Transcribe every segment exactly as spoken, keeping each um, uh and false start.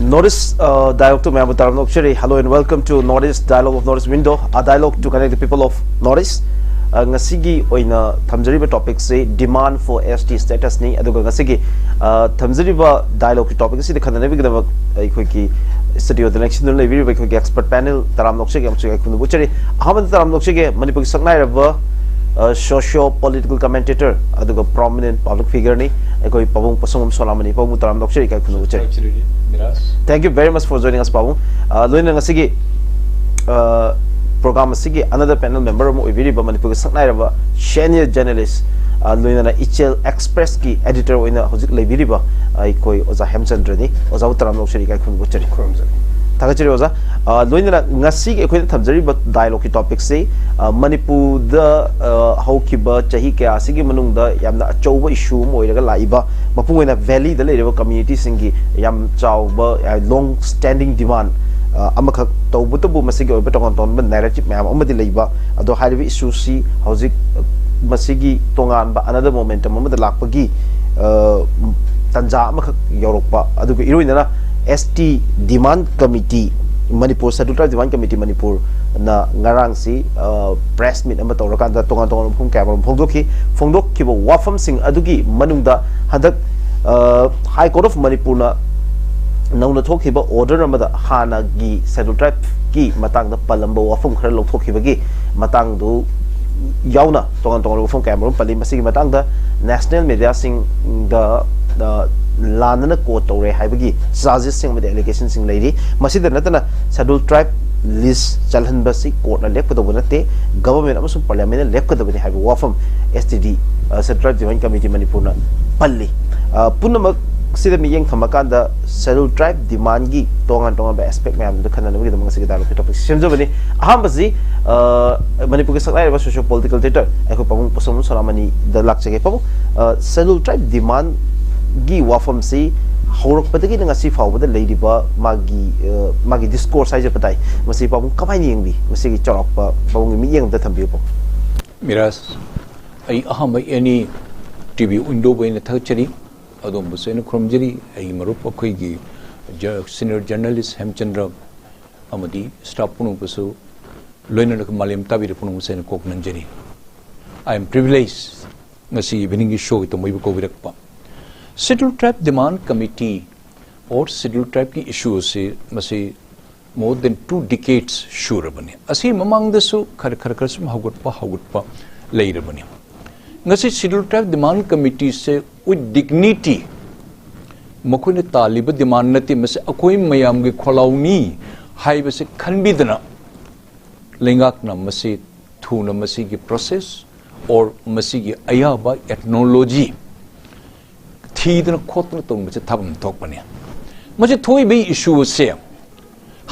North East uh, Dialogue to ꯃꯌꯥꯝꯕꯨ ꯇꯔꯥꯝꯅ ꯑꯣꯛꯆꯔꯤ. Hello and welcome to North East Dialogue of North East Window, a dialogue to connect the people of North East. Uh, ꯉꯁꯤꯒꯤ ꯑꯣꯏꯅ ꯊꯝꯖꯔꯤꯕ ꯇꯣꯄꯤꯛꯁꯤ Demand for S T Status ꯅꯤ. ꯑꯗꯨꯒ ꯉꯁꯤꯒꯤ uh, ꯊꯝꯖꯔꯤꯕ ꯗꯥꯏꯂꯣꯒꯀꯤ topic ꯑꯁꯤꯗ ꯈꯟꯅꯅꯕꯒꯤꯗꯃꯛ ꯑꯩꯈꯣꯏꯒꯤ ꯁ꯭ꯇꯨꯗꯤꯑꯣꯗ ꯂꯦꯡꯁꯤꯟꯗꯨꯅ ꯂꯩꯕꯤꯔꯤꯕ ꯑꯩꯈꯣꯏꯒꯤ ꯑꯦꯛꯁꯄꯔꯠ ꯄꯦꯅꯦꯜ ꯇꯔꯥꯝꯅ ꯑꯣꯛꯆꯔꯤ ꯑꯃꯁꯨꯡ ꯑꯩꯈꯣꯏꯅ ꯎꯠꯆꯔꯤ꯫ ꯑꯍꯥꯟꯕꯗ ꯇꯔꯥꯝꯅ ꯑꯣꯛꯆꯒꯦ ꯃꯅꯤꯄꯨꯔꯒꯤ ꯁꯛꯅꯥꯏꯔꯕ ꯁꯣꯁꯤꯌꯣ ꯄꯣꯂꯤꯇꯤꯀꯦꯜ ꯀꯃꯦꯟꯇꯦꯇꯔ ꯑꯗꯨꯒ ꯄ꯭ꯔꯣꯃꯤꯅꯦꯟ ꯄꯕ꯭ꯂꯤꯛ ꯐꯤꯒꯔꯅꯤ ꯑꯩꯈꯣꯏ ꯄꯥꯕꯨꯡ ꯄꯣꯠꯁꯪꯕꯝ ꯁꯣꯂꯥꯃꯅꯤ꯫ ꯄꯥꯕꯨꯡ ꯇꯔꯥꯝꯅ ꯑꯣꯛꯆꯔꯤ, ꯏꯀꯥꯏ ꯈꯨꯝꯅꯕ ꯎꯠꯆꯔꯤ꯫ Thank you very much for joining us, ꯄꯥꯕꯨꯡ꯫ ꯑ, ꯂꯣꯏꯅꯅ ꯉꯁꯤꯒꯤ ꯄ꯭ꯔꯣꯒ꯭ꯔꯥꯝ ꯑꯁꯤꯒꯤ another panel member ꯑꯃ ꯑꯣꯏꯕꯤꯔꯤꯕ ꯃꯅꯤꯄꯨꯔꯒꯤ ꯁꯛꯅꯥꯏꯔꯕ ꯁꯦꯅꯤꯌꯔ ꯖꯔꯅꯦꯂꯤꯁ, ꯑ, ꯂꯣꯏꯅꯅ ꯏꯆꯦꯜ ꯑꯦꯛꯁꯄ꯭ꯔꯦꯁꯀꯤ ꯑꯦꯗꯤꯇꯔ ꯑꯣꯏꯅ ꯍꯧꯖꯤꯛ ꯂꯩꯕꯤꯔꯤꯕ ꯑꯩꯈꯣꯏ ꯑꯣꯖꯥ ꯍꯦꯝꯆꯟꯗ꯭ꯔꯅꯤ꯫ ꯑꯣꯖꯥꯕꯨ ꯇꯔꯥꯝꯅ ꯑꯣꯛꯆꯔꯤ, ꯏꯀꯥꯏ ꯈꯨꯝꯅꯕ ꯎꯠꯆꯔꯤ꯫ ꯈꯨꯔꯨꯝꯖꯔꯤ꯫ ꯊꯥꯒꯠꯆꯔꯤ ꯑꯣꯖꯥ꯫ ꯑ, ꯂꯣꯏꯅꯅ ꯉꯁꯤꯒꯤ ꯑꯩꯈꯣꯏꯅ ꯊꯝꯖꯔꯤꯕ ꯗꯥꯏꯂꯣꯒꯀꯤ ꯇꯣꯄꯤꯛꯁꯤ, ꯑ, ꯃꯅꯤꯄꯨꯔꯗ, ꯑ, ꯍꯧꯈꯤꯕ ꯆꯍꯤ ꯀꯌꯥ ꯑꯁꯤꯒꯤ ꯃꯅꯨꯡꯗ ꯌꯥꯝꯅ ꯑꯆꯧꯕ ꯏꯁꯨ ꯑꯃ ꯑꯣꯏꯔꯒ ꯂꯥꯛꯏꯕ, ꯃꯄꯨꯡ ꯑꯣꯏꯅ ꯚꯦꯂꯤꯗ ꯂꯩꯔꯤꯕ ꯀꯝꯃ꯭ꯌꯨꯅꯤꯇꯤꯁꯤꯡꯒꯤ ꯌꯥꯝ ꯆꯥꯎꯕ, ꯂꯣꯡ ꯁ꯭ꯇꯦꯟꯗꯤꯡ ꯗꯤꯃꯥꯟ, ꯑ, ꯑꯃꯈꯛ ꯇꯧꯕꯇꯕꯨ ꯃꯁꯤꯒꯤ ꯑꯣꯏꯕ ꯇꯣꯉꯥꯟ ꯇꯣꯉꯥꯟꯕ ꯅꯦꯔꯦꯇꯤꯞ ꯃꯌꯥꯝ ꯑꯃꯗꯤ ꯂꯩꯕ꯫ ꯑꯗꯣ ꯍꯥꯏꯔꯤꯕ ꯏꯁꯨꯁꯤ ꯍꯧꯖꯤꯛ ꯃꯁꯤꯒꯤ ꯇꯣꯉꯥꯟꯕ another momentum ꯑꯃꯗ ꯂꯥꯛꯄꯒꯤ, ꯑ, ꯇꯥꯟꯖꯥ ꯑꯃꯈꯛ ꯌꯧꯔꯛꯄ꯫ ꯑꯗꯨꯒ ꯏꯔꯣꯏꯅꯅ S T Demand Committee Manipur, Scheduled Tribe Demand Committee ꯃꯅꯤꯄꯨꯔꯅ ꯉꯔꯥꯡꯁꯤ, ꯑ, ꯄ꯭ꯔꯦꯁ ꯃꯤꯠ ꯑꯃ ꯇꯧꯔꯀꯥꯟꯗ ꯇꯣꯉꯥꯟ ꯇꯣꯉꯥꯟꯕ ꯃꯐꯝ ꯀꯌꯥꯃꯔꯨꯝ ꯐꯣꯡꯗꯣꯛꯈꯤ꯫ ꯐꯣꯡꯗꯣꯛꯈꯤꯕ ꯋꯥꯐꯝꯁꯤꯡ ꯑꯗꯨꯒꯤ ꯃꯅꯨꯡꯗ ꯍꯟꯗꯛ, ꯑ, High Court of ꯃꯅꯤꯄꯨꯔꯅ ꯅꯧꯅ ꯊꯣꯛꯈꯤꯕ ꯑꯣꯔꯗꯔ ꯑꯃꯗ ꯍꯥꯟꯅꯒꯤ Scheduled Tribeꯀꯤ ꯃꯇꯥꯡꯗ ꯄꯜꯂꯝꯕ ꯋꯥꯐꯝ ꯈꯔ ꯂꯧꯊꯣꯛꯈꯤꯕꯒꯤ ꯃꯇꯥꯡꯗꯨ ꯌꯥꯎꯅ ꯇꯣꯉꯥꯟ ꯇꯣꯉꯥꯟꯕ ꯋꯥꯐꯝ ꯀꯌꯥꯃꯔꯨꯝ ꯄꯜꯂꯤ꯫ ꯃꯁꯤꯒꯤ ꯃꯇꯥꯡꯗ ꯅꯦꯁꯅꯦꯜ ꯃꯦꯗꯤꯌꯥꯁꯤꯡꯗ, ꯑ, ꯂꯥꯟꯅꯅ ꯀꯣꯠ ꯇꯧꯔꯦ ꯍꯥꯏꯕꯒꯤ ꯆꯥꯔꯖꯦꯁꯁꯤꯡ ꯑꯃꯗꯤ ꯑꯦꯂꯤꯒꯦꯁꯟꯁꯤꯡ ꯂꯩꯔꯤ꯫ ꯃꯁꯤꯗ ꯅꯠꯇꯅ Scheduled Tribe ꯂꯤꯁ ꯆꯜꯍꯟꯕꯁꯤ ꯀꯣꯔꯠꯅ ꯂꯦꯞꯀꯗꯧꯕ ꯅꯠꯇꯦ, ꯒꯚꯔꯟꯃꯦꯟꯠ ꯑꯃꯁꯨꯡ ꯄꯥꯔꯂꯤꯌꯥꯃꯦꯟꯠꯅ ꯂꯦꯞꯀꯗꯕꯅꯤ ꯍꯥꯏꯕ ꯋꯥꯐꯝ S T D, ꯑ, Scheduled Tribe Demand Committee ꯃꯅꯤꯄꯨꯔꯅ ꯄꯜꯂꯤ꯫ ꯑ, ꯄꯨꯝꯅꯃꯛꯁꯤꯗ ꯃꯤꯠꯌꯦꯡ ꯊꯝꯃꯀꯥꯟꯗ Scheduled Tribe demandꯀꯤ ꯇꯣꯉꯥꯟ ꯇꯣꯉꯥꯟꯕ ꯑꯦꯁꯄꯦꯛ ꯃꯌꯥꯝꯗꯨꯗ ꯈꯟꯅꯅꯕꯒꯤꯗꯃꯛ ꯉꯁꯤꯒꯤ ꯗꯥꯏꯂꯣꯒꯀꯤ ꯇꯣꯄꯤꯛꯁꯤ ꯁꯦꯝꯖꯕꯅꯤ꯫ ꯑꯍꯥꯟꯕꯁꯤ, ꯑ, ꯃꯅꯤꯄꯨꯔꯒꯤ ꯁꯛꯅꯥꯏꯔꯕ ꯁꯣꯁꯤꯌꯣ ꯄꯣꯂꯤꯇꯤꯀꯦꯜ ꯊꯤꯌꯦꯇꯔ ꯑꯩꯈꯣꯏ ꯄꯥꯕꯨꯡ ꯄꯣꯠꯁꯪꯕꯝ ꯁꯣꯂꯥꯃꯅꯤꯗ ꯂꯥꯛꯆꯒꯦ꯫ ꯄꯥꯕꯨꯡ, ꯑ, Scheduled Tribe demandꯀꯤ ꯋꯥꯐꯝꯁꯤ ꯍꯧꯔꯛꯄꯗꯒꯤꯅ ꯉꯁꯤ ꯐꯥꯎꯕꯗ ꯂꯩꯔꯤꯕ ꯃꯥꯒꯤ, ꯑ, ꯃꯥꯒꯤ ꯗꯤꯁꯀꯣꯔꯁ ꯍꯥꯏꯖꯕ ꯇꯥꯏ, ꯃꯁꯤ ꯄꯥꯕꯨꯡ ꯀꯃꯥꯏꯅ ꯌꯦꯡꯕꯤ? ꯃꯁꯤꯒꯤ ꯆꯥꯎꯔꯥꯛꯄ ꯄꯥꯕꯨꯡꯒꯤ ꯃꯤꯠꯌꯦꯡ ꯑꯝꯇ ꯊꯝꯕꯤꯌꯨ, ꯄꯥꯕꯨꯡ꯫ ꯃꯤꯔꯥꯖ, ꯑꯩ ꯑꯍꯥꯟꯕ ꯑꯦꯅꯤ ꯇꯤ ꯚꯤ ꯋꯤꯟꯗꯣꯕꯨ ꯑꯩꯅ ꯊꯥꯒꯠꯆꯔꯤ꯫ ꯑꯗꯣꯝꯕꯨꯁꯨ ꯑꯩꯅ ꯈꯨꯔꯨꯝꯖꯔꯤ꯫ ꯑꯩꯒꯤ ꯃꯔꯨꯞ ꯑꯩꯈꯣꯏꯒꯤ ꯁꯤꯅꯤꯌꯔ ꯖꯔꯅꯦꯂꯤꯁ ꯍꯦꯝꯆꯟꯗ꯭ꯔ ꯑꯃꯗꯤ ꯁ꯭ꯇꯥꯐ ꯄꯨꯝꯅꯃꯛꯄꯨꯁꯨ, ꯂꯣꯏꯅꯅ ꯃꯥꯂꯦꯝ ꯇꯥꯕꯤꯔꯤꯕ ꯄꯨꯝꯅꯃꯛꯁꯦ ꯑꯩꯅ ꯀꯣꯛ ꯅꯝꯖꯔꯤ꯫ I am privileged ꯉꯁꯤ ꯏꯚꯤꯅꯤꯡꯒꯤ ꯁꯣꯒꯤꯗꯃꯛ ꯀꯧꯕꯤꯔꯛꯄ꯫ Schedule tribe demand committee or schedule ꯇ꯭ꯔꯥꯏꯕꯀꯤ ꯏꯁꯨ ꯑꯁꯤ ꯃꯁꯤ more than two decades ꯁꯨꯔꯕꯅꯤ꯫ ꯑꯁꯤ ꯃꯃꯥꯡꯗꯁꯨ ꯈꯔ ꯈꯔ ꯈꯔ ꯁꯨꯝ ꯍꯧꯒꯠꯄ ꯍꯧꯒꯠꯄ ꯂꯩꯔꯕꯅꯤ꯫ ꯉꯁꯤ ꯁꯦꯗ꯭ꯌꯨꯜ ꯇ꯭ꯔꯥꯏꯕ ꯗꯤꯃꯥꯟ ꯀꯃꯤꯇꯤꯁꯦ with dignity, ꯃꯈꯣꯏꯅ ꯇꯥꯜꯂꯤꯕ ꯗꯤꯃꯥꯟ ꯅꯠꯇꯦ, ꯃꯁꯤ ꯑꯩꯈꯣꯏ ꯃꯌꯥꯝꯒꯤ ꯈꯣꯜꯂꯥꯎꯅꯤ ꯍꯥꯏꯕꯁꯤ ꯈꯟꯕꯤꯗꯅ ꯂꯩꯉꯥꯛꯅ ꯃꯁꯤ ꯊꯨꯅ ꯃꯁꯤꯒꯤ ꯄ꯭ꯔꯣꯁꯦꯁ ꯑꯣꯔ ꯃꯁꯤꯒꯤ ꯑꯌꯥꯕ ꯑꯦꯛꯅꯣꯂꯣꯖꯤ ꯊꯤꯗꯅ ꯈꯣꯠꯇꯅ ꯇꯧꯕꯁꯦ ꯊꯥꯐꯝ ꯊꯣꯛꯄꯅꯤ꯫ ꯃꯁꯤ ꯊꯣꯛꯏꯕ ꯏꯁꯨ ꯑꯁꯦ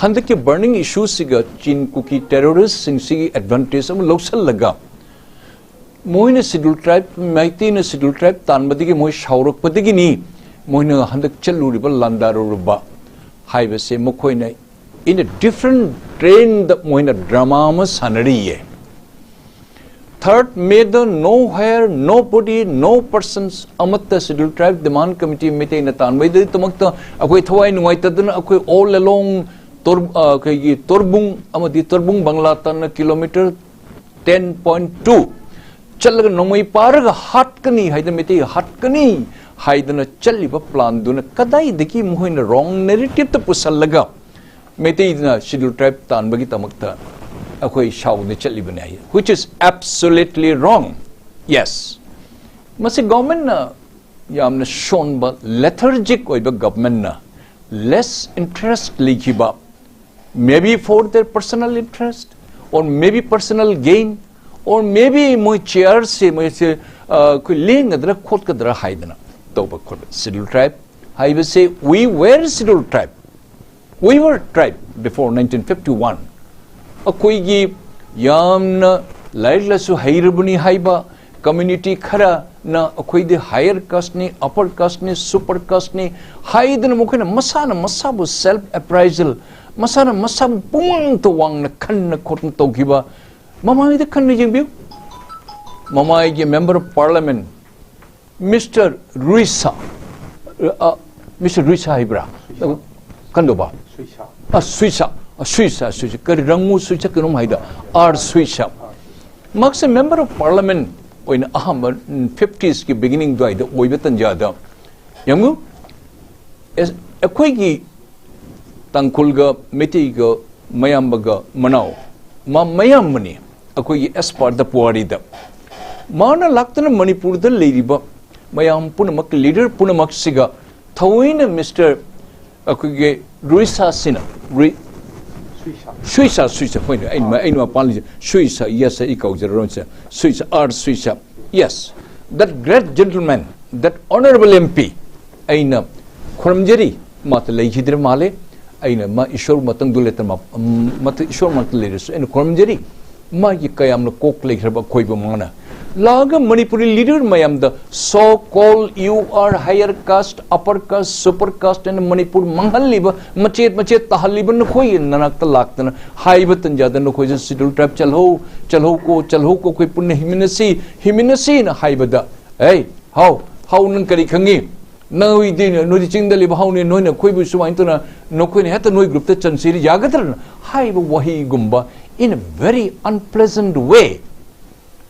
ꯍꯟꯗꯛꯀꯤ ꯕꯔꯅꯤꯡ ꯏꯁꯨꯁꯤꯒ ꯆꯤꯟ ꯀꯨꯀꯤ ꯇꯦꯔꯣꯔꯤꯁꯁꯤꯡꯁꯤꯒꯤ ꯑꯦꯗꯚꯥꯟꯇꯦꯖ ꯑꯃ ꯂꯧꯁꯤꯜꯂꯒ ꯃꯣꯏꯅ ꯁꯦꯗ꯭ꯌꯨꯜ ꯇ꯭ꯔꯥꯏꯕ, ꯃꯩꯇꯩꯅ ꯁꯦꯗ꯭ꯌꯨꯜ ꯇ꯭ꯔꯥꯏꯕ ꯇꯥꯟꯕꯗꯒꯤ ꯃꯣꯏ ꯁꯥꯎꯔꯛꯄꯗꯒꯤꯅꯤ ꯃꯣꯏꯅ ꯍꯟꯗꯛ ꯆꯠꯂꯨꯔꯤꯕ ꯂꯥꯟꯗꯥꯔꯨꯔꯕ ꯍꯥꯏꯕꯁꯦ ꯃꯈꯣꯏꯅ in a different train ꯗ ꯃꯣꯏꯅ ꯗ꯭ꯔꯃꯥ ꯑꯃ ꯁꯥꯟꯅꯔꯤꯌꯦ꯫ Third May ꯗ no hire, no body, no persons ꯑꯃꯠꯇ ꯁꯦꯗ꯭ꯌꯨꯜ ꯇ꯭ꯔꯥꯏꯕ ꯗꯤꯃꯥꯟ ꯀꯃꯤꯇꯤ ꯃꯩꯇꯩꯅ ꯇꯥꯟꯕꯒꯤꯗꯃꯛꯇ ꯑꯩꯈꯣꯏ ꯊꯋꯥꯏ ꯅꯨꯡꯉꯥꯏꯇꯗꯅ ꯑꯩꯈꯣꯏ all along ꯇꯣꯔ-, ꯑ, ꯑꯩꯈꯣꯏꯒꯤ ꯇꯣꯔꯕꯨꯡ ꯑꯃꯗꯤ ꯇꯣꯔꯕꯨꯡ ꯕꯪꯂꯥ ꯇꯥꯟꯅ ꯀꯤꯂꯣꯃꯤꯇꯔ ten point two ꯆꯠꯂꯒ ꯅꯣꯡꯃꯩ ꯄꯥꯔꯒ ꯍꯥꯠꯀꯅꯤ ꯍꯥꯏꯗꯅ, ꯃꯩꯇꯩ ꯍꯥꯠꯀꯅꯤ ꯍꯥꯏꯗꯅ ꯆꯠꯂꯤꯕ ꯄ꯭ꯂꯥꯟꯗꯨꯅ ꯀꯗꯥꯏꯗꯒꯤ ꯃꯈꯣꯏꯅ ꯔꯣꯡ ꯅꯦꯔꯦꯇꯤꯞꯇ ꯄꯨꯁꯜꯂꯒ ꯃꯩꯇꯩꯗꯨꯅ ꯁꯦꯗ꯭ꯌꯨꯜ ꯇ꯭ꯔꯥꯏꯕ ꯇꯥꯟꯕꯒꯤꯗꯃꯛꯇ ꯑꯩꯈꯣꯏ ꯁꯥꯎꯗ ꯆꯠꯂꯤꯕꯅꯤ ꯍꯥꯏ, which is absolutely wrong. Yes, ꯃꯁꯤ ꯒꯚꯔꯟꯃꯦꯟꯠꯅ ꯌꯥꯝꯅ ꯁꯣꯟꯕ, ꯂꯦꯊꯔꯖꯤꯛ ꯑꯣꯏꯕ ꯒꯚꯔꯟꯃꯦꯟꯠꯅ, ꯂꯦꯁ ꯏꯟꯇꯔꯦꯁ ꯂꯩꯈꯤꯕ, maybe for their personal interest or maybe personal gain or maybe ꯃꯣꯏ ꯆꯤꯌꯔꯁꯦ ꯃꯣꯏꯁꯦ, ꯑ, ꯑꯩꯈꯣꯏ ꯂꯦꯡꯒꯗ꯭ꯔꯥ ꯈꯣꯠꯀꯗ꯭ꯔꯥ ꯍꯥꯏꯗꯅ ꯇꯧꯕ ꯈꯣꯠꯄ꯫ ꯁꯦꯗ꯭ꯌꯨꯜ ꯇ꯭ꯔꯥꯏꯕ ꯍꯥꯏꯕꯁꯦ, we were scheduled tribe, we were tribe before nineteen fifty one. ꯑꯩꯈꯣꯏꯒꯤ ꯌꯥꯝꯅ ꯂꯥꯏꯔꯤꯛ ꯂꯥꯏꯁꯨ ꯍꯩꯔꯕꯅꯤ ꯍꯥꯏꯕ ꯀꯝꯃ꯭ꯌꯨꯅꯤꯇꯤ ꯈꯔꯅ ꯑꯩꯈꯣꯏꯗꯤ ꯍꯥꯌꯔ ꯀꯥꯁꯅꯤ, ꯑꯄꯔ ꯀꯥꯁꯅꯤ, ꯁꯨꯄꯔ ꯀꯥꯁꯅꯤ ꯍꯥꯏꯗꯅ ꯃꯈꯣꯏꯅ ꯃꯁꯥꯅ ꯃꯁꯥꯕꯨ ꯁꯦꯜꯐ ꯑꯦꯄ꯭ꯔꯥꯏꯖꯦꯜ, ꯃꯁꯥꯅ ꯃꯁꯥꯕꯨ ꯄꯨꯛꯃꯥꯡꯇ ꯋꯥꯡꯅ ꯈꯟꯅ ꯈꯣꯠꯅ ꯇꯧꯈꯤꯕ꯫ ꯃꯃꯥꯡꯉꯩꯗ ꯈꯟꯅ ꯌꯦꯡꯕꯤꯌꯨ, ꯃꯃꯥꯡꯉꯩꯒꯤ ꯃꯦꯝꯕꯔ ꯑꯣꯐ ꯄꯥꯔꯂꯤꯌꯥꯃꯦꯟꯠ ꯃꯤꯁꯇꯔ ꯔꯨꯏꯁꯥ, ꯑ, ꯃꯤꯁꯇꯔ ꯔꯨꯏꯁꯥ ꯍꯥꯏꯕ꯭ꯔꯥ? ꯀꯟꯗꯧꯕ? ꯑ, ꯁꯨꯏꯁꯥ꯫ ꯑ, ꯁꯨꯏꯁꯥ, ꯁꯨꯏꯁꯥ꯫ ꯀꯔꯤ ꯔꯪꯉꯨ ꯁꯨꯏꯁꯥ ꯀꯩꯅꯣꯝ ꯍꯥꯏꯗ? ꯑꯥꯔ ꯁꯨꯏꯁꯥ꯫ ꯃꯍꯥꯛꯁꯦ member of parliament ꯑꯣꯏꯅ ꯑꯍꯥꯟꯕ, ꯎꯝ, fiftiesꯀꯤ beginning ꯑꯗꯨꯋꯥꯏꯗ ꯑꯣꯏꯕ ꯇꯟꯖꯥꯗ, ꯌꯦꯡꯉꯨ, ꯑꯦꯁ-, ꯑꯩꯈꯣꯏꯒꯤ ꯇꯥꯡꯈꯨꯜꯒ ꯃꯩꯇꯩꯒ ꯃꯌꯥꯝꯕꯒ ꯃꯅꯥꯎ, ꯃꯥ ꯃꯌꯥꯝꯕꯅꯤ ꯑꯩꯈꯣꯏꯒꯤ ꯑꯦꯁ ꯄꯥꯔꯗ ꯄꯨꯋꯥꯔꯤꯗ꯫ ꯃꯥꯅ ꯂꯥꯛꯇꯨꯅ ꯃꯅꯤꯄꯨꯔꯗ ꯂꯩꯔꯤꯕ ꯃꯌꯥꯝ ꯄꯨꯝꯅꯃꯛ, leader ꯄꯨꯝꯅꯃꯛꯁꯤꯒ ꯊꯑꯣꯏꯅ Mister ꯑꯩꯈꯣꯏꯒꯤ ꯔꯨꯏꯁꯥꯁꯤꯅ, ꯔꯨꯏ-, ꯁꯨꯏꯁꯥ꯫ ꯁꯨꯏꯁꯥ, ꯁꯨꯏꯁꯥ, ꯍꯣꯏꯅꯦ, ꯑꯩꯅ, ꯑꯩꯅ ꯃꯄꯥꯟ ꯂꯩꯁꯦ, ꯁꯨꯏꯁꯥ, yes, ꯑꯩ ꯀꯥꯎꯖꯔꯔꯣꯏꯁꯦ, ꯁꯨꯏꯁꯥ, R ꯁꯨꯏꯁꯥ, yes, that great gentleman, that honorable M P, ꯑꯩꯅ ꯈꯨꯔꯨꯝꯖꯔꯤ꯫ ꯃꯥꯇ ꯂꯩꯈꯤꯗ꯭ꯔꯦ ꯃꯥꯜꯂꯦ꯫ ꯑꯩꯅ ꯃꯥ ꯏꯁꯣꯔ ꯃꯇꯪꯗꯨ ꯂꯩꯇꯅ ꯃꯥ-, ꯎꯝ, ꯃꯇ-, ꯏꯁꯣꯔ ꯃꯇꯪ ꯂꯩꯔꯁꯨ ꯑꯩꯅ ꯈꯨꯔꯨꯝꯖꯔꯤ꯫ ꯃꯥꯒꯤ ꯀꯌꯥꯝꯅ ꯀꯣꯛ ꯂꯩꯈ꯭ꯔꯕ ꯑꯀꯣꯏꯕ ꯃꯉꯥꯅ ꯂꯥꯛꯑꯒ ꯃꯅꯤꯄꯨꯔꯤ leader ꯃꯌꯥꯝꯗ, "So called you are higher caste, upper caste, super caste in Manipur" ꯃꯥꯡꯍꯜꯂꯤꯕ, ꯃꯆꯦꯠ ꯃꯆꯦꯠ ꯇꯥꯍꯜꯂꯤꯕ ꯅꯈꯣꯏꯒꯤ ꯅꯅꯥꯛꯇ ꯂꯥꯛꯇꯅ ꯍꯥꯏꯕ ꯇꯟꯖꯥꯗ ꯅꯈꯣꯏꯁꯨ Scheduled Tribe ꯆꯜꯍꯧ, ꯆꯜꯍꯧꯀꯣ, ꯆꯜꯍꯧꯀꯣ, ꯑꯩꯈꯣꯏ ꯄꯨꯟꯅ ꯍꯤꯡꯃꯤꯟꯅꯁꯤ, ꯍꯤꯡꯃꯤꯟꯅꯁꯤꯅ ꯍꯥꯏꯕꯗ, "ꯑꯩ, ꯍꯥꯎ, ꯍꯥꯎ, ꯅꯪ ꯀꯔꯤ ꯈꯪꯉꯤ? ꯅꯣꯏꯗꯤ, ꯅꯣꯏꯗꯤ ꯆꯤꯡꯗ ꯂꯩꯕ ꯍꯥꯎꯅꯤ, ꯅꯣꯏꯅ ꯑꯩꯈꯣꯏꯕꯨ ꯁꯨꯃꯥꯏꯅ ꯇꯧꯅ, ꯅꯈꯣꯏꯅ ꯍꯦꯛꯇ ꯅꯣꯏ groupꯇ ꯆꯟꯁꯤꯔ ꯌꯥꯒꯗ꯭ꯔꯅ?" ꯍꯥꯏꯕ ꯋꯥꯍꯩꯒꯨꯝꯕ, in a very unpleasant way,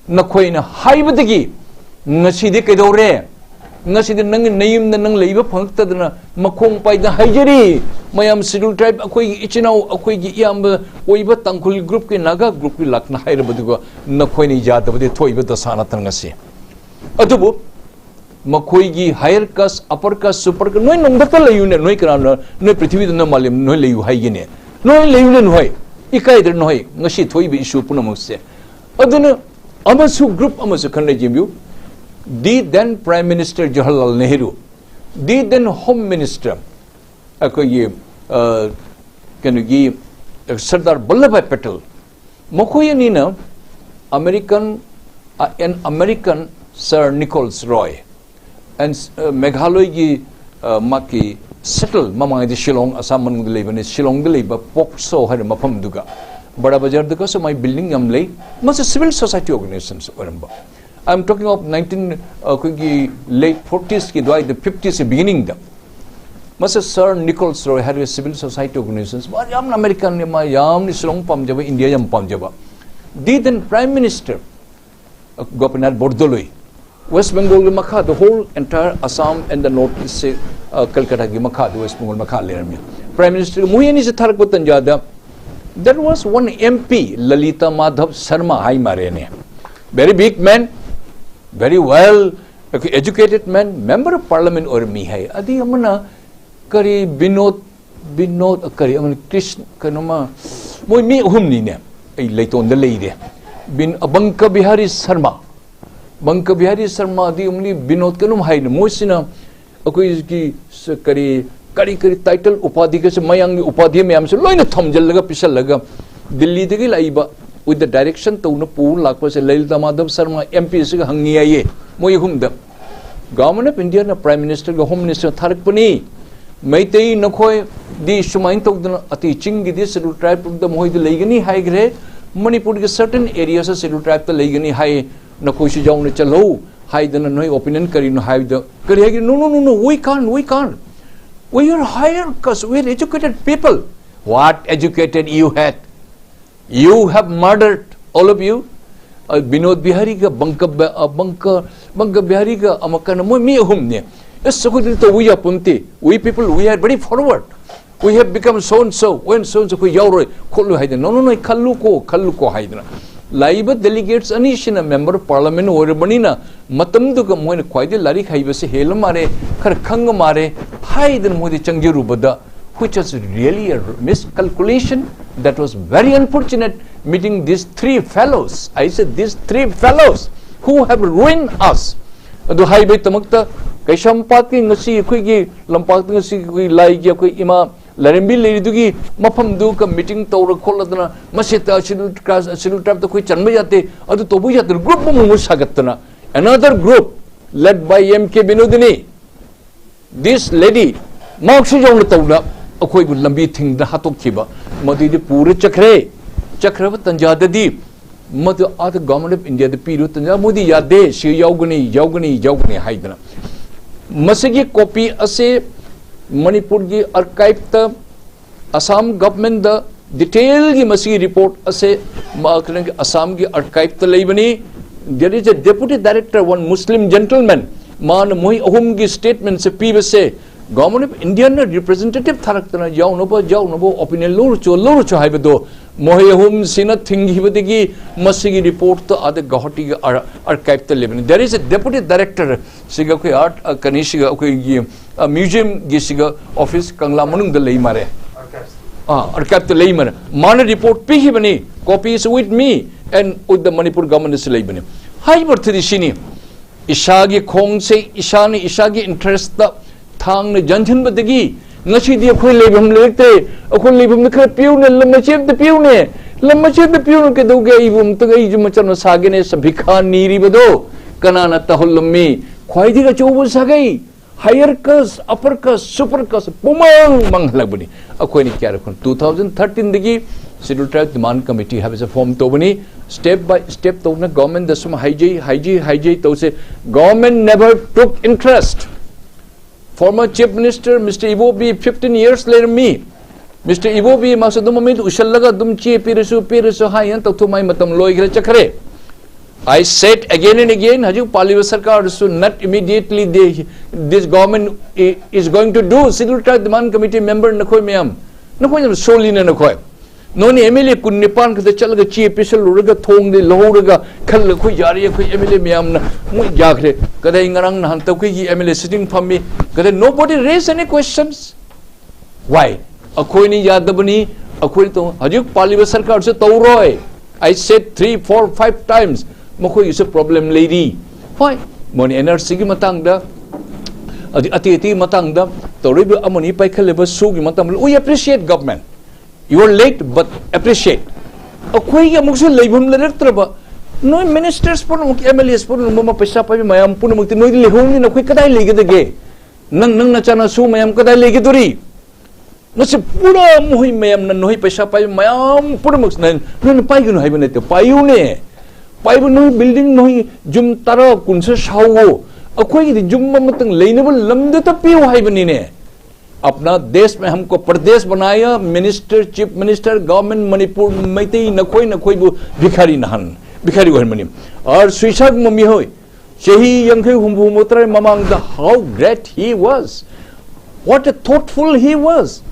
ꯅꯈꯣꯏꯅ ꯍꯥꯏꯕꯗꯒꯤ ꯉꯁꯤꯗꯤ ꯀꯩꯗꯧꯔꯦ? ꯉꯁꯤꯗꯤ ꯅꯪꯒꯤ ꯅꯌꯨꯝꯗ ꯅꯪ ꯂꯩꯕ ꯐꯪꯉꯛꯇꯗꯅ ꯃꯈꯣꯡ ꯄꯥꯏꯗ ꯍꯥꯏꯖꯔꯤ꯫ ꯃꯌꯥꯝ Scheduled Tribe, ꯑꯩꯈꯣꯏꯒꯤ ꯏꯆꯤꯟ ꯏꯅꯥꯎ, ꯑꯩꯈꯣꯏꯒꯤ ꯏꯌꯥꯝꯕ ꯑꯣꯏꯕ ꯇꯥꯡꯈꯨꯜ groupꯀꯤ, ꯅꯥꯒꯥ groupꯀꯤ ꯂꯥꯛꯅ ꯍꯥꯏꯔꯕꯗꯨꯒ ꯅꯈꯣꯏꯅ ꯌꯥꯗꯕꯗꯤ ꯊꯣꯛꯏꯕ ꯗꯁꯥ ꯅꯠꯇꯅ ꯉꯁꯤ꯫ ꯑꯗꯨꯕꯨ ꯃꯈꯣꯏꯒꯤ higher caste, upper caste, super caste, ꯅꯣꯏ ꯅꯣꯡꯗꯛꯇ ꯂꯩꯌꯨꯅꯦ, ꯅꯣꯏ ꯀꯅꯥꯅ ꯅꯣꯏ ꯄ꯭ꯔꯤꯊꯤꯕꯤꯗ ꯅꯣꯏ ꯃꯥꯂꯦꯝ ꯅꯣꯏ ꯂꯩꯌꯨ ꯍꯥꯏꯒꯦꯅꯦ? ꯅꯣꯏ ꯂꯩꯌꯨꯅꯦ, ꯅꯣꯏ ꯏꯀꯥꯏꯗ꯭ꯔ ꯅꯣꯏ? ꯉꯁꯤ ꯊꯣꯛꯏꯕ issue ꯄꯨꯝꯅꯃꯛꯁꯦ꯫ ꯑꯗꯨꯅ ꯑꯃꯁꯨ group ꯑꯃꯁꯨ ꯈꯟꯅ ꯌꯦꯡꯕꯤꯌꯨ꯫ The then Prime Minister Jawaharlal Nehru, the then Home Minister, ꯑꯩꯈꯣꯏꯒꯤ, ꯑ, ꯀꯩꯅꯣꯒꯤ, ꯁꯔꯗꯥꯔ ꯚꯜꯂꯚꯚꯥꯏ ꯄꯇꯦꯜ, ꯃꯈꯣꯏ ꯑꯅꯤꯅ American, ꯑ, an American Sir Nichols Roy, and, ꯑ, ꯃꯦꯘꯥꯂꯣꯏꯒꯤ, ꯑ, ꯃꯥꯒꯤ settle, ꯃꯃꯥꯡꯉꯩꯗꯤ ꯁꯤꯂꯣꯡ, ꯑꯁꯥꯝ ꯃꯅꯨꯡꯗ ꯂꯩꯕꯅꯤ, ꯁꯤꯂꯣꯡꯗ ꯂꯩꯕ ꯄꯣꯛꯁꯣ ꯍꯥꯏꯔꯤꯕ ꯃꯐꯝꯗꯨꯒ, ꯕꯔꯥ ꯕꯖꯥꯔꯗꯒꯁꯨ ꯃꯥꯏ building ꯌꯥꯝ ꯂꯩ꯫ ꯃꯁꯤ civil society organizations ꯑꯣꯏꯔꯝꯕ꯫ I am talking of nineteen, ꯑꯩꯈꯣꯏꯒꯤ late fortiesꯀꯤ ꯑꯗꯨꯋꯥꯏꯗ, fiftiesꯀꯤ beginningꯗ꯫ ꯃꯁꯤ ꯁꯥꯔ ꯅꯤꯀꯣꯜꯁ ꯔꯣꯏ ꯍꯥꯏꯔꯤꯕ civil society organization, ꯃꯥ ꯌꯥꯝꯅ ꯑꯃꯦꯔꯤꯀꯥꯟ, ꯃꯥ ꯌꯥꯝꯅ ꯁꯤꯂꯣꯡ ꯄꯥꯝꯖꯕ, ꯏꯟꯗꯤꯌꯥ ꯌꯥꯝ ꯄꯥꯝꯖꯕ, the then Prime Minister Gopinath Bordoloi, west ꯕꯦꯡꯒꯣꯜꯒꯤ ꯃꯈꯥꯗ, whole entire Assam and the North East ꯁꯦ, ꯑ, ꯀꯜꯀꯇꯥꯒꯤ ꯃꯈꯥꯗ, ꯋꯦꯁ ꯕꯦꯡꯒꯣꯜ ꯃꯈꯥ ꯂꯩꯔꯝꯃꯤ꯫ Prime Minister ꯃꯣꯏ ꯑꯅꯤꯁꯦ ꯊꯥꯔꯛꯄ ꯇꯟꯖꯥꯗ, there was one M P, ꯂꯂꯤꯇꯥ Madhab Sharma high ꯃꯥꯔꯦꯅꯦ, very big man, very well educated man, member of parliament ꯑꯣꯏꯔꯝꯃꯤ ꯍꯥꯏ꯫ ꯑꯗꯩ ꯑꯃꯅ ꯀꯔꯤ ꯕꯤꯅꯣꯗ, ꯕꯤꯅꯣꯗ ꯀꯔꯤ ꯑꯃꯅ ꯀ꯭ꯔꯤꯁꯅ ꯀꯩꯅꯣꯃ, ꯃꯣꯏ ꯃꯤ ꯑꯍꯨꯝꯅꯤꯅꯦ꯫ ꯑꯩ ꯂꯩꯇꯣꯟꯗ ꯂꯩꯔꯦ꯫ ꯕꯤꯟ-, ꯕꯪꯀ ꯕꯤꯍꯥꯔꯤ ꯁꯔꯃ, ꯕꯪꯀ ꯕꯤꯍꯥꯔꯤ ꯁꯔꯃ ꯑꯗꯩ ꯑꯃꯅꯤ ꯕꯤꯅꯣꯗ ꯀꯩꯅꯣꯝ ꯍꯥꯏꯅ, ꯃꯣꯏꯁꯤꯅ ꯑꯩꯈꯣꯏꯒꯤ ꯁ-, ꯀꯔꯤ, ꯀꯔꯤ, ꯀꯔꯤ title ꯎꯄꯥꯙꯤꯒꯁꯦ, ꯃꯌꯥꯡꯒꯤ ꯎꯄꯥꯙꯤ ꯃꯌꯥꯝꯁꯦ ꯂꯣꯏꯅ ꯊꯝꯖꯤꯜꯂꯒ ꯄꯤꯁꯜꯂꯒ ꯗꯤꯜꯂꯤꯗꯒꯤ ꯂꯥꯛꯏꯕ with the direction ꯇꯧꯅ ꯄꯨ ꯂꯥꯛꯄꯁꯦ ꯂꯂꯤꯇꯥ ꯃꯥꯙꯕ ꯁꯔꯃ M P ꯁꯤꯒ ꯍꯪꯉꯤ ꯍꯥꯏꯌꯦ, ꯃꯣꯏ ꯑꯍꯨꯝꯗ꯫ Government of India ꯅ Prime Minister ꯒ Home Minister ꯊꯥꯔꯛꯄꯅꯤ꯫ ꯃꯩꯇꯩ ꯅꯈꯣꯏꯗꯤ ꯁꯨꯃꯥꯏꯅ ꯇꯧꯗꯅ ꯑꯇꯩ ꯆꯤꯡꯒꯤꯗꯤ Scheduled Tribe ꯇ ꯃꯈꯣꯏꯗ ꯂꯩꯒꯅꯤ ꯍꯥꯏꯈ꯭ꯔꯦ, ꯃꯅꯤꯄꯨꯔꯒꯤ certain areas ꯁ Scheduled Tribe ꯇ ꯂꯩꯒꯅꯤ ꯍꯥꯏ, ꯅꯈꯣꯏꯁꯨ ꯌꯥꯎꯅ ꯆꯠꯂꯧ ꯍꯥꯏꯗꯅ, ꯅꯣꯏ opinion ꯀꯔꯤꯅꯣ ꯍꯥꯏꯕꯗ ꯀꯔꯤ ꯍꯥꯏꯒꯦ? No, no, no, no, we can't, we can't. We are higher caste, we are educated people. What educated you had? You have murdered, all of you. ꯑ, ꯕꯤꯅꯣꯗ ꯕꯤꯍꯥꯔꯤꯒ ꯕꯪꯀ ꯕ-, ꯑ, ꯕꯪꯀ, ꯕꯪꯀ ꯕꯤꯍꯥꯔꯤꯒ ꯑꯃ ꯀꯅꯥ, ꯃꯣꯏ ꯃꯤ ꯑꯍꯨꯝꯅꯦ꯫ ꯑꯁ, ꯑꯩꯈꯣꯏꯗꯤ ꯇꯧꯕ ꯌꯥꯄꯣꯟꯇꯦ꯫ We people, we are very forward. We have become so and so, when so and so ꯑꯩꯈꯣꯏ ꯌꯥꯎꯔꯣꯏ, ꯈꯣꯠꯂꯣꯏ ꯍꯥꯏꯗꯅ꯫ No, no, no, ꯈꯜꯂꯨꯀꯣ, ꯈꯜꯂꯨꯀꯣ ꯍꯥꯏꯗꯅ꯫ ꯂꯥꯛꯏꯕ delegates ꯑꯅꯤꯁꯤꯅ member of parliament ꯑꯣꯏꯔꯕꯅꯤꯅ, ꯃꯇꯝꯗꯨꯒ ꯃꯣꯏꯅ ꯈ꯭ꯋꯥꯏꯗꯒꯤ ꯂꯥꯏꯔꯤꯛ ꯍꯩꯕꯁꯦ ꯍꯦꯜꯂ ꯃꯥꯜꯂꯦ, ꯈꯔ ꯈꯪꯉ ꯃꯥꯜꯂꯦ ꯍꯥꯏꯗꯅ ꯃꯣꯏꯗꯤ ꯆꯪꯖꯔꯨꯕꯗ, which was really a miscalculation, that was very unfortunate, meeting these three fellows. I said, "These three fellows who have ruined us." ꯑꯗꯨ ꯍꯥꯏꯕꯒꯤꯗꯃꯛꯇ ꯀꯩꯁꯥꯝꯄꯥꯠꯀꯤ ꯉꯁꯤ ꯑꯩꯈꯣꯏꯒꯤ ꯂꯝꯄꯥꯛꯇ ꯉꯁꯤ ꯑꯩꯈꯣꯏ ꯂꯥꯏꯒꯤ ꯑꯩꯈꯣꯏ ꯏꯃꯥ ꯂꯥꯏꯔꯦꯝꯕꯤ ꯂꯩꯔꯤꯗꯨꯒꯤ ꯃꯐꯝꯗꯨꯒ meeting ꯇꯧꯔ ꯈꯣꯠꯂꯗꯅ, ꯃꯁꯤꯗ Scheduled Caste, Scheduled Tribe ꯇ ꯑꯩꯈꯣꯏ ꯆꯟꯕ ꯌꯥꯗꯦ, ꯑꯗꯨ ꯇꯧꯕ ꯌꯥꯗꯦ, group ꯑꯃꯃꯨꯛ ꯁꯥꯒꯠꯇꯅ, another group led by M K Binodini, this lady, ꯃꯍꯥꯛꯁꯨ ꯌꯥꯎꯅ ꯇꯧꯅ ꯑꯩꯈꯣꯏꯕꯨ ꯂꯝꯕꯤ ꯊꯤꯡꯗ ꯍꯥꯠꯇꯣꯛꯈꯤꯕ꯫ ꯃꯗꯨꯗꯤ ꯄꯨꯔ ꯆꯠꯈ꯭ꯔꯦ꯫ ꯆꯠꯈ꯭ꯔꯕ ꯇꯟꯖꯥꯗꯗꯤ ꯃꯗꯨ ꯑꯥꯗ Government of India ꯗ ꯄꯤꯔꯨ ꯇꯟꯖꯥ, ꯃꯣꯏꯗꯤ ꯌꯥꯗꯦ, ꯁꯤ ꯌꯥꯎꯒꯅꯤ, ꯌꯥꯎꯒꯅꯤ, ꯌꯥꯎꯒꯅꯤ ꯍꯥꯏꯗꯅ꯫ ꯃꯁꯤꯒꯤ copy ꯑꯁꯤ ꯃꯅꯤꯄꯨꯔꯒꯤ ꯑꯥꯔꯀꯥꯏꯚꯇ, ꯑꯁꯥꯝ ꯒꯚꯔꯟꯃꯦꯟꯗ ꯗꯤꯇꯦꯜꯒꯤ ꯃꯁꯤꯒꯤ ꯔꯤꯄꯣꯔꯠ ꯑꯁꯦ ꯃ-, ꯀꯩꯅꯣꯒꯤ ꯑꯁꯥꯝꯒꯤ ꯑꯥꯔꯀꯥꯏꯚꯇ ꯂꯩꯕꯅꯤ꯫ There is a deputy director, one Muslim gentleman, ꯃꯥꯅ ꯃꯣꯏ ꯑꯍꯨꯝꯒꯤ ꯁ꯭ꯇꯦꯠꯃꯦꯟꯁꯦ ꯄꯤꯕꯁꯦ, ꯒꯣꯚꯔꯟꯃꯦꯟ ꯑꯣꯐ ꯏꯟꯗꯤꯌꯥꯅ ꯔꯤꯄ꯭ꯔꯖꯦꯟꯇꯦꯇꯤꯚ ꯊꯥꯔꯛꯇꯅ ꯌꯥꯎꯅꯕ, ꯌꯥꯎꯅꯕ ꯑꯣꯄꯤꯅꯤꯌꯟ ꯂꯧꯔꯨꯆꯣ, ꯂꯧꯔꯨꯆꯣ ꯍꯥꯏꯕꯗꯣ ꯃꯣꯏ ꯑꯍꯨꯝꯁꯤꯅ ꯊꯤꯡꯈꯤꯕꯗꯒꯤ ꯃꯁꯤꯒꯤ ꯔꯤꯄꯣꯔꯠꯇꯣ ꯑꯥꯗ ꯒꯧꯍꯥꯇꯤꯒꯤ ꯑꯥꯔ-, ꯑꯥꯔꯀꯥꯏꯚꯇ ꯂꯩꯕꯅꯤ꯫ There is a deputy director, ꯁꯤꯒ ꯑꯩꯈꯣꯏ ꯑꯥꯔꯠ, ꯑ, ꯀꯩꯅꯣꯁꯤꯒ ꯑꯩꯈꯣꯏꯒꯤ, ꯑ, ꯃ꯭ꯌꯨꯖꯤꯌꯝꯒꯤꯁꯤꯒ ꯑꯣꯐꯤꯁ ꯀꯪꯂꯥ ꯃꯅꯨꯡꯗ ꯂꯩ ꯃꯥꯔꯦ꯫ ꯑꯥ, ꯑꯥꯔꯀꯥꯏꯚꯇ ꯂꯩ ꯃꯥꯔꯦ꯫ ꯃꯥꯅ report ꯄꯤꯈꯤꯕꯅꯤ, copy is with me and with the Manipur government ꯁꯨ ꯂꯩꯕꯅꯤ꯫ ꯍꯥꯏꯔꯤꯕ ꯑꯔꯊꯗꯤ ꯁꯤꯅꯤ, ꯏꯁꯥꯒꯤ ꯈꯣꯡꯁꯦ ꯏꯁꯥꯅ ꯏꯁꯥꯒꯤ ꯏꯟꯇꯔꯦꯁꯇ ꯊꯥꯡꯅ ꯌꯥꯟꯁꯤꯟꯕꯗꯒꯤ ꯉꯁꯤꯗꯤ ꯑꯩꯈꯣꯏ ꯂꯩꯐꯝ ꯂꯩꯔꯛꯇ꯭ꯔꯦ, ꯑꯩꯈꯣꯏ ꯂꯩꯐꯝꯗ ꯈꯔ ꯄꯤꯌꯨꯅꯦ, ꯂꯝ ꯃꯆꯦ ꯑꯝꯇ ꯄꯤꯌꯨꯅꯦ, ꯂꯝ ꯃꯆꯦ ꯑꯝꯇ ꯄꯤꯌꯨꯅꯦ, ꯀꯩꯗꯧꯒꯦ? ꯑꯩꯕꯨ ꯑꯝꯇ, ꯑꯩꯁꯨ ꯃꯆꯥ ꯃꯁꯥꯒꯤꯅꯦ ꯁ-, ꯚꯤꯈꯥ ꯅꯤꯔꯤꯕꯗꯣ ꯀꯅꯥꯅ ꯇꯧꯍꯜꯂꯝꯃꯤ? ꯈ꯭ꯋꯥꯏꯗꯒꯤ ꯑꯆꯧꯕ ꯁꯥꯒꯩ, higher caste, upper caste, super caste ꯄꯨꯝꯃꯥꯡ ꯃꯥꯡꯍꯜꯂꯛꯄꯅꯤ꯫ ꯑꯩꯈꯣꯏꯅ ꯀꯌꯥꯔꯛ ꯈꯨꯟ-, two thousand thirteen ꯗꯒꯤ Scheduled Tribe Demand Committee ꯍꯥꯏꯕꯁꯦ ꯐꯣꯔꯝ ꯇꯧꯕꯅꯤ꯫ Step by step ꯇꯧꯅ ꯒꯣꯚꯔꯟꯃꯦꯟꯗ ꯁꯨꯝ ꯍꯥꯏꯖꯩ, ꯍꯥꯏꯖꯩ, ꯍꯥꯏꯖꯩ ꯇꯧꯁꯦ꯫ Government never took interest. Former Chief Minister Mister Ibobi fifteen years ꯂꯩꯔꯝꯃꯤ꯫ Mister Ibobi ꯃꯥꯁꯨ ꯑꯗꯨꯝ ꯃꯃꯤꯠ ꯎꯏꯁꯜꯂꯒ ꯑꯗꯨꯝ ꯆꯦ ꯄꯤꯔꯁꯨ, ꯄꯤꯔꯁꯨ ꯍꯥꯏꯅ ꯇꯧꯊꯣꯛ ꯃꯥꯏ ꯃꯇꯝ ꯂꯣꯏꯈ꯭ꯔꯦ, ꯆꯠꯈ꯭ꯔꯦ꯫ I said again and again, ꯍꯧꯖꯤꯛ ꯄꯥꯜꯂꯤꯕ ꯁꯔꯀꯥꯔꯗꯨꯁꯨ not immediately they, this government i-, is going to do, Scheduled Tribe Demand Committee member ꯅꯈꯣꯏ ꯃꯌꯥꯝ, ꯅꯈꯣꯏ ꯌꯥꯝ ꯁꯣꯜꯂꯤꯅ ꯅꯈꯣꯏ꯫ ꯅꯣꯏꯅ MLA ꯀꯨꯟꯅꯤꯄꯥꯟ ꯈꯛꯇ ꯆꯠꯂꯒ ꯆꯦ ꯄꯤꯁꯜꯂꯨꯔꯒ ꯊꯣꯡꯗꯤ ꯂꯧꯍꯧꯔꯒ ꯈꯜꯂ ꯑꯩꯈꯣꯏ ꯌꯥꯔꯦ, ꯑꯩꯈꯣꯏ MLA ꯃꯌꯥꯝꯅ ꯃꯣꯏ ꯌꯥꯈ꯭ꯔꯦ꯫ ꯀꯗꯥꯏ ꯉꯔꯥꯡ ꯅꯍꯥꯟ ꯇꯧꯈꯤꯒꯤ MLA sitting ꯐꯝꯃꯤ꯫ ꯀꯗꯥꯏ nobody raise any questions? Why? ꯑꯩꯈꯣꯏꯅ ꯌꯥꯗꯕꯅꯤ, ꯑꯩꯈꯣꯏꯅ ꯇꯧ-, ꯍꯧꯖꯤꯛ ꯄꯥꯜꯂꯤꯕ ꯁꯔꯀꯥꯔꯁꯨ ꯇꯧꯔꯣꯏ꯫ I said three, four, five times, ꯃꯈꯣꯏꯒꯤꯁꯨ ꯄ꯭ꯔꯣꯕ꯭ꯂꯦꯝ ꯂꯩꯔꯤ꯫ ꯍꯣꯏ, ꯃꯣꯏꯅ NRC ꯒꯤ ꯃꯇꯥꯡꯗ, ꯑꯗꯩ ꯑꯇꯩ ꯑꯇꯩ ꯃꯇꯥꯡꯗ ꯇꯧꯔꯤꯕ ꯑꯃꯅꯤ ꯄꯥꯏꯈꯠꯂꯤꯕ ꯁꯨꯒꯤ ꯃꯇꯥꯡꯗ, we appreciate government, you are late but appreciate꯫ ꯑꯩꯈꯣꯏꯒꯤ ꯑꯃꯨꯛꯁꯨ ꯂꯩꯐꯝ ꯂꯩꯔꯛꯇ꯭ꯔꯕ, ꯅꯣꯏ ministers ꯄꯨꯝꯅꯃꯛ, MLAs ꯄꯨꯝꯅꯃꯛ, ꯄꯩꯁꯥ ꯄꯥꯏꯕ ꯃꯌꯥꯝ ꯄꯨꯝꯅꯃꯛꯇꯤ ꯅꯣꯏꯗꯤ ꯂꯩꯍꯧꯅꯤꯅ ꯑꯩꯈꯣꯏ ꯀꯗꯥꯏ ꯂꯩꯒꯗꯒꯦ? ꯅꯪ, ꯅꯪ ꯅꯆꯥꯅꯁꯨ ꯃꯌꯥꯝ ꯀꯗꯥꯏ ꯂꯩꯒꯗꯧꯔꯤ? ꯃꯁꯤ ꯄꯨꯔꯥ ꯃꯈꯣꯏ ꯃꯌꯥꯝꯅ, ꯅꯈꯣꯏ ꯄꯩꯁꯥ ꯄꯥꯏꯕ ꯃꯌꯥꯝ ꯄꯨꯝꯅꯃꯛꯁꯤꯅ ꯅꯣꯏꯅ ꯄꯥꯏꯒꯅꯨ ꯍꯥꯏꯕ ꯅꯠꯇꯦ, ꯄꯥꯏꯌꯨꯅꯦ꯫ ꯄꯥꯏꯕ ꯅꯣꯏ building, ꯅꯣꯏ ꯌꯨꯝ ꯇꯔꯥ ꯀꯨꯟꯁꯨ ꯁꯥꯎꯋꯣ, ꯑꯩꯈꯣꯏꯒꯤꯗꯤ ꯌꯨꯝ ꯑꯃꯇꯪ ꯂꯩꯅꯕ ꯂꯝꯗꯨꯇ ꯄꯤꯌꯨ ꯍꯥꯏꯕꯅꯤꯅꯦ꯫ अपना देश में हमको प्रदेश बनाया, minister, chief minister, government Manipur, Meitei ꯅꯈꯣꯏ ꯅꯈꯣꯏꯕꯨ भिखारी ꯅꯍꯥꯟ, भिखारी ꯑꯣꯏꯍꯟꯕꯅꯤ꯫ और ꯁꯨꯏꯁꯥꯒꯨꯝꯕ ꯃꯤꯍꯣꯏ, ꯆꯍꯤ ꯌꯥꯡꯈꯩ ꯍꯨꯝꯐꯨ ꯍꯨꯝꯐꯨꯇꯔꯥ ꯃꯃꯥꯡꯗ, how great he was, what a thoughtful he was.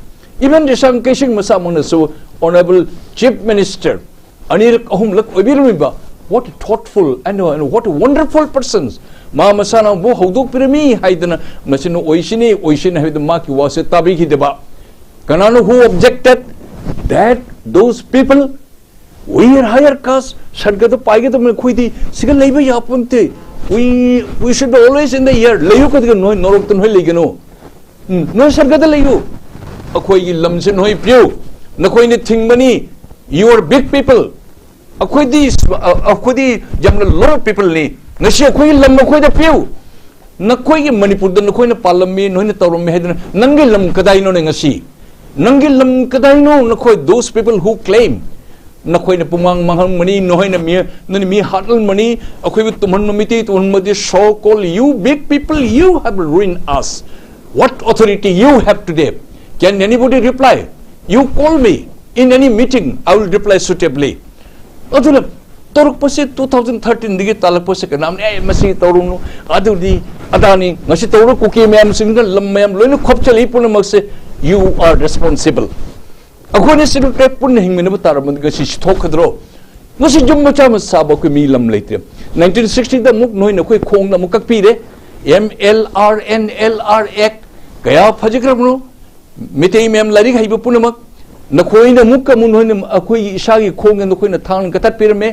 Even ꯔꯤꯁꯥꯡ ꯀꯩꯁꯤꯡ ꯃꯁꯥꯃꯛꯅꯁꯨ, Honourable Chief Minister ꯑꯅꯤꯔꯛ ꯑꯍꯨꯝꯂꯛ ꯑꯣꯏꯕꯤꯔꯝꯃꯤꯕ, what a thoughtful and, and what a wonderful persons. ꯃꯥ ꯃꯁꯥꯅꯕꯨ ꯍꯧꯗꯣꯛꯄꯤꯔꯝꯃꯤ ꯍꯥꯏꯗꯅ, ꯃꯁꯤꯅ ꯑꯣꯏꯁꯤꯅꯤ ꯑꯣꯏꯁꯤꯅꯤ ꯍꯥꯏꯕꯗ ꯃꯥꯒꯤ ꯋꯥꯁꯦ ꯇꯥꯕꯤꯈꯤꯗꯕ꯫ ꯀꯅꯥꯅꯣ who objected that those people, we are higher caste, ꯁꯔꯒꯗ ꯄꯥꯏꯒꯗꯕꯅꯤ ꯑꯩꯈꯣꯏꯗꯤ, ꯁꯤꯒ ꯂꯩꯕ ꯌꯥꯄꯣꯟꯇꯦ, we, we should always in the air, ꯂꯩꯌꯨ ꯀꯩꯗꯧꯒꯦ ꯅꯣꯏ ꯅꯣꯔꯣꯛꯇ ꯅꯣꯏ ꯂꯩꯒꯅꯨ꯫ ꯎꯝ, ꯅꯣꯏ ꯁꯔꯒꯗ ꯂꯩꯌꯨ, ꯑꯩꯈꯣꯏꯒꯤ ꯂꯝꯁꯦ ꯅꯣꯏ ꯄꯤꯌꯨ, ꯅꯈꯣꯏꯅ ꯊꯤꯡꯕꯅꯤ, you are big people, ꯑꯩꯈꯣꯏꯗꯤ ꯑꯩꯈꯣꯏꯗꯤ ꯌꯥꯝꯅ low peopleꯅꯤ, ꯉꯁꯤ ꯑꯩꯈꯣꯏꯒꯤ ꯂꯝ ꯑꯩꯈꯣꯏꯗ ꯄꯤꯌꯨ꯫ ꯅꯈꯣꯏꯒꯤ ꯃꯅꯤꯄꯨꯔꯗ ꯅꯈꯣꯏꯅ ꯄꯥꯜꯂꯝꯃꯤ, ꯅꯈꯣꯏꯅ ꯇꯧꯔꯝꯃꯤ ꯍꯥꯏꯗꯅ ꯅꯪꯒꯤ ꯂꯝ ꯀꯗꯥꯏꯅꯣꯅꯦ ꯉꯁꯤ? ꯅꯪꯒꯤ ꯂꯝ ꯀꯗꯥꯏꯅꯣ? ꯅꯈꯣꯏ, those people who claim, ꯅꯈꯣꯏꯅ ꯄꯨꯡꯃꯥꯡ ꯃꯥꯡꯍꯟꯕꯅꯤ, ꯅꯈꯣꯏꯅ ꯃꯤ, ꯅꯣꯏꯅ ꯃꯤ ꯍꯥꯠꯍꯟꯕꯅꯤ, ꯑꯩꯈꯣꯏꯕꯨ ꯇꯨꯝꯍꯟꯕ, Meitei ꯇꯨꯝꯍꯟꯕꯗꯤ, so called you big people, you have ruined us. What authority you have today? Can anybody reply? You call me in any meeting, I will reply suitably. ꯑꯗꯨꯅ ꯇꯧꯔꯛꯄꯁꯦ two thousand thirteenꯗꯒꯤ ꯇꯥꯜꯂꯛꯄꯁꯦ ꯀꯅꯥꯝꯅ, "ꯑꯦ, ꯃꯁꯤ ꯇꯧꯔꯨꯅꯨ, ꯑꯗꯨꯗꯤ ꯑꯗꯥꯅꯤ, ꯉꯁꯤ ꯇꯧꯔꯣ, ꯀꯨꯀꯤ ꯃꯌꯥꯝꯁꯤꯡꯗ ꯂꯝ ꯃꯌꯥꯝ ꯂꯣꯏꯅ ꯈꯣꯞꯆꯜꯂꯤ ꯄꯨꯝꯅꯃꯛꯁꯦ, you are responsible." ꯑꯩꯈꯣꯏꯅ ꯁꯤꯗ ꯄꯨꯟꯅ ꯍꯤꯡꯃꯤꯟꯅꯕ ꯇꯥꯔꯕꯗꯤ ꯉꯁꯤ ꯁꯤ ꯊꯣꯛꯀꯗ꯭ꯔꯣ? ꯉꯁꯤ ꯌꯨꯝ ꯃꯆꯥ ꯑꯃ ꯁꯥꯕ ꯑꯩꯈꯣꯏ ꯃꯤ ꯂꯝ ꯂꯩꯇ꯭ꯔꯦ꯫ Nineteen sixtyꯗ ꯑꯃꯨꯛ ꯅꯣꯏꯅ ꯑꯩꯈꯣꯏ ꯈꯣꯡꯗ ꯑꯃꯨꯛ ꯀꯛꯄꯤꯔꯦ꯫ M L R, N L R Act ꯀꯌꯥ ꯐꯖꯈ꯭ꯔꯕꯅꯣ? ꯃꯤꯇꯩ ꯃꯌꯥꯝ ꯂꯥꯏꯔꯤꯛ ꯍꯩꯕ ꯄꯨꯝꯅꯃꯛ, ꯅꯈꯣꯏꯅ ꯑꯃꯨꯛꯀ ꯑꯃꯨꯛ ꯅꯣꯏꯅ ꯑꯩꯈꯣꯏꯒꯤ ꯏꯁꯥꯒꯤ ꯈꯣꯡꯗ ꯅꯈꯣꯏꯅ ꯊꯥꯡꯅ ꯀꯛꯊꯠꯄꯤꯔꯝꯃꯦ꯫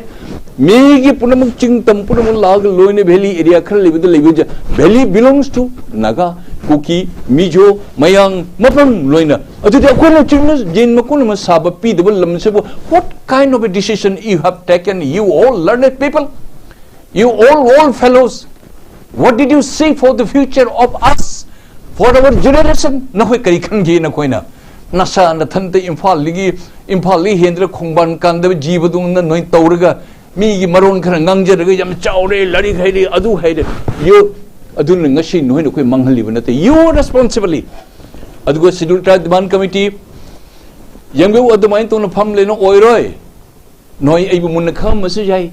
ꯃꯤꯒꯤ ꯄꯨꯝꯅꯃꯛ ꯆꯤꯡ ꯇꯝ ꯄꯨꯝꯅꯃꯛ ꯂꯥꯛꯑꯒ ꯂꯣꯏꯅ valley area ꯈꯔ ꯂꯩꯕꯗ ꯂꯩꯕ ꯖ-, valley belongs to Naga, Kuki, Mizo, Mayang, ꯃꯐꯝ ꯂꯣꯏꯅ꯫ ꯑꯗꯨꯗꯤ ꯑꯩꯈꯣꯏꯅ ꯆꯤꯡꯅ ꯌꯦꯟ ꯃꯀꯣꯟ ꯑꯃ ꯁꯥꯕ ꯄꯤꯗꯕ ꯂꯝꯁꯤꯕꯨ, what kind of a decision you have taken, you all learned people? You all, all fellows, what did you see for the future of us, for our generation? ꯅꯈꯣꯏ ꯀꯔꯤ ꯈꯟꯒꯦ? ꯅꯈꯣꯏꯅ ꯅꯁꯥ ꯅꯊꯟꯇ ꯏꯝꯐꯥꯜꯗꯒꯤ, ꯏꯝꯐꯥꯜꯗꯒꯤ ꯍꯦꯟꯗ꯭ꯔ ꯈꯣꯡꯕꯥꯟ ꯀꯥꯟꯗꯕ ꯖꯤꯕꯗꯧꯅ ꯅꯣꯏ ꯇꯧꯔꯒ, ꯃꯤꯒꯤ ꯃꯔꯣꯟ ꯈꯔ ꯉꯥꯡꯖꯔꯒ, "ꯌꯥꯝ ꯆꯥꯎꯔꯦ, ꯂꯥꯏꯔꯤꯛ ꯍꯩꯔꯦ, ꯑꯗꯨ ꯍꯩꯔꯦ," you, ꯑꯗꯨꯅ ꯉꯁꯤ ꯅꯈꯣꯏꯅ ꯑꯩꯈꯣꯏ ꯃꯥꯡꯍꯜꯂꯤꯕ ꯅꯠꯇꯦ, you are responsibly. ꯑꯗꯨꯒ Scheduled Tribe Demand Committee, ꯌꯦꯡꯕꯤꯌꯨ, ꯑꯗꯨꯃꯥꯏꯅ ꯇꯧꯅ ꯐꯝ ꯂꯩꯅ ꯑꯣꯏꯔꯣꯏ꯫ ꯅꯣꯏ ꯑꯩꯕꯨ ꯃꯨꯟꯅ ꯈꯪꯉꯝꯕꯁꯨ ꯌꯥꯏ,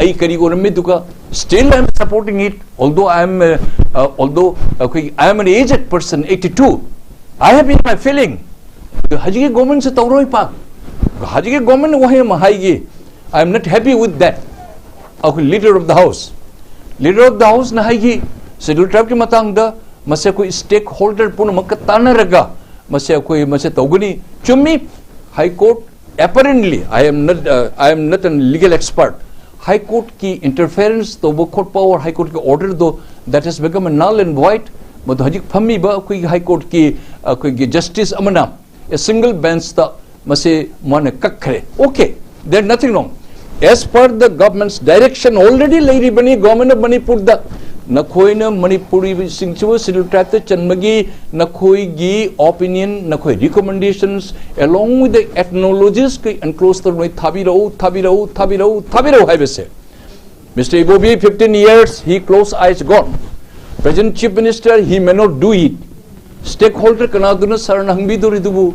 ꯑꯩ ꯀꯔꯤ ꯑꯣꯏꯔꯝꯃꯤꯗꯨꯒ, still I am supporting it, although I am, uh, uh, although ꯑꯩꯈꯣꯏ, I am an aged person, eighty two, I have been my feeling. ꯍꯧꯖꯤꯛꯀꯤ ꯒꯣꯔꯃꯦꯟꯁꯦ ꯇꯧꯔꯣꯏ ꯄꯥꯛ꯫ ꯍꯧꯖꯤꯛꯀꯤ ꯒꯣꯔꯃꯦꯟ ꯋꯥꯍꯩ ꯑꯃ ꯍꯥꯏꯒꯦ, I am not happy with that. ꯑꯩꯈꯣꯏ Leader of the House, Leader of the Houseꯅ ꯍꯥꯏꯒꯤ, Scheduled Tribeꯀꯤ ꯃꯇꯥꯡꯗ ꯃꯁꯤ ꯑꯩꯈꯣꯏ stakeholder ꯄꯨꯝꯅꯃꯛꯀ ꯇꯥꯟꯅꯔꯒ ꯃꯁꯤ ꯑꯩꯈꯣꯏ ꯃꯁꯤ ꯇꯧꯒꯅꯤ꯫ ꯆꯨꯝꯃꯤ, High Court, apparently, I am not, uh, I am not a legal expert. High Courtꯀꯤ interference ꯇꯧꯕ ꯈꯣꯠꯄ or High Courtꯀꯤ orderꯗꯣ, that has become a null and void. ꯃꯗꯨ ꯍꯧꯖꯤꯛ ꯐꯝꯃꯤꯕ ꯑꯩꯈꯣꯏꯒꯤ High Courtꯀꯤ ꯑꯩꯈꯣꯏꯒꯤ justice ꯑꯃꯅ a single benchꯇ ꯃꯁꯤ ꯃꯥꯅ ꯀꯛꯈ꯭ꯔꯦ꯫ Okay, there nothing wrong. As per the government's direction, already ꯂꯩꯔꯤꯕꯅꯤ Government of Manipurꯗ, ꯅꯈꯣꯏꯅ ꯃꯅꯤꯄꯨꯔꯤꯁꯤꯡꯁꯤꯕꯨ Scheduled Tribeꯇ ꯆꯟꯕꯒꯤ ꯅꯈꯣꯏꯒꯤ opinion, ꯅꯈꯣꯏ recommendations, along with the acknowledgesꯀꯤ enclosed ꯇꯧꯔ ꯊꯥꯕꯤꯔꯛꯎ, ꯊꯥꯕꯤꯔꯛꯎ, ꯊꯥꯕꯤꯔꯛꯎ, ꯊꯥꯕꯤꯔꯛꯎ ꯍꯥꯏꯕꯁꯦ꯫ Mister Ibobi, fifteen years, he close eyes gone. Present Chief Minister, he may not do it. Stakeholder ꯀꯅꯥꯗꯨꯅ ꯁꯥꯔꯅ ꯍꯪꯕꯤꯗꯣꯔꯤꯗꯨꯕꯨ?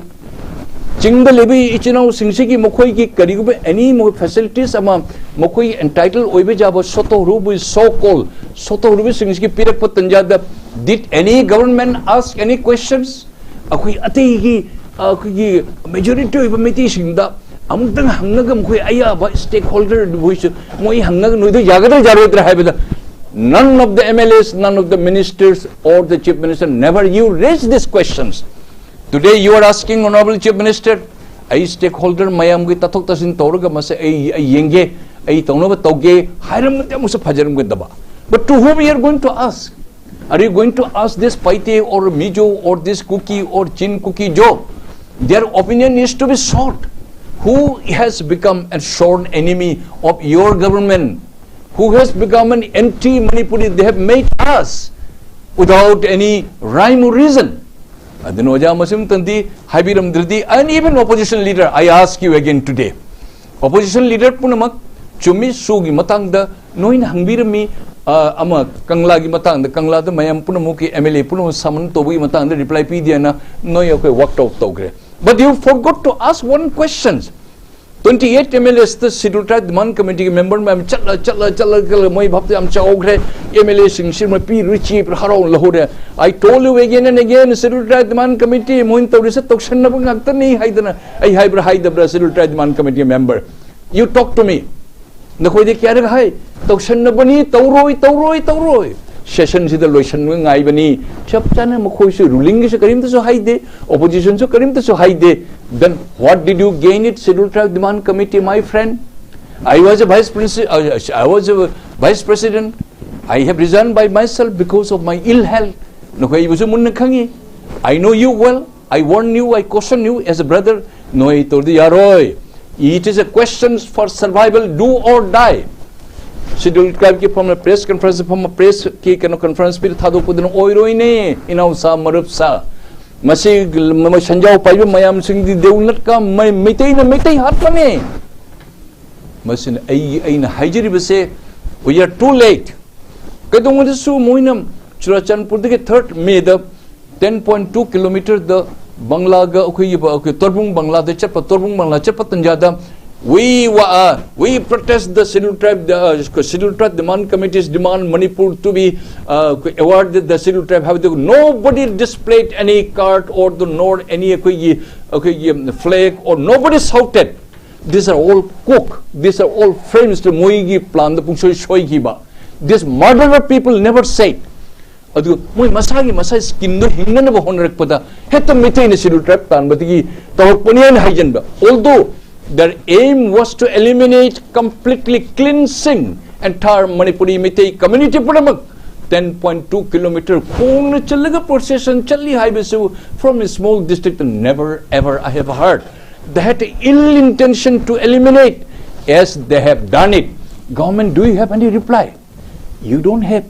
ꯆꯤꯡꯗ ꯂꯩꯕ ꯏꯆꯤꯟ ꯏꯅꯥꯎꯁꯤꯡꯁꯤꯒꯤ ꯃꯈꯣꯏꯒꯤ ꯀꯔꯤꯒꯨꯝꯕ any ꯃꯈꯣꯏ facilities ꯑꯃ ꯃꯈꯣꯏ entitled ꯑꯣꯏꯕ ꯌꯥꯕ ꯁꯣꯠꯇꯧꯔꯨꯕ, so called ꯁꯣꯠꯇꯧꯔꯨꯕꯁꯤꯡꯁꯤꯒꯤ ꯄꯤꯔꯛꯄ ꯇꯟꯖꯥꯗ, did any government ask any questions? ꯑꯩꯈꯣꯏ ꯑꯇꯩꯒꯤ, ꯑꯩꯈꯣꯏꯒꯤ majority ꯑꯣꯏꯕ ꯃꯩꯇꯩꯁꯤꯡꯗ ꯑꯃꯨꯛꯇꯪ ꯍꯪꯉꯒ ꯃꯈꯣꯏ ꯑꯌꯥꯕ stakeholder ꯃꯈꯣꯏꯁꯨ ꯃꯣꯏ ꯍꯪꯉꯒ ꯅꯣꯏꯗ ꯌꯥꯒꯗ꯭ꯔꯥ ꯌꯥꯔꯣꯏꯗ꯭ꯔꯥ ꯍꯥꯏꯕꯗ, none of the M L As, none of the ministers or the Chief Minister, never you raise these questions. Today you are asking, Honorable Chief Minister, ꯑꯩ stakeholder ꯃꯌꯥꯝꯒꯤ ꯇꯥꯊꯣꯛ ꯇꯥꯁꯤꯟ ꯇꯧꯔꯒ ꯃꯁꯦ ꯑꯩ, ꯑꯩ ꯌꯦꯡꯒꯦ, ꯑꯩ ꯇꯧꯅꯕ ꯇꯧꯒꯦ ꯍꯥꯏꯔꯝꯃꯗꯤ ꯑꯃꯨꯛꯁꯨ ꯐꯖꯔꯝꯒꯗꯕ꯫ But to whom you are going to ask? Are you going to ask this Paite or Mizo or this Kuki or Chin Kuki Zo? Their opinion is to be sought. Who has become a sworn enemy of your government? Who has become an anti-Manipuri? They have made us without any rhyme or reason. ꯑꯗꯨꯅ ꯑꯣꯖꯥ ꯃꯁꯤꯃꯇꯪꯗꯤ ꯍꯥꯏꯕꯤꯔꯝꯗ꯭ꯔꯗꯤ, and even opposition leader, I ask you again today, opposition leader ꯄꯨꯝꯅꯃꯛ, ꯆꯨꯝꯃꯤ, ꯁꯨꯒꯤ ꯃꯇꯥꯡꯗ ꯅꯣꯏꯅ ꯍꯪꯕꯤꯔꯝꯃꯤ, ꯑ, ꯑꯃ ꯀꯪꯂꯥꯒꯤ ꯃꯇꯥꯡꯗ, ꯀꯪꯂꯥꯗ ꯃꯌꯥꯝ ꯄꯨꯝꯅꯃꯛꯀꯤ MLA ꯄꯨꯝꯅꯃꯛ summon ꯇꯧꯕꯒꯤ ꯃꯇꯥꯡꯗ reply ꯄꯤꯗꯦꯅ ꯅꯣꯏ ꯑꯩꯈꯣꯏ walk out ꯇꯧꯈ꯭ꯔꯦ꯫ But you forgot to ask one question. Twenty eight MLAs ꯇ Scheduled Tribe Demand Committee ꯒꯤ member ꯃꯌꯥꯝ ꯆꯠꯂ ꯆꯠꯂ ꯆꯠꯂ ꯆꯠꯂ ꯃꯣꯏ ꯚꯥꯞꯇ ꯌꯥꯝ ꯆꯥꯎꯈ꯭ꯔꯦ꯫ MLA ꯁꯤꯡꯁꯤ ꯃꯣꯏ ꯄꯤꯔꯨꯏ ꯆꯦ ꯍꯔꯥꯎ ꯂꯧꯍꯧꯔꯦ꯫ I told you again and again, Scheduled Tribe Demand Committee ꯃꯣꯏꯅ ꯇꯧꯔꯤꯁꯦ ꯇꯧꯁꯟꯅꯕ ꯉꯥꯛꯇꯅꯤ ꯍꯥꯏꯗꯅ꯫ ꯑꯩ ꯍꯥꯏꯕ꯭ꯔꯥ ꯍꯥꯏꯗꯕ꯭ꯔꯥ? Scheduled Tribe Demand Committee member, you talk to me. ꯅꯈꯣꯏꯗꯤ ꯀꯌꯥꯔꯛ ꯍꯥꯏ? ꯇꯧꯁꯟꯅꯕꯅꯤ, ꯇꯧꯔꯣꯏ, ꯇꯧꯔꯣꯏ, ꯇꯧꯔꯣꯏ꯫ Session ꯁꯤꯗ ꯂꯣꯏꯁꯟꯕ ꯉꯥꯏꯕꯅꯤ꯫ ꯆꯞ ꯆꯥꯅ ꯃꯈꯣꯏꯁꯨ, ruling ꯒꯤꯁꯨ ꯀꯔꯤꯝꯇꯁꯨ ꯍꯥꯏꯗꯦ, opposition ꯁꯨ ꯀꯔꯤꯝꯇꯁꯨ ꯍꯥꯏꯗꯦ꯫ Then what did you gain it? Scheduled Tribe Demand Committee, my friend. I was a vice president, I was a vice president. I have resigned by myself because of my ill health. ꯅꯈꯣꯏ ꯑꯩꯕꯨꯁꯨ ꯃꯨꯟꯅ ꯈꯪꯉꯤ꯫ I know you well. I warn you, I caution you as a brother. ꯅꯣꯏ ꯇꯧꯔꯗꯤ ꯌꯥꯔꯣꯏ꯫ It is a question for survival, do or die. Scheduled Tribe ꯀꯤ ꯐꯝꯅ press conference ꯐꯝꯃ press ꯀꯤ ꯀꯩꯅꯣ conference ꯄꯤꯔ ꯊꯥꯗꯣꯛꯄꯗꯨꯅ ꯑꯣꯏꯔꯣꯏꯅꯦ, ꯏꯅꯥꯎꯁꯥ ꯃꯔꯨꯞꯁꯥ꯫ ꯃꯁꯤ ꯁꯦꯟꯖꯥꯎ ꯄꯥꯏꯕ ꯃꯌꯥꯝꯁꯤꯡꯗꯤ they will not come. ꯃꯩ-, ꯃꯩꯇꯩꯅ ꯃꯩꯇꯩ ꯍꯥꯠꯄꯅꯦ꯫ ꯃꯁꯤꯅ ꯑꯩ, ꯑꯩꯅ ꯍꯥꯏꯖꯔꯤꯕꯁꯦ, we are too late. ꯀꯩꯗꯧꯉꯩꯗꯁꯨ ꯃꯣꯏꯅ ꯆꯨꯔꯥꯆꯥꯟꯄꯨꯔꯗꯒꯤ third May ꯗ ten point two kilometer ꯗ ꯕꯪꯂꯥꯒ ꯑꯩꯈꯣꯏꯒꯤ, ꯑꯩꯈꯣꯏ ꯇꯣꯔꯕꯨꯡ ꯕꯪꯂꯥꯗ ꯆꯠꯄ, ꯇꯣꯔꯕꯨꯡ ꯕꯪꯂꯥ ꯆꯠꯄ ꯇꯟꯖꯥꯗ, we wa-, uh, we protest the Scheduled Tribe, the, uh, Scheduled Tribe Demand Committee's demand Manipur to be, uh, awarded the Scheduled Tribe ꯍꯥꯏꯕꯗꯨ, nobody displayed any card or the, nor any ꯑꯩꯈꯣꯏꯒꯤ, ꯑꯩꯈꯣꯏꯒꯤ flag, or nobody shouted. These are all cook, these are all frames. ꯃꯣꯏꯒꯤ plan the ꯄꯨꯡꯁꯣꯏ ꯁꯣꯏꯈꯤꯕ꯫ This murderer people never said. ꯑꯗꯨ ꯃꯣꯏ ꯃꯁꯥꯒꯤ ꯃꯁꯥ skin ꯗꯣ ꯍꯤꯡꯅꯅꯕ ꯍꯣꯠꯅꯔꯛꯄꯗ ꯍꯦꯛꯇ ꯃꯩꯇꯩꯅ Scheduled Tribe ꯇꯥꯟꯕꯗꯒꯤ ꯇꯧꯔꯛꯄꯅꯤ ꯍꯥꯏꯅ ꯍꯥꯏꯖꯟꯕ꯫ Although their aim was to eliminate, completely cleansing entire Manipuri Meitei community ꯄꯨꯝꯅꯃꯛ ten point two kilometer ꯈꯣꯡꯅ ꯆꯠꯂꯒ procession ꯆꯠꯂꯤ ꯍꯥꯏꯕꯁꯨ from a small district never ever I have heard. They had ill intention to eliminate as they have done it. Government, do you have any reply? You don't have,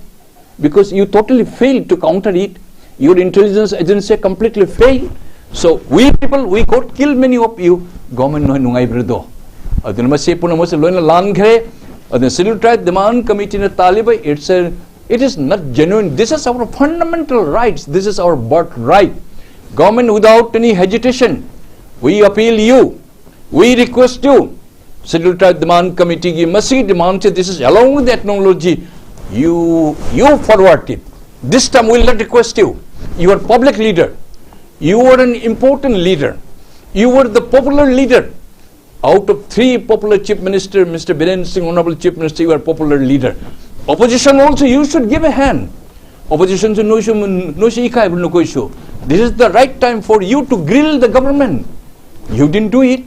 because you totally failed to counter it. Your intelligence agency completely failed. So we people, we got killed, many of you. Government ꯅꯣꯏ ꯅꯨꯡꯉꯥꯏꯕ꯭ꯔꯗꯣ? ꯑꯗꯨꯅ ꯃꯁꯤ ꯄꯨꯝꯅꯃꯛꯁꯦ ꯂꯣꯏꯅ ꯂꯥꯟꯈ꯭ꯔꯦ꯫ ꯑꯗꯨꯅ Scheduled Tribe Demand Committeeꯅ ꯇꯥꯜꯂꯤꯕ, it's a, it is not genuine. This is our fundamental rights. This is our birthright. Government, without any hesitation, we appeal you, we request you, Scheduled Tribe Demand Committeeꯒꯤ ꯃꯁꯤꯒꯤ demandꯁꯦ, this is along with the acknowledge, you, you forward it. This time we will not request you. You are public leader. You are an important leader. You were the popular leader. Out of three popular Chief Minister, Mister Biren Singh, Honorable Chief Minister, you are popular leader. Opposition also, you should give a hand. Oppositionꯁꯨ ꯅꯣꯏꯁꯨ, ꯅꯣꯏꯁꯨ ꯏꯀꯥꯏꯕ꯭ꯔꯥ ꯅꯈꯣꯏꯁꯨ? This is the right time for you to grill the government. You didn't do it.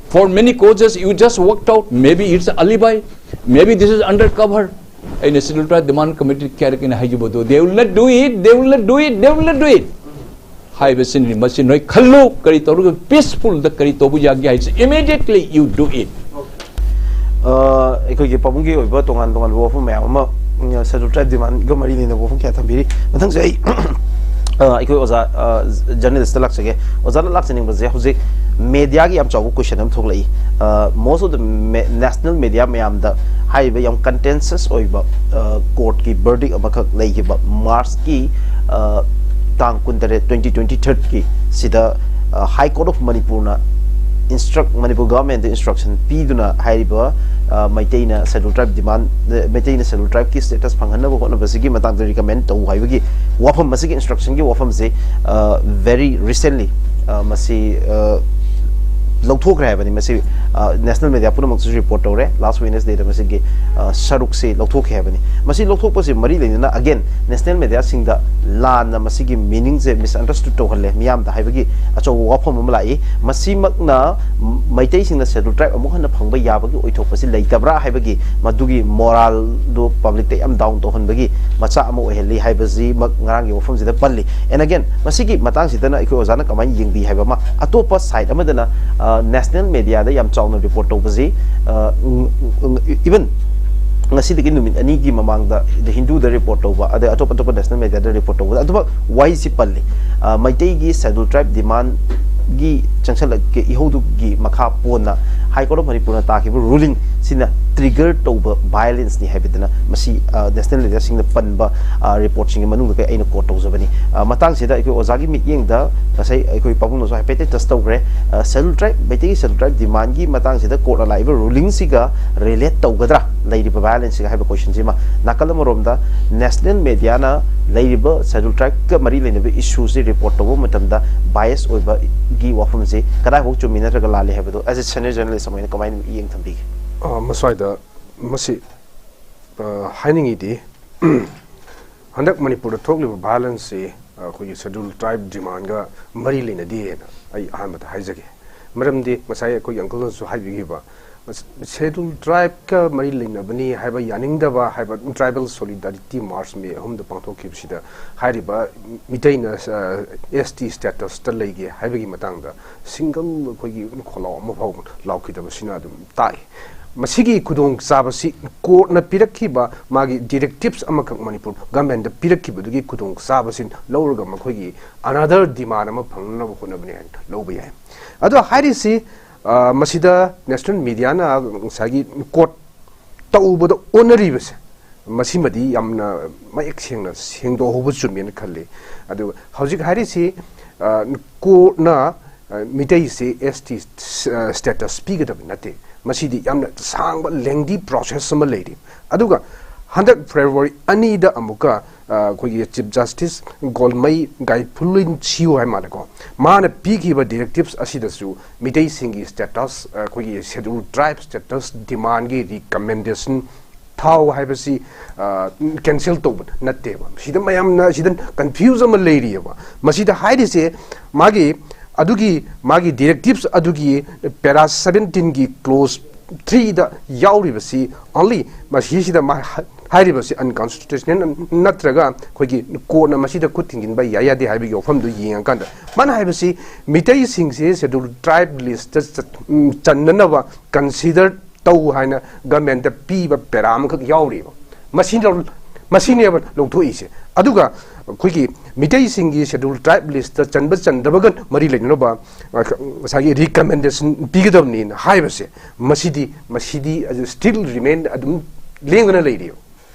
For many causes, you just walked out. Maybe it's alibi. Maybe this is undercover. ꯑꯩꯅ Scheduled Tribe Demand Committee ꯀꯌꯥꯔꯛ ꯑꯩꯅ ꯍꯥꯏꯖꯕꯗꯣ, they will not do it, they will not do it, they will not do it. ꯍꯥꯏꯕꯁꯤꯅꯤ꯫ ꯃꯁꯤ ꯅꯣꯏ ꯈꯜꯂꯨ, ꯀꯔꯤ ꯇꯧꯔꯒ peacefulꯗ ꯀꯔꯤ ꯇꯧꯕ ꯌꯥꯒꯦ ꯍꯥꯏꯁꯤ, immediately you do it. ꯑꯩꯈꯣꯏꯒꯤ ꯄꯥꯕꯨꯡꯒꯤ ꯑꯣꯏꯕ ꯇꯣꯉꯥꯟ ꯇꯣꯉꯥꯟꯕ ꯋꯥꯐꯝ ꯃꯌꯥꯝ ꯑꯃ Scheduled Tribe Demandꯒ ꯃꯔꯤ ꯂꯩꯅꯕ ꯋꯥꯐꯝ ꯀꯌꯥ ꯊꯝꯕꯤꯔꯤ꯫ ꯃꯊꯪꯁꯦ ꯑꯩ ꯑꯩꯈꯣꯏ ꯑꯣꯖꯥ journalistꯇ ꯂꯥꯛꯆꯒꯦ꯫ ꯑꯣꯖꯥꯅ ꯂꯥꯛꯆꯅꯤꯡꯕꯁꯦ, ꯍꯧꯖꯤꯛ mediaꯒꯤ ꯌꯥꯝ ꯆꯥꯎꯕ question ꯑꯃ ꯊꯣꯛꯂꯛꯏ꯫ Most of the national media ꯃꯌꯥꯝꯗ ꯍꯥꯏꯔꯤꯕ ꯌꯥꯝ contentious ꯑꯣꯏꯕ courtꯀꯤ verdict ꯑꯃꯈꯛ ꯂꯩꯈꯤꯕ Marchꯀꯤ ꯇꯥꯡ ꯀꯨꯟꯇꯔꯦꯠ, twenty twenty thirdꯀꯤ ꯁꯤꯗ High Court of Manipurꯅ instruct, Manipur governmentꯗ instruction ꯄꯤꯗꯨꯅ ꯍꯥꯏꯔꯤꯕ ꯃꯩꯇꯩꯅ Scheduled Tribe demand, ꯃꯩꯇꯩꯅ Scheduled Tribeꯀꯤ status ꯐꯪꯍꯟꯅꯕ ꯍꯣꯠꯅꯕꯁꯤꯒꯤ ꯃꯇꯥꯡꯗ recommend ꯇꯧ ꯍꯥꯏꯕꯒꯤ ꯋꯥꯐꯝ, ꯃꯁꯤꯒꯤ instructionꯒꯤ ꯋꯥꯐꯝꯁꯤ very recently ꯃꯁꯤ ꯂꯧꯊꯣꯛꯈ꯭ꯔꯦ ꯍꯥꯏꯕꯅꯤ꯫ ꯃꯁꯤ national media ꯄꯨꯝꯅꯃꯛꯇꯁꯨ report ꯇꯧꯔꯦ꯫ Last Wednesdayꯗ ꯃꯁꯤꯒꯤ ꯁꯔꯨꯛꯁꯤ ꯂꯧꯊꯣꯛꯈꯤ ꯍꯥꯏꯕꯅꯤ꯫ ꯃꯁꯤ ꯂꯧꯊꯣꯛꯄꯁꯤ ꯃꯔꯤ ꯂꯩꯅꯅ again national mediaꯁꯤꯡꯗ ꯂꯥꯟꯅ ꯃꯁꯤꯒꯤ meaningꯁꯦ misunderstood ꯇꯧꯍꯜꯂꯦ ꯃꯤꯌꯥꯝꯗ ꯍꯥꯏꯕꯒꯤ ꯑꯆꯧꯕ ꯋꯥꯐꯝ ꯑꯃ ꯂꯥꯛꯏ꯫ ꯃꯁꯤꯃꯛꯅ ꯃꯩꯇꯩꯁꯤꯡꯅ Scheduled Tribe ꯑꯃꯨꯛ ꯍꯟꯅ ꯐꯪꯕ ꯌꯥꯕꯒꯤ ꯑꯣꯏꯊꯣꯛꯄꯁꯤ ꯂꯩꯇꯕ꯭ꯔꯥ ꯍꯥꯏꯕꯒꯤ ꯃꯗꯨꯒꯤ moralꯗꯨ publicꯇ ꯌꯥꯝ down ꯇꯧꯍꯟꯕꯒꯤ ꯃꯆꯥꯛ ꯑꯃ ꯑꯣꯏꯍꯜꯂꯤ ꯍꯥꯏꯕꯁꯤꯃꯛ ꯉꯔꯥꯡꯒꯤ ꯋꯥꯐꯝꯁꯤꯗ ꯄꯜꯂꯤ꯫ And again, ꯃꯁꯤꯒꯤ ꯃꯇꯥꯡꯁꯤꯗꯅ ꯑꯩꯈꯣꯏ ꯑꯣꯖꯥꯅ ꯀꯃꯥꯏꯅ ꯌꯦꯡꯕꯤ ꯍꯥꯏꯕ ꯑꯃ, ꯑꯇꯣꯞꯄ side ꯑꯃꯗꯅ national mediaꯗ ꯌꯥꯝ ꯆꯥꯎꯅ report ꯇꯧꯕꯁꯤ, even ꯉꯁꯤꯗꯒꯤ ꯅꯨꯃꯤꯠ ꯑꯅꯤꯒꯤ ꯃꯃꯥꯡꯗ The Hinduꯗ report ꯇꯧꯕ, ꯑꯗꯩ ꯑꯇꯣꯞ ꯑꯇꯣꯞꯄ national mediaꯗ report ꯇꯧꯕꯗ ꯑꯗꯨꯃꯛ ꯋꯥꯍꯩꯁꯤ ꯄꯜꯂꯤ꯫ ꯃꯩꯇꯩꯒꯤ Scheduled Tribe demand ꯒꯤ ꯆꯪꯁꯜꯂꯛꯀꯦ ꯏꯍꯧꯗꯨꯒꯤ ꯃꯈꯥ ꯄꯣꯟꯅ High Court of ꯃꯅꯤꯄꯨꯔꯅ ꯇꯥꯈꯤꯕ ꯔꯨꯂꯤꯡ ꯁꯤꯅ ꯇ꯭ꯔꯤꯒꯔ ꯇꯧꯕ ꯚꯥꯏꯑꯣꯂꯦꯟꯁꯅꯤ ꯍꯥꯏꯕꯗꯨꯅ ꯃꯁꯤ ꯅꯦꯁꯅꯦꯜ ꯂꯤꯗꯔꯁꯤꯡꯅ ꯄꯟꯕ ꯔꯤꯄꯣꯔꯠꯁꯤꯡꯒꯤ ꯃꯅꯨꯡꯗ ꯑꯩꯅ ꯀꯣꯠ ꯇꯧꯖꯕꯅꯤ꯫ ꯃꯇꯥꯡꯁꯤꯗ ꯑꯩꯈꯣꯏ ꯑꯣꯖꯥꯒꯤ ꯃꯤꯠꯌꯦꯡꯗ ꯉꯁꯥꯏ ꯑꯩꯈꯣꯏ ꯄꯥꯕꯨꯡꯅꯁꯨ ꯍꯥꯏꯐꯦꯠꯇꯤ ꯇꯁ ꯇꯧꯈ꯭ꯔꯦ꯫ ꯁꯦꯗꯨꯜ ꯇ꯭ꯔꯥꯏꯕ, ꯃꯩꯇꯩꯒꯤ ꯁꯦꯗꯨꯜ ꯇ꯭ꯔꯥꯏꯕ ꯗꯤꯃꯥꯟꯒꯤ ꯃꯇꯥꯡꯁꯤꯗ ꯀꯣꯔꯠꯅ ꯂꯥꯛꯏꯕ ꯔꯨꯂꯤꯡꯁꯤꯒ ꯔꯤꯂꯦꯠ ꯇꯧꯒꯗ꯭ꯔꯥ ꯂꯩꯔꯤꯕ ꯚꯥꯏꯑꯣꯂꯦꯟꯁꯁꯤꯒ ꯍꯥꯏꯕ ꯀꯣꯏꯁꯟꯁꯤꯃ꯫ ꯅꯥꯀꯜ ꯑꯃꯔꯣꯝꯗ ꯅꯦꯁꯅꯦꯜ ꯃꯦꯗꯤꯌꯥꯅ ꯂꯩꯔꯤꯕ ꯁꯦꯗꯨꯜ ꯇ꯭ꯔꯥꯏꯕꯀ ꯃꯔꯤ ꯂꯩꯅꯕ ꯏꯁꯨꯁꯤ ꯔꯤꯄꯣꯔꯠ ꯇꯧꯕ ꯃꯇꯝꯗ ꯕꯥꯏꯁ ꯑꯣꯏꯕꯒꯤ ꯋꯥꯐꯝꯁꯤ ꯀꯗꯥꯏꯐꯥꯎ ꯆꯨꯝꯃꯤ ꯅꯠꯇ꯭ꯔꯒ ꯂꯥꯜꯂꯤ ꯍꯥꯏꯕꯗꯣ as a senior journalist ꯑꯃ ꯑꯣꯏꯅ ꯀꯃꯥꯏꯅ ꯃꯤꯠꯌꯦꯡ ꯊꯝꯕꯤꯒꯦ? ꯑ, ꯃꯁ꯭ꯋꯥꯏꯗ ꯃꯁꯤ ꯑ, ꯍꯥꯏꯅꯤꯡꯉꯤꯗꯤ ꯍꯟꯗꯛ ꯃꯅꯤꯄꯨꯔꯗ ꯊꯣꯛꯂꯤꯕ ꯚꯥꯏꯑꯣꯂꯦꯟꯁꯁꯤ ꯑꯩꯈꯣꯏꯒꯤ ꯁꯦꯗꯨꯜ ꯇ꯭ꯔꯥꯏꯕ ꯗꯤꯃꯥꯟꯒ ꯃꯔꯤ ꯂꯩꯅꯗꯦꯅ ꯑꯩ ꯑꯍꯥꯟꯕꯗ ꯍꯥꯏꯖꯒꯦ꯫ ꯃꯔꯝꯗꯤ ꯉꯁꯥꯏ ꯑꯩꯈꯣꯏꯒꯤ ꯑꯪꯀꯜꯅꯁꯨ ꯍꯥꯏꯕꯤꯈꯤꯕ ꯁꯦꯗꯨꯜ ꯇ꯭ꯔꯥꯏꯕꯀ ꯃꯔꯤ ꯂꯩꯅꯕꯅꯤ ꯍꯥꯏꯕ ꯌꯥꯅꯤꯡꯗꯕ ꯍꯥꯏꯕ ꯇ꯭ꯔꯥꯏꯕꯦꯜ ꯁꯣꯂꯤꯗꯥꯔꯤꯇꯤ ꯃꯥꯔꯆ ꯃꯦ ꯑꯍꯨꯝꯗ ꯄꯥꯡꯊꯣꯛꯈꯤꯕꯁꯤꯗ ꯍꯥꯏꯔꯤꯕ ꯃꯤꯇꯩꯅ ꯑꯦꯁ ꯇꯤ ꯁ꯭ꯇꯦꯇꯁꯇ ꯂꯩꯒꯦ ꯍꯥꯏꯕꯒꯤ ꯃꯇꯥꯡꯗ ꯁꯤꯡꯒꯜ ꯑꯩꯈꯣꯏꯒꯤ ꯈꯣꯜꯂꯥꯎ ꯑꯃ ꯐꯥꯎꯕ ꯂꯥꯎꯈꯤꯗꯕꯁꯤꯅ ꯑꯗꯨꯝ ꯇꯥꯛꯏ꯫ ꯃꯁꯤꯒꯤ ꯈꯨꯗꯣꯡꯆꯥꯕꯁꯤ ꯀꯣꯔꯠꯅ ꯄꯤꯔꯛꯈꯤꯕ ꯃꯥꯒꯤ ꯗꯤꯔꯦꯛꯇꯤꯞꯁ ꯑꯃꯈꯛ ꯃꯅꯤꯄꯨꯔ ꯒꯃꯦꯟꯗ ꯄꯤꯔꯛꯈꯤꯕꯗꯨꯒꯤ ꯈꯨꯗꯣꯡꯆꯥꯕꯁꯤ ꯂꯧꯔꯒ ꯃꯈꯣꯏꯒꯤ ꯑꯅꯗꯔ ꯗꯤꯃꯥꯟ ꯑꯃ ꯐꯪꯅꯅꯕ ꯍꯣꯠꯅꯕꯅꯤ ꯍꯥꯏꯅ ꯂꯧꯕ ꯌꯥꯏ꯫ ꯑꯗꯣ ꯍꯥꯏꯔꯤꯁꯤ ꯑ, ꯃꯁꯤꯗ ꯅꯦꯁꯅꯦꯜ ꯃꯤꯗꯤꯌꯥꯅ ꯉꯁꯥꯏꯒꯤ ꯀꯣꯔꯠ ꯇꯧꯕꯗ ꯑꯣꯟꯅꯔꯤꯕꯁꯦ ꯃꯁꯤꯃꯗꯤ ꯌꯥꯝꯅ ꯃꯌꯦꯛ ꯁꯦꯡꯅ ꯁꯦꯡꯗꯣꯛꯍꯧꯕ ꯆꯨꯝꯃꯦꯅ ꯈꯜꯂꯤ꯫ ꯑꯗꯨꯒ ꯍꯧꯖꯤꯛ ꯍꯥꯏꯔꯤꯁꯤ ꯑ, ꯀꯣꯔꯠꯅ ꯑ, ꯃꯤꯇꯩꯁꯦ ꯑꯦꯁ ꯇꯤ ꯁ꯭ꯇꯦꯇꯁ ꯄꯤꯒꯗꯕ ꯅꯠꯇꯦ꯫ ꯃꯁꯤꯗꯤ ꯌꯥꯝꯅ ꯁꯥꯡꯕ ꯂꯦꯡꯗꯤ ꯄ꯭ꯔꯣꯁꯦꯁ ꯑꯃ ꯂꯩꯔꯤ꯫ ꯑꯗꯨꯒ ꯍꯟꯗꯛ ꯐꯦꯕ꯭ꯔꯨꯋꯥꯔꯤ ꯑꯅꯤꯗ ꯑꯃꯨꯛꯀ ꯑ, ꯑꯩꯈꯣꯏꯒꯤ ꯆꯤꯐ ꯖꯁꯇꯤꯁ ꯒꯣꯜꯃꯩ ꯒꯥꯏꯐꯨꯂꯤꯟ ꯁꯤꯌꯨ ꯍꯥꯏ ꯃꯥꯜꯂꯦꯀꯣ, ꯃꯥꯅ ꯄꯤꯈꯤꯕ ꯗꯤꯔꯦꯛꯇꯤꯞꯁ ꯑꯁꯤꯗꯁꯨ ꯃꯤꯇꯩꯁꯤꯡꯒꯤ ꯁ꯭ꯇꯦꯇꯁ, ꯑꯩꯈꯣꯏꯒꯤ ꯁꯦꯗꯨꯜ ꯇ꯭ꯔꯥꯏꯕ ꯁ꯭ꯇꯦꯇꯁ ꯗꯤꯃꯥꯟꯒꯤ ꯔꯤꯀꯃꯦꯟꯗꯦꯁꯟ ꯊꯥꯎ ꯍꯥꯏꯕꯁꯤ ꯀꯦꯟꯁꯦꯜ ꯇꯧꯕ ꯅꯠꯇꯦꯕ꯫ ꯁꯤꯗ ꯃꯌꯥꯝꯅ ꯁꯤꯗ ꯀꯟꯐ꯭ꯌꯨꯖ ꯑꯃ ꯂꯩꯔꯤꯑꯕ꯫ ꯃꯁꯤꯗ ꯍꯥꯏꯔꯤꯁꯦ ꯃꯥꯒꯤ ꯑꯗꯨꯒꯤ ꯃꯥꯒꯤ ꯗꯤꯔꯦꯛꯇꯤꯞꯁ ꯑꯗꯨꯒꯤ ꯄꯦꯔꯥ ꯁꯕꯦꯟꯇꯤꯟꯒꯤ ꯀ꯭ꯂꯣꯖ ꯊ꯭ꯔꯤꯗ ꯌꯥꯎꯔꯤꯕꯁꯤ ꯑꯣꯟꯂꯤ ꯃꯁꯤꯁꯤꯗ ꯃꯥ ꯍꯥꯏꯔꯤꯕꯁꯤ ꯑꯟꯀꯟꯁꯇꯤꯇ꯭ꯌꯨꯁꯅꯦꯜ ꯅꯠꯇ꯭ꯔꯒ ꯑꯩꯈꯣꯏꯒꯤ ꯀꯣꯔꯠꯅ ꯃꯁꯤꯗ ꯈꯨꯠ ꯊꯤꯡꯖꯤꯟꯕ ꯌꯥꯏ ꯌꯥꯗꯦ ꯍꯥꯏꯕꯒꯤ ꯋꯥꯐꯝꯗꯨ ꯌꯦꯡꯉꯀꯥꯟꯗ ꯃꯥꯅ ꯍꯥꯏꯕꯁꯤ ꯃꯤꯇꯩꯁꯤꯡꯁꯦ ꯁꯦꯗꯨꯜ ꯇ꯭ꯔꯥꯏꯕ ꯂꯤꯁꯇ ꯆꯟꯅꯅꯕ ꯀꯟꯁꯤꯗꯔ ꯇꯧ ꯍꯥꯏꯅ ꯒꯃꯦꯟꯗ ꯄꯤꯕ ꯄꯦꯔꯥ ꯑꯃꯈꯛ ꯌꯥꯎꯔꯤꯕ꯫ ꯃꯁꯤꯅ ꯃꯁꯤꯅꯦꯕ ꯂꯧꯊꯣꯛꯏꯁꯦ꯫ ꯑꯗꯨꯒ ꯑꯩꯈꯣꯏꯒꯤ ꯃꯤꯇꯩꯁꯤꯡꯒꯤ ꯁꯦꯗ꯭ꯌꯨꯜ ꯇ꯭ꯔꯥꯏꯕ ꯂꯤꯁꯇ ꯆꯟꯕ ꯆꯟꯗꯕꯒ ꯃꯔꯤ ꯂꯩꯅꯅꯕ, ꯑ, ꯉꯁꯥꯏꯒꯤ ꯔꯤꯀꯃꯦꯟꯗꯦꯁꯟ ꯄꯤꯒꯗꯕꯅꯤꯅ ꯍꯥꯏꯕꯁꯦ, ꯃꯁꯤꯗꯤ, ꯃꯁꯤꯗꯤ still remain, ꯑꯗꯨꯝ ꯂꯦꯡꯗꯅ ꯂꯩꯔꯤꯕ꯫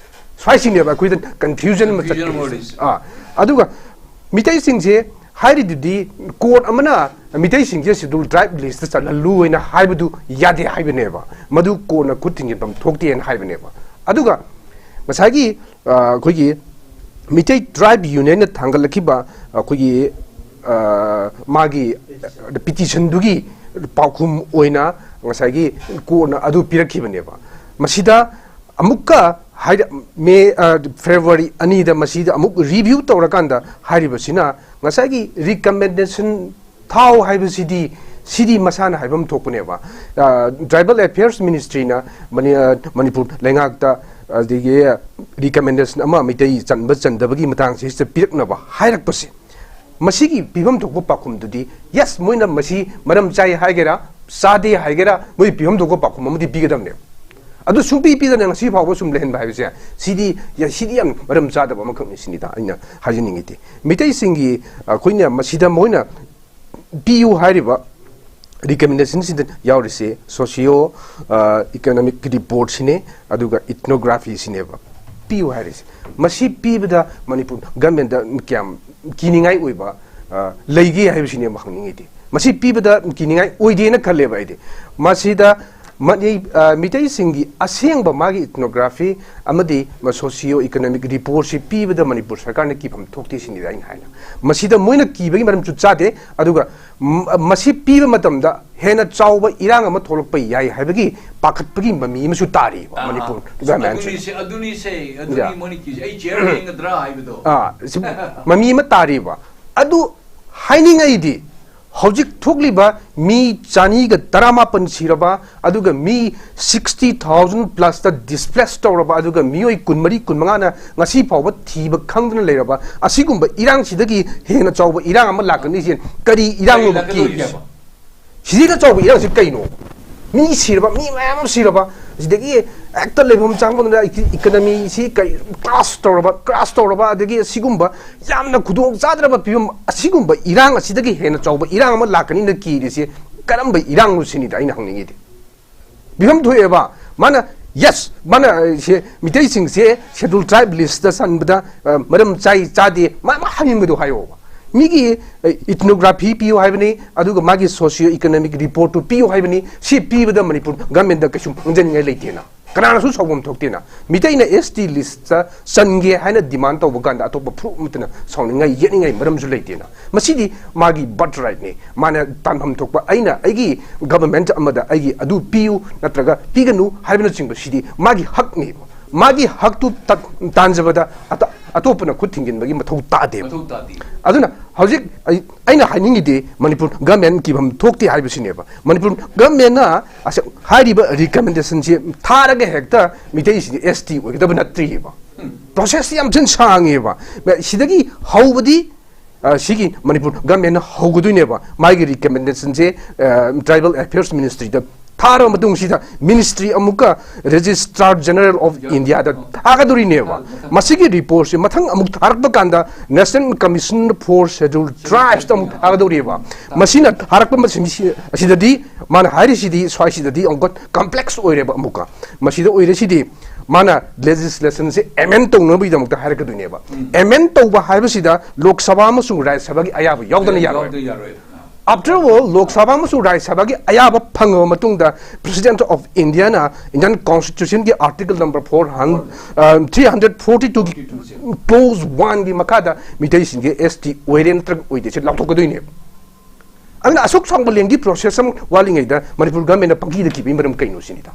ꯁ꯭ꯋꯥꯏꯁꯤꯅꯦꯕ ꯑꯩꯈꯣꯏꯗ ꯀꯟꯐ꯭ꯌꯨꯖꯟ ꯑꯃ ꯆꯠꯇꯣꯏꯁꯦ꯫ ꯑꯥ, ꯑꯗꯨꯒ ꯃꯤꯇꯩꯁꯤꯡꯁꯦ ꯍꯥꯏꯔꯤꯗꯨꯗꯤ, ꯀꯣꯔꯠ ꯑꯃꯅ ꯃꯤꯇꯩꯁꯤꯡꯁꯦ ꯁꯦꯗ꯭ꯌꯨꯜ ꯇ꯭ꯔꯥꯏꯕ ꯂꯤꯁꯇ ꯆꯜꯍꯜꯂꯨ ꯍꯥꯏꯅ ꯍꯥꯏꯕꯗꯨ ꯌꯥꯗꯦ ꯍꯥꯏꯕꯅꯦꯕ꯫ ꯃꯗꯨ ꯀꯣꯔꯠꯅ ꯈꯨꯠ ꯊꯤꯡꯖꯤꯟꯐꯝ ꯊꯣꯛꯇꯦꯅ ꯍꯥꯏꯕꯅꯦꯕ꯫ ꯑꯗꯨꯒ ꯉꯁꯥꯏꯒꯤ, ꯑ, ꯑꯩꯈꯣꯏꯒꯤ ꯃꯤꯇꯩ ꯇ꯭ꯔꯥꯏꯕ ꯌꯨꯅꯤꯌꯟꯅ ꯊꯥꯡꯒꯠꯂꯛꯈꯤꯕ ꯑꯩꯈꯣꯏꯒꯤ, ꯑ, ꯃꯥꯒꯤ ꯄꯤꯇꯤꯁꯟꯗꯨꯒꯤ ꯄꯥꯎꯈꯨꯝ ꯑꯣꯏꯅ ꯉꯁꯥꯏꯒꯤ ꯀꯣꯔꯠꯅ ꯑꯗꯨ ꯄꯤꯔꯛꯈꯤꯕꯅꯦꯕ꯫ ꯃꯁꯤꯗ ꯑꯃꯨꯛꯀ ꯍꯥꯏꯗꯤ ꯃꯦ, ꯑ, ꯐꯦꯕ꯭ꯔꯨꯋꯥꯔꯤ ꯑꯅꯤꯗ ꯃꯁꯤꯗ ꯑꯃꯨꯛ ꯔꯤꯚ꯭ꯌꯨ ꯇꯧꯔꯀꯥꯟꯗ ꯍꯥꯏꯔꯤꯕꯁꯤꯅ ꯉꯁꯥꯏꯒꯤ ꯔꯤꯀꯃꯦꯟꯗꯦꯁꯟ ꯊꯥꯎ ꯍꯥꯏꯕꯁꯤꯗꯤ, ꯁꯤꯗꯤ ꯃꯁꯥꯅ ꯍꯥꯏꯐꯝ ꯊꯣꯛꯄꯅꯦꯕ꯫ ꯑ, ꯇ꯭ꯔꯥꯏꯕꯦꯜ ꯑꯦꯐꯤꯌꯔꯁ ꯃꯤꯅꯤꯁꯇ꯭ꯔꯤꯅ ꯃꯅꯤ-, ꯑ, ꯃꯅꯤꯄꯨꯔ ꯂꯩꯉꯥꯛꯇ ꯑꯗꯒꯤ ꯔꯤꯀꯃꯦꯟꯗꯦꯁꯟ ꯑꯃ ꯃꯩꯇꯩ ꯆꯟꯕ ꯆꯟꯗꯕꯒꯤ ꯃꯇꯥꯡꯁꯤꯗ ꯄꯤꯔꯛꯅꯕ ꯍꯥꯏꯔꯛꯄꯁꯦ, ꯃꯁꯤꯒꯤ ꯄꯤꯐꯝ ꯊꯣꯛꯄ ꯄꯥꯎꯈꯨꯝꯗꯨꯗꯤ, ꯌꯦꯁ, ꯃꯣꯏꯅ ꯃꯁꯤ ꯃꯔꯝ ꯆꯥꯏ ꯍꯥꯏꯒꯦꯔꯥ, ꯆꯥꯗꯦ ꯍꯥꯏꯒꯦꯔꯥ, ꯃꯣꯏ ꯄꯤꯐꯝ ꯊꯣꯛꯄ ꯄꯥꯎꯈꯨꯝ ꯑꯃꯗꯤ ꯄꯤꯒꯗꯕꯅꯦꯕ꯫ ꯑꯗꯨ ꯁꯨꯡꯄꯤ ꯄꯤꯗꯅ ꯉꯁꯤ ꯐꯥꯎꯕ ꯁꯨꯝ ꯂꯩꯍꯟꯕ ꯍꯥꯏꯕꯁꯦ, ꯁꯤꯗꯤ, ꯌꯥ-, ꯁꯤꯗꯤ ꯌꯥꯝ ꯃꯔꯝ ꯆꯥꯗꯕ ꯑꯃꯈꯛꯅꯤ ꯁꯤꯅꯤꯗ ꯑꯩꯅ ꯍꯥꯏꯖꯅꯤꯡꯉꯤꯗꯤ꯫ ꯃꯤꯇꯩꯁꯤꯡꯒꯤ, ꯑꯩꯈꯣꯏꯅ ꯃꯁꯤꯗ ꯃꯣꯏꯅ ꯄꯤꯌꯨ ꯍꯥꯏꯔꯤꯕ ꯔꯤꯀꯃꯦꯟꯗꯦꯁꯟꯁꯤꯗ ꯌꯥꯎꯔꯤꯁꯦ ꯁꯣꯁꯤꯌꯣ, ꯑ, ꯏꯀꯣꯅꯣꯃꯤꯛ ꯔꯤꯄꯣꯔꯠꯁꯤꯅꯦ, ꯑꯗꯨꯒ ꯏꯊꯅꯣꯒ꯭ꯔꯥꯐꯤꯁꯤꯅꯦꯕ ꯄꯤꯌꯨ ꯍꯥꯏꯔꯤꯁꯦ꯫ ꯃꯁꯤ ꯄꯤꯕꯗ ꯃꯅꯤꯄꯨꯔ ꯒꯃꯦꯟꯗ ꯀꯌꯥꯝ ꯀꯤꯅꯤꯡꯉꯥꯏ ꯑꯣꯏꯕ, ꯑ, ꯂꯩꯒꯦ ꯍꯥꯏꯕꯁꯤꯅꯦꯕ ꯍꯪꯅꯤꯡꯉꯤꯗꯤ꯫ ꯃꯁꯤ ꯄꯤꯕꯗ ꯀꯤꯅꯤꯡꯉꯥꯏ ꯑꯣꯏꯗꯦꯅ ꯈꯜꯂꯦꯕ ꯑꯩꯗꯤ꯫ ꯃꯁꯤꯗ ꯃꯅꯤ-, ꯑ, ꯃꯤꯇꯩꯁꯤꯡꯒꯤ ꯑꯁꯦꯡꯕ ꯃꯥꯒꯤ ꯏꯊꯅꯣꯒ꯭ꯔꯥꯐꯤ ꯑꯃꯗꯤ ꯁꯣꯁꯤꯌꯣ ꯏꯀꯣꯅꯣꯃꯤꯛ ꯔꯤꯄꯣꯔꯠꯁꯤ ꯄꯤꯕꯗ ꯃꯅꯤꯄꯨꯔ ꯁꯔꯀꯥꯔꯅ ꯀꯤꯐꯝ ꯊꯣꯛꯇꯦ ꯁꯤꯅꯤꯗ ꯑꯩꯅ ꯍꯥꯏꯅ꯫ ꯃꯁꯤꯗ ꯃꯣꯏꯅ ꯀꯤꯕꯒꯤ ꯃꯔꯝꯁꯨ ꯆꯥꯗꯦ, ꯑꯗꯨꯒ ꯃ-, ꯃꯁꯤ ꯄꯤꯕ ꯃꯇꯝꯗ ꯍꯦꯟꯅ ꯆꯥꯎꯕ ꯏꯔꯥꯡ ꯑꯃ ꯊꯣꯛꯂꯛꯄ ꯌꯥꯏ ꯍꯥꯏꯕꯒꯤ ꯄꯥꯈꯠꯄꯒꯤ ꯃꯃꯤ ꯑꯃꯁꯨ ꯇꯥꯔꯤꯕ ꯑꯥ, ꯃꯅꯤꯄꯨꯔ ꯑꯥ꯫ ꯒꯃꯦꯟꯁꯤꯅ꯫ ꯑꯗꯨꯅꯤꯁꯦ, ꯑꯗꯨꯅꯤꯁꯦ, ꯑꯗꯨꯅꯤ ꯌꯥ꯫ ꯃꯣꯏꯅ ꯀꯤꯁꯦ꯫ ꯑꯩ ꯆꯤꯌꯔ ꯂꯦꯡꯒꯗ꯭ꯔꯥ ꯍꯥꯏꯕꯗꯣ꯫ ꯑꯥ, ꯁꯤ ꯃꯃꯤ ꯑꯃ ꯇꯥꯔꯤꯕ꯫ ꯑꯗꯨ ꯍꯥꯏꯅꯤꯡꯉꯩꯗꯤ, ꯍꯧꯖꯤꯛ ꯊꯣꯛꯂꯤꯕ ꯃꯤ ꯆꯅꯤꯒ ꯇꯔꯥꯃꯥꯄꯟ ꯁꯤꯔꯕ, ꯑꯗꯨꯒ ꯃꯤ sixty thousand plus ꯇ displace ꯇꯧꯔꯕ, ꯑꯗꯨꯒ ꯃꯤꯑꯣꯏ ꯀꯨꯟꯃꯔꯤ, ꯀꯨꯟꯃꯉꯥꯅ ꯉꯁꯤ ꯐꯥꯎꯕ ꯊꯤꯕ ꯈꯪꯗꯅ ꯂꯩꯔꯕ, ꯑꯁꯤꯒꯨꯝꯕ ꯏꯔꯥꯡꯁꯤꯗꯒꯤ ꯍꯦꯟꯅ ꯆꯥꯎꯕ ꯏꯔꯥꯡ ꯑꯃ ꯂꯥꯛꯀꯅꯤꯁꯦ ꯀꯔꯤ ꯏꯔꯥꯡꯅꯣꯕ ꯀꯔꯤ ꯂꯥꯛꯀꯗꯧꯔꯤꯁꯦ? ꯀꯤꯔꯤꯁꯦ? ꯁꯤꯗꯩꯗ ꯆꯥꯎꯕ ꯏꯔꯥꯡꯁꯤ ꯀꯩꯅꯣ? ꯃꯤ ꯁꯤꯔꯕ, ꯃꯤ ꯃꯌꯥꯝ ꯑꯃ ꯁꯤꯔꯕ, ꯑꯁꯤꯗꯒꯤ ꯍꯦꯛꯇ ꯂꯩꯐꯝ ꯆꯥꯐꯝꯗ economy ꯁꯤ ꯀꯩ crash ꯇꯧꯔꯕ, crash ꯇꯧꯔꯕ, ꯑꯗꯒꯤ ꯑꯁꯤꯒꯨꯝꯕ ꯌꯥꯝꯅ ꯈꯨꯗꯣꯡ ꯆꯥꯗ꯭ꯔꯕ ꯐꯤꯕꯝ ꯑꯁꯤꯒꯨꯝꯕ ꯏꯔꯥꯡ ꯑꯁꯤꯗꯒꯤ ꯍꯦꯟꯅ ꯆꯥꯎꯕ ꯏꯔꯥꯡ ꯑꯃ ꯂꯥꯛꯀꯅꯤꯅ ꯀꯤꯔꯤꯁꯦ ꯀꯔꯝꯕ ꯏꯔꯥꯡꯅꯣ ꯁꯤꯅꯤꯗ ꯑꯩꯅ ꯍꯪꯅꯤꯡꯉꯤꯗꯤ꯫ ꯐꯤꯕꯝ ꯊꯣꯛꯑꯦꯕ꯫ ꯃꯥꯅ, yes, ꯃꯥꯅ, ꯑ, ꯁꯦ, ꯃꯤꯇꯩꯁꯤꯡꯁꯦ Scheduled Tribe list ꯇ ꯆꯟꯕꯗ, ꯑ, ꯃꯔꯝ ꯆꯥꯏ ꯆꯥꯗꯦ, ꯃꯥ, ꯃꯥ ꯍꯥꯏꯅꯤꯡꯕꯗꯣ ꯍꯥꯏꯌꯣꯕ꯫ ꯃꯤꯒꯤ, ꯑ, ethnography ꯄꯤꯌꯨ ꯍꯥꯏꯕꯅꯤ, ꯑꯗꯨꯒ ꯃꯥꯒꯤ socio economic report ꯇꯨ ꯄꯤꯌꯨ ꯍꯥꯏꯕꯅꯤ꯫ ꯁꯤ ꯄꯤꯕꯗ ꯃꯅꯤꯄꯨꯔ government ꯗ ꯀꯩꯁꯨ ꯃꯥꯡꯖꯅꯤꯡꯉꯥꯏ ꯂꯩꯇꯦꯅ, ꯀꯅꯥꯅꯁꯨ ꯁꯥꯎꯐꯝ ꯊꯣꯛꯇꯦꯅ꯫ ꯃꯤꯇꯩꯅ S T list ꯇ ꯆꯟꯒꯦ ꯍꯥꯏꯅ demand ꯇꯧꯕ ꯀꯥꯟꯗ ꯑꯇꯣꯞꯄ ꯐꯨꯔꯨꯞ ꯑꯃꯠꯇꯅ ꯁꯥꯎꯅꯤꯡꯉꯥꯏ, ꯌꯦꯠꯅꯤꯡꯉꯥꯏ ꯃꯔꯝꯁꯨ ꯂꯩꯇꯦꯅ꯫ ꯃꯁꯤꯗꯤ ꯃꯥꯒꯤ birthright ꯅꯤ꯫ ꯃꯥꯅ ꯇꯥꯟꯐꯝ ꯊꯣꯛꯄ, ꯑꯩꯅ ꯑꯩꯒꯤ government ꯑꯃꯗ ꯑꯩꯒꯤ ꯑꯗꯨ ꯄꯤꯌꯨ ꯅꯠꯇ꯭ꯔꯒ ꯄꯤꯒꯅꯨ ꯍꯥꯏꯕꯅꯆꯤꯡꯕ ꯁꯤꯗꯤ ꯃꯥꯒꯤ ꯍꯛꯅꯦꯕ꯫ ꯃꯥꯒꯤ ꯍꯛꯇꯨ ꯇ-, ꯇꯥꯟꯖꯕꯗ ꯑꯇ-, ꯑꯇꯣꯞꯄꯅ ꯈꯨꯠ ꯊꯤꯡꯖꯤꯟꯕꯒꯤ ꯃꯊꯧ ꯇꯥꯗꯦꯕ꯫ ꯃꯊꯧ ꯇꯥꯗꯦ꯫ ꯑꯗꯨꯅ ꯍꯧꯖꯤꯛ ꯑꯩ, ꯑꯩꯅ ꯍꯥꯏꯅꯤꯡꯉꯤꯗꯤ ꯃꯅꯤꯄꯨꯔ government ꯀꯤꯐꯝ ꯊꯣꯛꯇꯦ ꯍꯥꯏꯕꯁꯤꯅꯦꯕ꯫ ꯃꯅꯤꯄꯨꯔ government ꯅ ꯑꯁ-, ꯍꯥꯏꯔꯤꯕ recommendation ꯁꯦ ꯊꯥꯔꯒ ꯍꯦꯛꯇ ꯃꯤꯇꯩꯁꯤꯡꯁꯦ S T ꯑꯣꯏꯒꯗꯕ ꯅꯠꯇ꯭ꯔꯤꯕ꯫ Process ꯁꯤ ꯌꯥꯝ ꯊꯤꯅ ꯁꯥꯡꯉꯦꯕ꯫ ꯁꯤꯗꯒꯤ ꯍꯧꯕꯗꯤ ꯑ, ꯁꯤꯒꯤ ꯃꯅꯤꯄꯨꯔ government ꯅ ꯍꯧꯒꯗꯣꯏꯅꯦꯕ꯫ ꯃꯥꯒꯤ recommendation ꯁꯦ, ꯑ, Tribal Affairs Ministry ꯗ ꯊꯥꯔꯕ ꯃꯇꯨꯡꯁꯤꯗ ministry ꯑꯃꯨꯛꯀ Registrar General of India ꯗ ꯊꯥꯒꯗꯧꯔꯤꯅꯦꯕ꯫ ꯃꯁꯤꯒꯤ report ꯁꯦ ꯃꯊꯪ ꯑꯃꯨꯛ ꯊꯥꯔꯛꯄ ꯀꯥꯟꯗ National Commission for Scheduled Tribes ꯇ ꯑꯃꯨꯛ ꯊꯥꯒꯗꯧꯔꯤꯕ꯫ ꯃꯁꯤꯅ ꯊꯥꯔꯛꯄ ꯃꯇꯝꯁꯤ-, ꯑꯁꯤꯗꯗꯤ ꯃꯥꯅ ꯍꯥꯏꯔꯤꯁꯤꯗꯤ ꯁ꯭ꯋꯥꯏꯁꯤꯗꯗꯤ ꯑꯃꯨꯛꯀ complex ꯑꯣꯏꯔꯦꯕ꯫ ꯑꯃꯨꯛꯀ ꯃꯁꯤꯗ ꯑꯣꯏꯔꯤꯁꯤꯗꯤ ꯃꯥꯅ legislation ꯁꯦ amend ꯇꯧꯅꯕꯒꯤꯗꯃꯛꯇ ꯍꯥꯏꯔꯛꯀꯗꯣꯏꯅꯦꯕ꯫ Amend ꯇꯧꯕ ꯍꯥꯏꯕꯁꯤꯗ ꯂꯣꯛ ꯁꯚꯥ ꯑꯃꯁꯨꯡ ꯔꯥꯖ꯭ꯌ ꯁꯚꯥꯒꯤ ꯑꯌꯥꯕ ꯌꯥꯎꯗꯅ ꯌꯥꯔꯣꯏ꯫ ꯌꯥꯎꯗ ꯌꯥꯔꯣꯏ꯫ After all, ꯂꯣꯛ ꯁꯚꯥ ꯑꯃꯁꯨꯡ ꯔꯥꯖ꯭ꯌ ꯁꯚꯥꯒꯤ ꯑꯌꯥꯕ ꯐꯪꯉꯕ ꯃꯇꯨꯡꯗ President of India ꯅ Indian Constitution ꯒꯤ article number four hundred, ꯑ, three hundred forty two ꯒꯤ clause one ꯒꯤ ꯃꯈꯥꯗ ꯃꯤꯇꯩꯁꯤꯡꯁꯦ S T ꯑꯣꯏꯔꯦ ꯅꯠꯇ꯭ꯔꯒ ꯑꯣꯏꯗꯦ ꯁꯤ ꯂꯥꯎꯊꯣꯛꯀꯗꯣꯏꯅꯦꯕ꯫ ꯑꯗꯨꯅ ꯑꯁꯨꯛ ꯁꯥꯡꯕ lengthy process ꯑꯃ ꯋꯥꯠꯂꯤꯉꯩꯗ ꯃꯅꯤꯄꯨꯔ government ꯅ ꯄꯪꯀꯤꯗ ꯀꯤꯕꯒꯤ ꯃꯔꯝ ꯀꯩꯅꯣ ꯁꯤꯅꯤꯗ꯫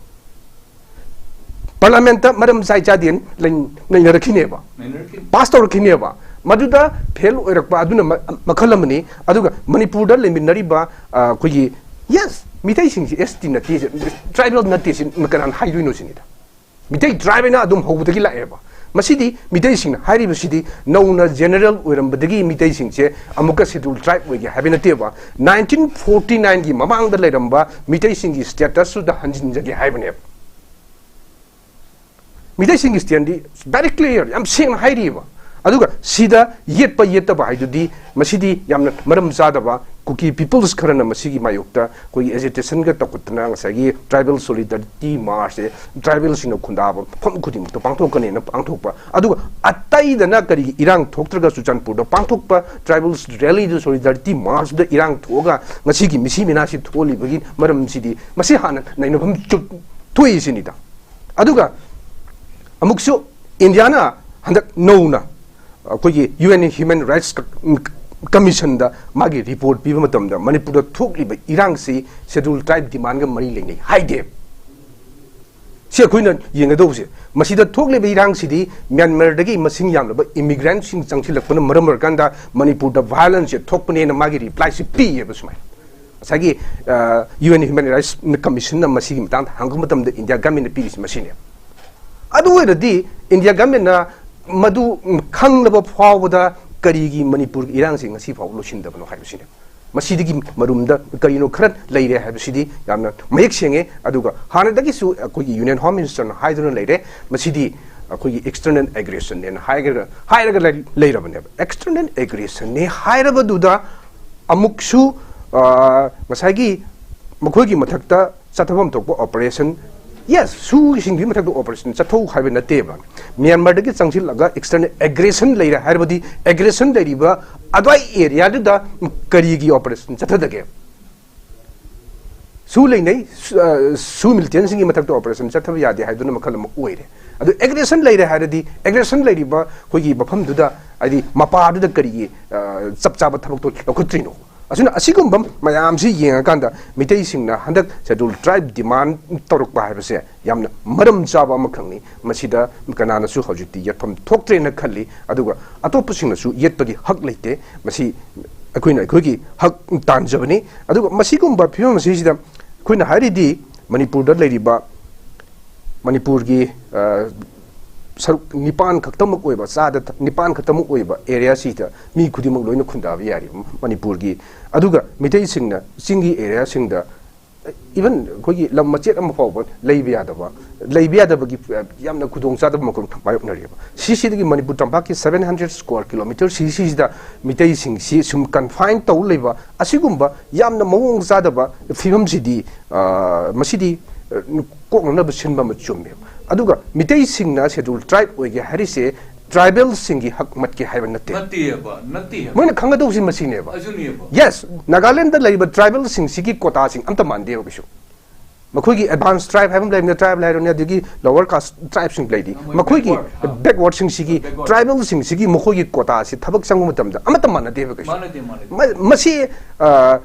Parliament ꯇ ꯃꯔꯝ ꯆꯥꯏ ꯆꯥꯗꯦꯅ ꯂꯩ-, ꯅꯩꯅꯔꯛꯈꯤꯅꯦꯕ꯫ ꯅꯩꯅꯔꯛꯈꯤꯅꯤ꯫ Pass ꯇꯧꯔꯛꯈꯤꯅꯦꯕ꯫ ꯃꯗꯨꯗ fail ꯑꯣꯏꯔꯛꯄ ꯑꯗꯨꯅ ꯃ-, ꯃꯈꯜ ꯑꯃꯅꯤ꯫ ꯑꯗꯨꯒ ꯃꯅꯤꯄꯨꯔꯗ ꯂꯩꯃꯤꯟꯅꯔꯤꯕ, ꯑ, ꯑꯩꯈꯣꯏꯒꯤ, yes, ꯃꯤꯇꯩꯁꯤꯡꯁꯤ S T ꯅꯠꯇꯦ, tribal ꯅꯠꯇꯦ ꯁꯤ ꯀꯅꯥꯅ ꯍꯥꯏꯗꯣꯏꯅꯣ ꯁꯤꯅꯤꯗ꯫ ꯃꯤꯇꯩ tribe ꯍꯥꯏꯅ ꯑꯗꯨꯝ ꯍꯧꯕꯗꯒꯤ ꯂꯥꯛꯑꯦꯕ꯫ ꯃꯁꯤꯗꯤ ꯃꯤꯇꯩꯁꯤꯡꯅ ꯍꯥꯏꯔꯤꯕꯁꯤꯗꯤ ꯅꯧꯅ ꯖꯦꯅꯔꯦꯜ ꯑꯣꯏꯔꯝꯕꯗꯒꯤ ꯃꯤꯇꯩꯁꯤꯡꯁꯦ ꯑꯃꯨꯛꯀ ꯁꯦꯗ꯭ꯌꯨꯜ ꯇ꯭ꯔꯥꯏꯕ ꯑꯣꯏꯒꯦ ꯍꯥꯏꯕ ꯅꯠꯇꯦꯕ꯫ ꯅꯥꯏꯟꯇꯤꯟ ꯐꯣꯔꯇꯤ ꯅꯥꯏꯟꯒꯤ ꯃꯃꯥꯡꯗ ꯂꯩꯔꯝꯕ ꯃꯤꯇꯩꯁꯤꯡꯒꯤ ꯁ꯭ꯇꯦꯇꯁꯇꯨꯗ ꯍꯟꯖꯤꯟꯖꯒꯦ ꯍꯥꯏꯕꯅꯦꯕ꯫ ꯃꯤꯇꯩꯁꯤꯡꯒꯤ ꯁ꯭ꯇꯦꯟꯗꯤ ꯚꯦꯔꯤ ꯀ꯭ꯂꯤꯌꯥꯔ, ꯌꯥꯝ ꯁꯦꯡꯅ ꯍꯥꯏꯔꯤꯑꯕ꯫ ꯑꯗꯨꯒ ꯁꯤꯗ ꯌꯦꯠꯄ ꯌꯦꯠꯇꯕ ꯍꯥꯏꯗꯨꯗꯤ ꯃꯁꯤꯗꯤ ꯌꯥꯝꯅ ꯃꯔꯝ ꯆꯥꯗꯕ꯫ ꯀꯨꯀꯤ ꯄꯤꯄꯜꯁ ꯈꯔꯅ ꯃꯁꯤꯒꯤ ꯃꯥꯌꯣꯛꯇ ꯑꯩꯈꯣꯏꯒꯤ ꯑꯦꯖꯤꯇꯦꯁꯟꯒ ꯇꯧꯈꯠꯇꯅ ꯉꯁꯥꯏꯒꯤ ꯇ꯭ꯔꯥꯏꯕꯦꯜ ꯁꯣꯂꯤꯗꯥꯔꯤꯇꯤ ꯃꯥꯔꯁꯁꯦ ꯇ꯭ꯔꯥꯏꯕꯦꯜꯁꯤꯡꯅ ꯈꯨꯟꯗꯥꯕ ꯃꯐꯝ ꯈꯨꯗꯤꯡꯃꯛꯇ ꯄꯥꯡꯊꯣꯛꯀꯅꯦꯅ ꯄꯥꯡꯊꯣꯛꯄ꯫ ꯑꯗꯨꯒ ꯑꯇꯩꯗꯅ ꯀꯔꯤꯒꯤ ꯏꯔꯥꯡ ꯊꯣꯛꯇ꯭ꯔꯒ ꯆꯨꯔꯆꯥꯟꯄꯨꯔꯗ ꯄꯥꯡꯊꯣꯛꯄ ꯇ꯭ꯔꯥꯏꯕꯦꯜꯁ ꯔꯦꯂꯤꯗ ꯁꯣꯂꯤꯗꯥꯔꯤꯇꯤ ꯃꯥꯔꯁꯇ ꯏꯔꯥꯡ ꯊꯣꯛꯑꯒ ꯉꯁꯤꯒꯤ ꯃꯤꯁꯤ ꯃꯤꯅꯥꯁꯤ ꯊꯣꯛꯍꯜꯂꯤꯕꯒꯤ ꯃꯔꯝꯁꯤꯗꯤ ꯃꯁꯤ ꯍꯥꯟꯅ ꯅꯩꯅꯐꯝ ꯆꯨꯞ ꯊꯣꯛꯏ ꯁꯤꯅꯤꯗ꯫ ꯑꯗꯨꯒ ꯑꯃꯨꯛꯁꯨ ꯏꯟꯗꯤꯌꯥꯅ ꯍꯟꯗꯛ ꯅꯧꯅ ꯑꯩꯈꯣꯏꯒꯤ ꯌꯨ ꯑꯦꯟ ꯍ꯭ꯌꯨꯃꯦꯟ ꯔꯥꯏꯠꯁ ꯀꯃꯤꯁꯟꯗ ꯃꯥꯒꯤ ꯔꯤꯄꯣꯔꯠ ꯄꯤꯕ ꯃꯇꯝꯗ ꯃꯅꯤꯄꯨꯔꯗ ꯊꯣꯛꯂꯤꯕ ꯏꯔꯥꯡꯁꯤ ꯁꯦꯗ꯭ꯌꯨꯜ ꯇ꯭ꯔꯥꯏꯕ ꯗꯤꯃꯥꯟꯒ ꯃꯔꯤ ꯂꯩꯅꯩ ꯍꯥꯏꯗꯦ꯫ ꯁꯤ ꯑꯩꯈꯣꯏꯅ ꯌꯦꯡꯒꯗꯧꯕꯁꯦ, ꯃꯁꯤꯗ ꯊꯣꯛꯂꯤꯕ ꯏꯔꯥꯡꯁꯤꯗꯤ ꯃ꯭ꯌꯥꯟꯃꯥꯔꯗꯒꯤ ꯃꯁꯤꯡ ꯌꯥꯝꯂꯕ ꯏꯃꯤꯒ꯭ꯔꯦꯟꯠꯁꯤꯡ ꯆꯪꯁꯤꯜꯂꯛꯄꯅ ꯃꯔꯝ ꯑꯣꯏꯔꯀꯥꯟꯗ ꯃꯅꯤꯄꯨꯔꯗ ꯚꯥꯏꯑꯣꯂꯦꯟꯁꯁꯦ ꯊꯣꯛꯄꯅꯦꯅ ꯃꯥꯒꯤ ꯔꯤꯄ꯭ꯂꯥꯏꯁꯤ ꯄꯤꯌꯦꯕ꯫ ꯁꯨꯃꯥꯏꯅ ꯉꯁꯥꯏꯒꯤ ꯌꯨ ꯑꯦꯟ ꯍ꯭ꯌꯨꯃꯦꯟ ꯔꯥꯏꯠꯁ ꯀꯃꯤꯁꯟꯅ ꯃꯁꯤꯒꯤ ꯃꯇꯥꯡꯗ ꯍꯪꯕ ꯃꯇꯝꯗ ꯏꯟꯗꯤꯌꯥ ꯒꯃꯦꯟꯅ ꯄꯤꯔꯤꯁꯤ ꯃꯁꯤꯅꯦ꯫ ꯑꯗꯨ ꯑꯣꯏꯔꯗꯤ ꯏꯟꯗꯤꯌꯥ ꯒꯃꯦꯟꯅ ꯃꯗꯨ ꯈꯪꯂꯕ ꯐꯥꯎꯕꯗ ꯀꯔꯤꯒꯤ ꯃꯅꯤꯄꯨꯔꯒꯤ ꯏꯔꯥꯡꯁꯤ ꯉꯁꯤ ꯐꯥꯎꯕ ꯂꯣꯏꯁꯤꯟꯗꯕꯅꯣ ꯍꯥꯏꯕꯁꯤꯅꯦ꯫ ꯃꯁꯤꯗꯒꯤ ꯃꯔꯨꯝꯗ ꯀꯔꯤꯅꯣ ꯈꯔ ꯂꯩꯔꯦ ꯍꯥꯏꯕꯁꯤꯗꯤ ꯌꯥꯝꯅ ꯃꯌꯦꯛ ꯁꯦꯡꯉꯦ꯫ ꯑꯗꯨꯒ ꯍꯥꯟꯅꯗꯒꯤꯁꯨ ꯑꯩꯈꯣꯏꯒꯤ ꯌꯨꯅꯤꯌꯟ ꯍꯣꯝ ꯃꯤꯅꯤꯁꯇꯔꯅ ꯍꯥꯏꯗꯨꯅ ꯂꯩꯔꯦ, ꯃꯁꯤꯗꯤ ꯑꯩꯈꯣꯏꯒꯤ ꯑꯦꯛꯁꯇꯔꯅꯦꯜ ꯑꯦꯒ꯭ꯔꯦꯁꯟꯅꯦꯅ ꯍꯥꯏꯔꯒ ꯍꯥꯏꯔꯒ ꯂꯩ- ꯂꯩꯔꯕꯅꯦꯕ꯫ ꯑꯦꯛꯁꯇꯔꯅꯦꯜ ꯑꯦꯒ꯭ꯔꯦꯁꯟꯅꯦ ꯍꯥꯏꯔꯕꯗꯨꯗ ꯑꯃꯨꯛꯁꯨ, ꯑ, ꯉꯁꯥꯏꯒꯤ ꯃꯈꯣꯏꯒꯤ ꯃꯊꯛꯇ ꯆꯠꯊꯐꯝ ꯊꯣꯛꯄ ꯑꯣꯄꯔꯦꯁꯟ, ꯌꯦꯁ, ꯁꯨꯁꯤꯡꯗꯨꯒꯤ ꯃꯊꯛꯇ ꯑꯣꯄꯔꯦꯁꯟ ꯆꯠꯊꯧ ꯍꯥꯏꯕ ꯅꯠꯇꯦꯕ꯫ ꯃ꯭ꯌꯥꯟꯃꯥꯔꯗꯒꯤ ꯆꯪꯁꯤꯜꯂꯒ ꯑꯦꯛꯁꯇꯔꯅꯦꯜ ꯑꯦꯒ꯭ꯔꯦꯁꯟ ꯂꯩꯔꯦ ꯍꯥꯏꯔꯕꯗꯤ ꯑꯦꯒ꯭ꯔꯦꯁꯟ ꯂꯩꯔꯤꯕ ꯑꯗꯨꯋꯥꯏ ꯑꯦꯔꯤꯌꯥꯗꯨꯗ ꯀꯔꯤꯒꯤ ꯑꯣꯄꯔꯦꯁꯟ ꯆꯠꯊꯗꯒꯦ? ꯁꯨ ꯂꯩꯅꯩ, ꯁꯨ, ꯑ, ꯁꯨ ꯃꯤꯂꯤꯇꯦꯟꯁꯤꯡꯒꯤ ꯃꯊꯛꯇ ꯑꯣꯄꯔꯦꯁꯟ ꯆꯠꯊꯕ ꯌꯥꯗꯦ ꯍꯥꯏꯗꯨꯅ ꯃꯈꯜ ꯑꯃ ꯑꯣꯏꯔꯦ꯫ ꯑꯗꯨ ꯑꯦꯒ꯭ꯔꯦꯁꯟ ꯂꯩꯔꯦ ꯍꯥꯏꯔꯗꯤ ꯑꯦꯒ꯭ꯔꯦꯁꯟ ꯂꯩꯔꯤꯕ ꯑꯩꯈꯣꯏꯒꯤ ꯃꯐꯝꯗꯨꯗ, ꯍꯥꯏꯗꯤ ꯃꯄꯥꯗꯨꯗ ꯀꯔꯤꯒꯤ, ꯑ, ꯆꯞ ꯆꯥꯕ ꯊꯕꯛꯇꯣ ꯂꯧꯈꯠꯇ꯭ꯔꯤꯅꯣ? ꯑꯁꯤꯅ, ꯑꯁꯤꯒꯨꯝꯕ ꯃꯌꯥꯝꯁꯤ ꯌꯦꯡꯉꯀꯥꯟꯗ ꯃꯤꯇꯩꯁꯤꯡꯅ ꯍꯟꯗꯛ ꯁꯦꯗ꯭ꯌꯨꯜ ꯇ꯭ꯔꯥꯏꯕ ꯗꯤꯃꯥꯟ ꯇꯧꯔꯛꯄ ꯍꯥꯏꯕꯁꯦ ꯌꯥꯝꯅ ꯃꯔꯝ ꯆꯥꯕ ꯑꯃꯈꯛꯅꯤ꯫ ꯃꯁꯤꯗ ꯀꯅꯥꯅꯁꯨ ꯍꯧꯖꯤꯛꯇꯤ ꯌꯦꯠꯐꯝ ꯊꯣꯛꯇ꯭ꯔꯦꯅ ꯈꯜꯂꯤ, ꯑꯗꯨꯒ ꯑꯇꯣꯞꯄꯁꯤꯡꯅꯁꯨ ꯌꯦꯠꯄꯒꯤ ꯍꯛ ꯂꯩꯇꯦ꯫ ꯃꯁꯤ ꯑꯩꯈꯣꯏꯅ ꯑꯩꯈꯣꯏꯒꯤ ꯍꯛ ꯇꯥꯟꯖꯕꯅꯤ꯫ ꯑꯗꯨꯒ ꯃꯁꯤꯒꯨꯝꯕ ꯐꯤꯕꯝ ꯑꯁꯤꯁꯤꯗ ꯑꯩꯈꯣꯏꯅ ꯍꯥꯏꯔꯤꯗꯤ ꯃꯅꯤꯄꯨꯔꯗ ꯂꯩꯔꯤꯕ ꯃꯅꯤꯄꯨꯔꯒꯤ, ꯑ, ꯁꯔꯨꯛ ꯅꯤꯄꯥꯟ ꯈꯛꯇꯃꯛ ꯑꯣꯏꯕ, ꯆꯥꯗ ꯅꯤꯄꯥꯟ ꯈꯛꯇꯃꯛ ꯑꯣꯏꯕ ꯑꯦꯔꯤꯌꯥꯁꯤꯗ ꯃꯤ ꯈꯨꯗꯤꯡꯃꯛ ꯂꯣꯏꯅ ꯈꯨꯟꯗꯥꯕ ꯌꯥꯔꯤꯕ ꯃꯅꯤꯄꯨꯔꯒꯤ꯫ ꯑꯗꯨꯒ ꯃꯤꯇꯩꯁꯤꯡꯅ ꯆꯤꯡꯒꯤ ꯑꯦꯔꯤꯌꯥꯁꯤꯡꯗ, ꯏꯚꯟ ꯑꯩꯈꯣꯏꯒꯤ ꯂꯝ ꯃꯆꯦꯠ ꯑꯃ ꯐꯥꯎꯕ ꯂꯩꯕ ꯌꯥꯗꯕ, ꯂꯩꯕ ꯌꯥꯗꯕꯒꯤ, ꯑ, ꯌꯥꯝꯅ ꯈꯨꯗꯣꯡꯆꯥꯗꯕ ꯃꯈꯜ ꯃꯥꯌꯣꯛꯅꯔꯤꯕ꯫ ꯁꯤꯁꯤꯗꯒꯤ ꯃꯅꯤꯄꯨꯔ ꯇꯝꯄꯥꯛꯀꯤ seven hundred square kilometre ꯁꯤꯁꯤꯗ ꯃꯤꯇꯩꯁꯤꯡꯁꯤ ꯁꯨꯝ ꯀꯟꯐꯥꯏꯟ ꯇꯧ ꯂꯩꯕ, ꯑꯁꯤꯒꯨꯝꯕ ꯌꯥꯝꯅ ꯃꯑꯣꯡ ꯆꯥꯗꯕ ꯐꯤꯕꯝꯁꯤꯗꯤ, ꯑ, ꯃꯁꯤꯗꯤ, ꯑ, ꯀꯣꯛꯅꯅꯕ ꯁꯤꯟꯕ ꯑꯃ ꯆꯨꯝꯃꯦꯕ꯫ ꯑꯗꯨꯒ ꯃꯤꯇꯩꯁꯤꯡꯅ ꯁꯦꯗꯨꯜ ꯇ꯭ꯔꯥꯏꯕ ꯑꯣꯏꯒꯦ ꯍꯥꯏꯔꯤꯁꯦ ꯇ꯭ꯔꯥꯏꯕꯦꯜꯁꯤꯡꯒꯤ ꯍꯛ ꯃꯠꯀꯦ ꯍꯥꯏꯕ ꯅꯠꯇꯦ꯫ ꯅꯠꯇꯦꯕ, ꯅꯠꯇꯦꯕ꯫ ꯃꯣꯏꯅ ꯈꯪꯒꯗꯧꯁꯤ ꯃꯁꯤꯅꯦꯕ꯫ ꯑꯗꯨꯅꯦꯕ꯫ ꯌꯦꯁ, ꯅꯥꯒꯥꯂꯦꯟꯗ ꯂꯩꯔꯤꯕ ꯇ꯭ꯔꯥꯏꯕꯦꯜꯁꯤꯡꯁꯤꯒꯤ ꯀꯣꯇꯥꯁꯤꯡ ꯑꯝꯇ ꯃꯥꯟꯗꯦꯕ ꯀꯩꯁꯨ꯫ ꯃꯈꯣꯏꯒꯤ ꯑꯦꯗꯚꯥꯟꯁ ꯇ꯭ꯔꯥꯏꯕ ꯍꯥꯏꯕ ꯑꯃ ꯂꯩꯕꯅꯤ, ꯇ꯭ꯔꯥꯏꯕꯦꯜ ꯍꯥꯏꯔꯣꯅꯦ, ꯑꯗꯒꯤ ꯂꯣꯋꯔ ꯀꯥꯁ ꯇ꯭ꯔꯥꯏꯕꯁꯤꯡ ꯂꯩꯔꯤ꯫ ꯃꯣꯏ ꯃꯈꯣꯏꯒꯤ backward, ꯍꯥ꯫ ꯕꯦꯛꯋꯥꯔꯗꯁꯤꯡꯁꯤꯒꯤ, Backward꯫ ꯇ꯭ꯔꯥꯏꯕꯦꯜꯁꯤꯡꯁꯤꯒꯤ ꯃꯈꯣꯏꯒꯤ ꯀꯣꯇꯥꯁꯤ ꯊꯕꯛ ꯆꯪꯕ ꯃꯇꯝꯗ ꯑꯃꯠꯇ ꯃꯥꯟꯅꯗꯦꯕ ꯀꯩꯁꯨ꯫ ꯃꯥꯟꯅꯗꯦ, ꯃꯥꯟꯅꯗꯦ꯫ ꯃ-, ꯃꯁꯤ, ꯑ,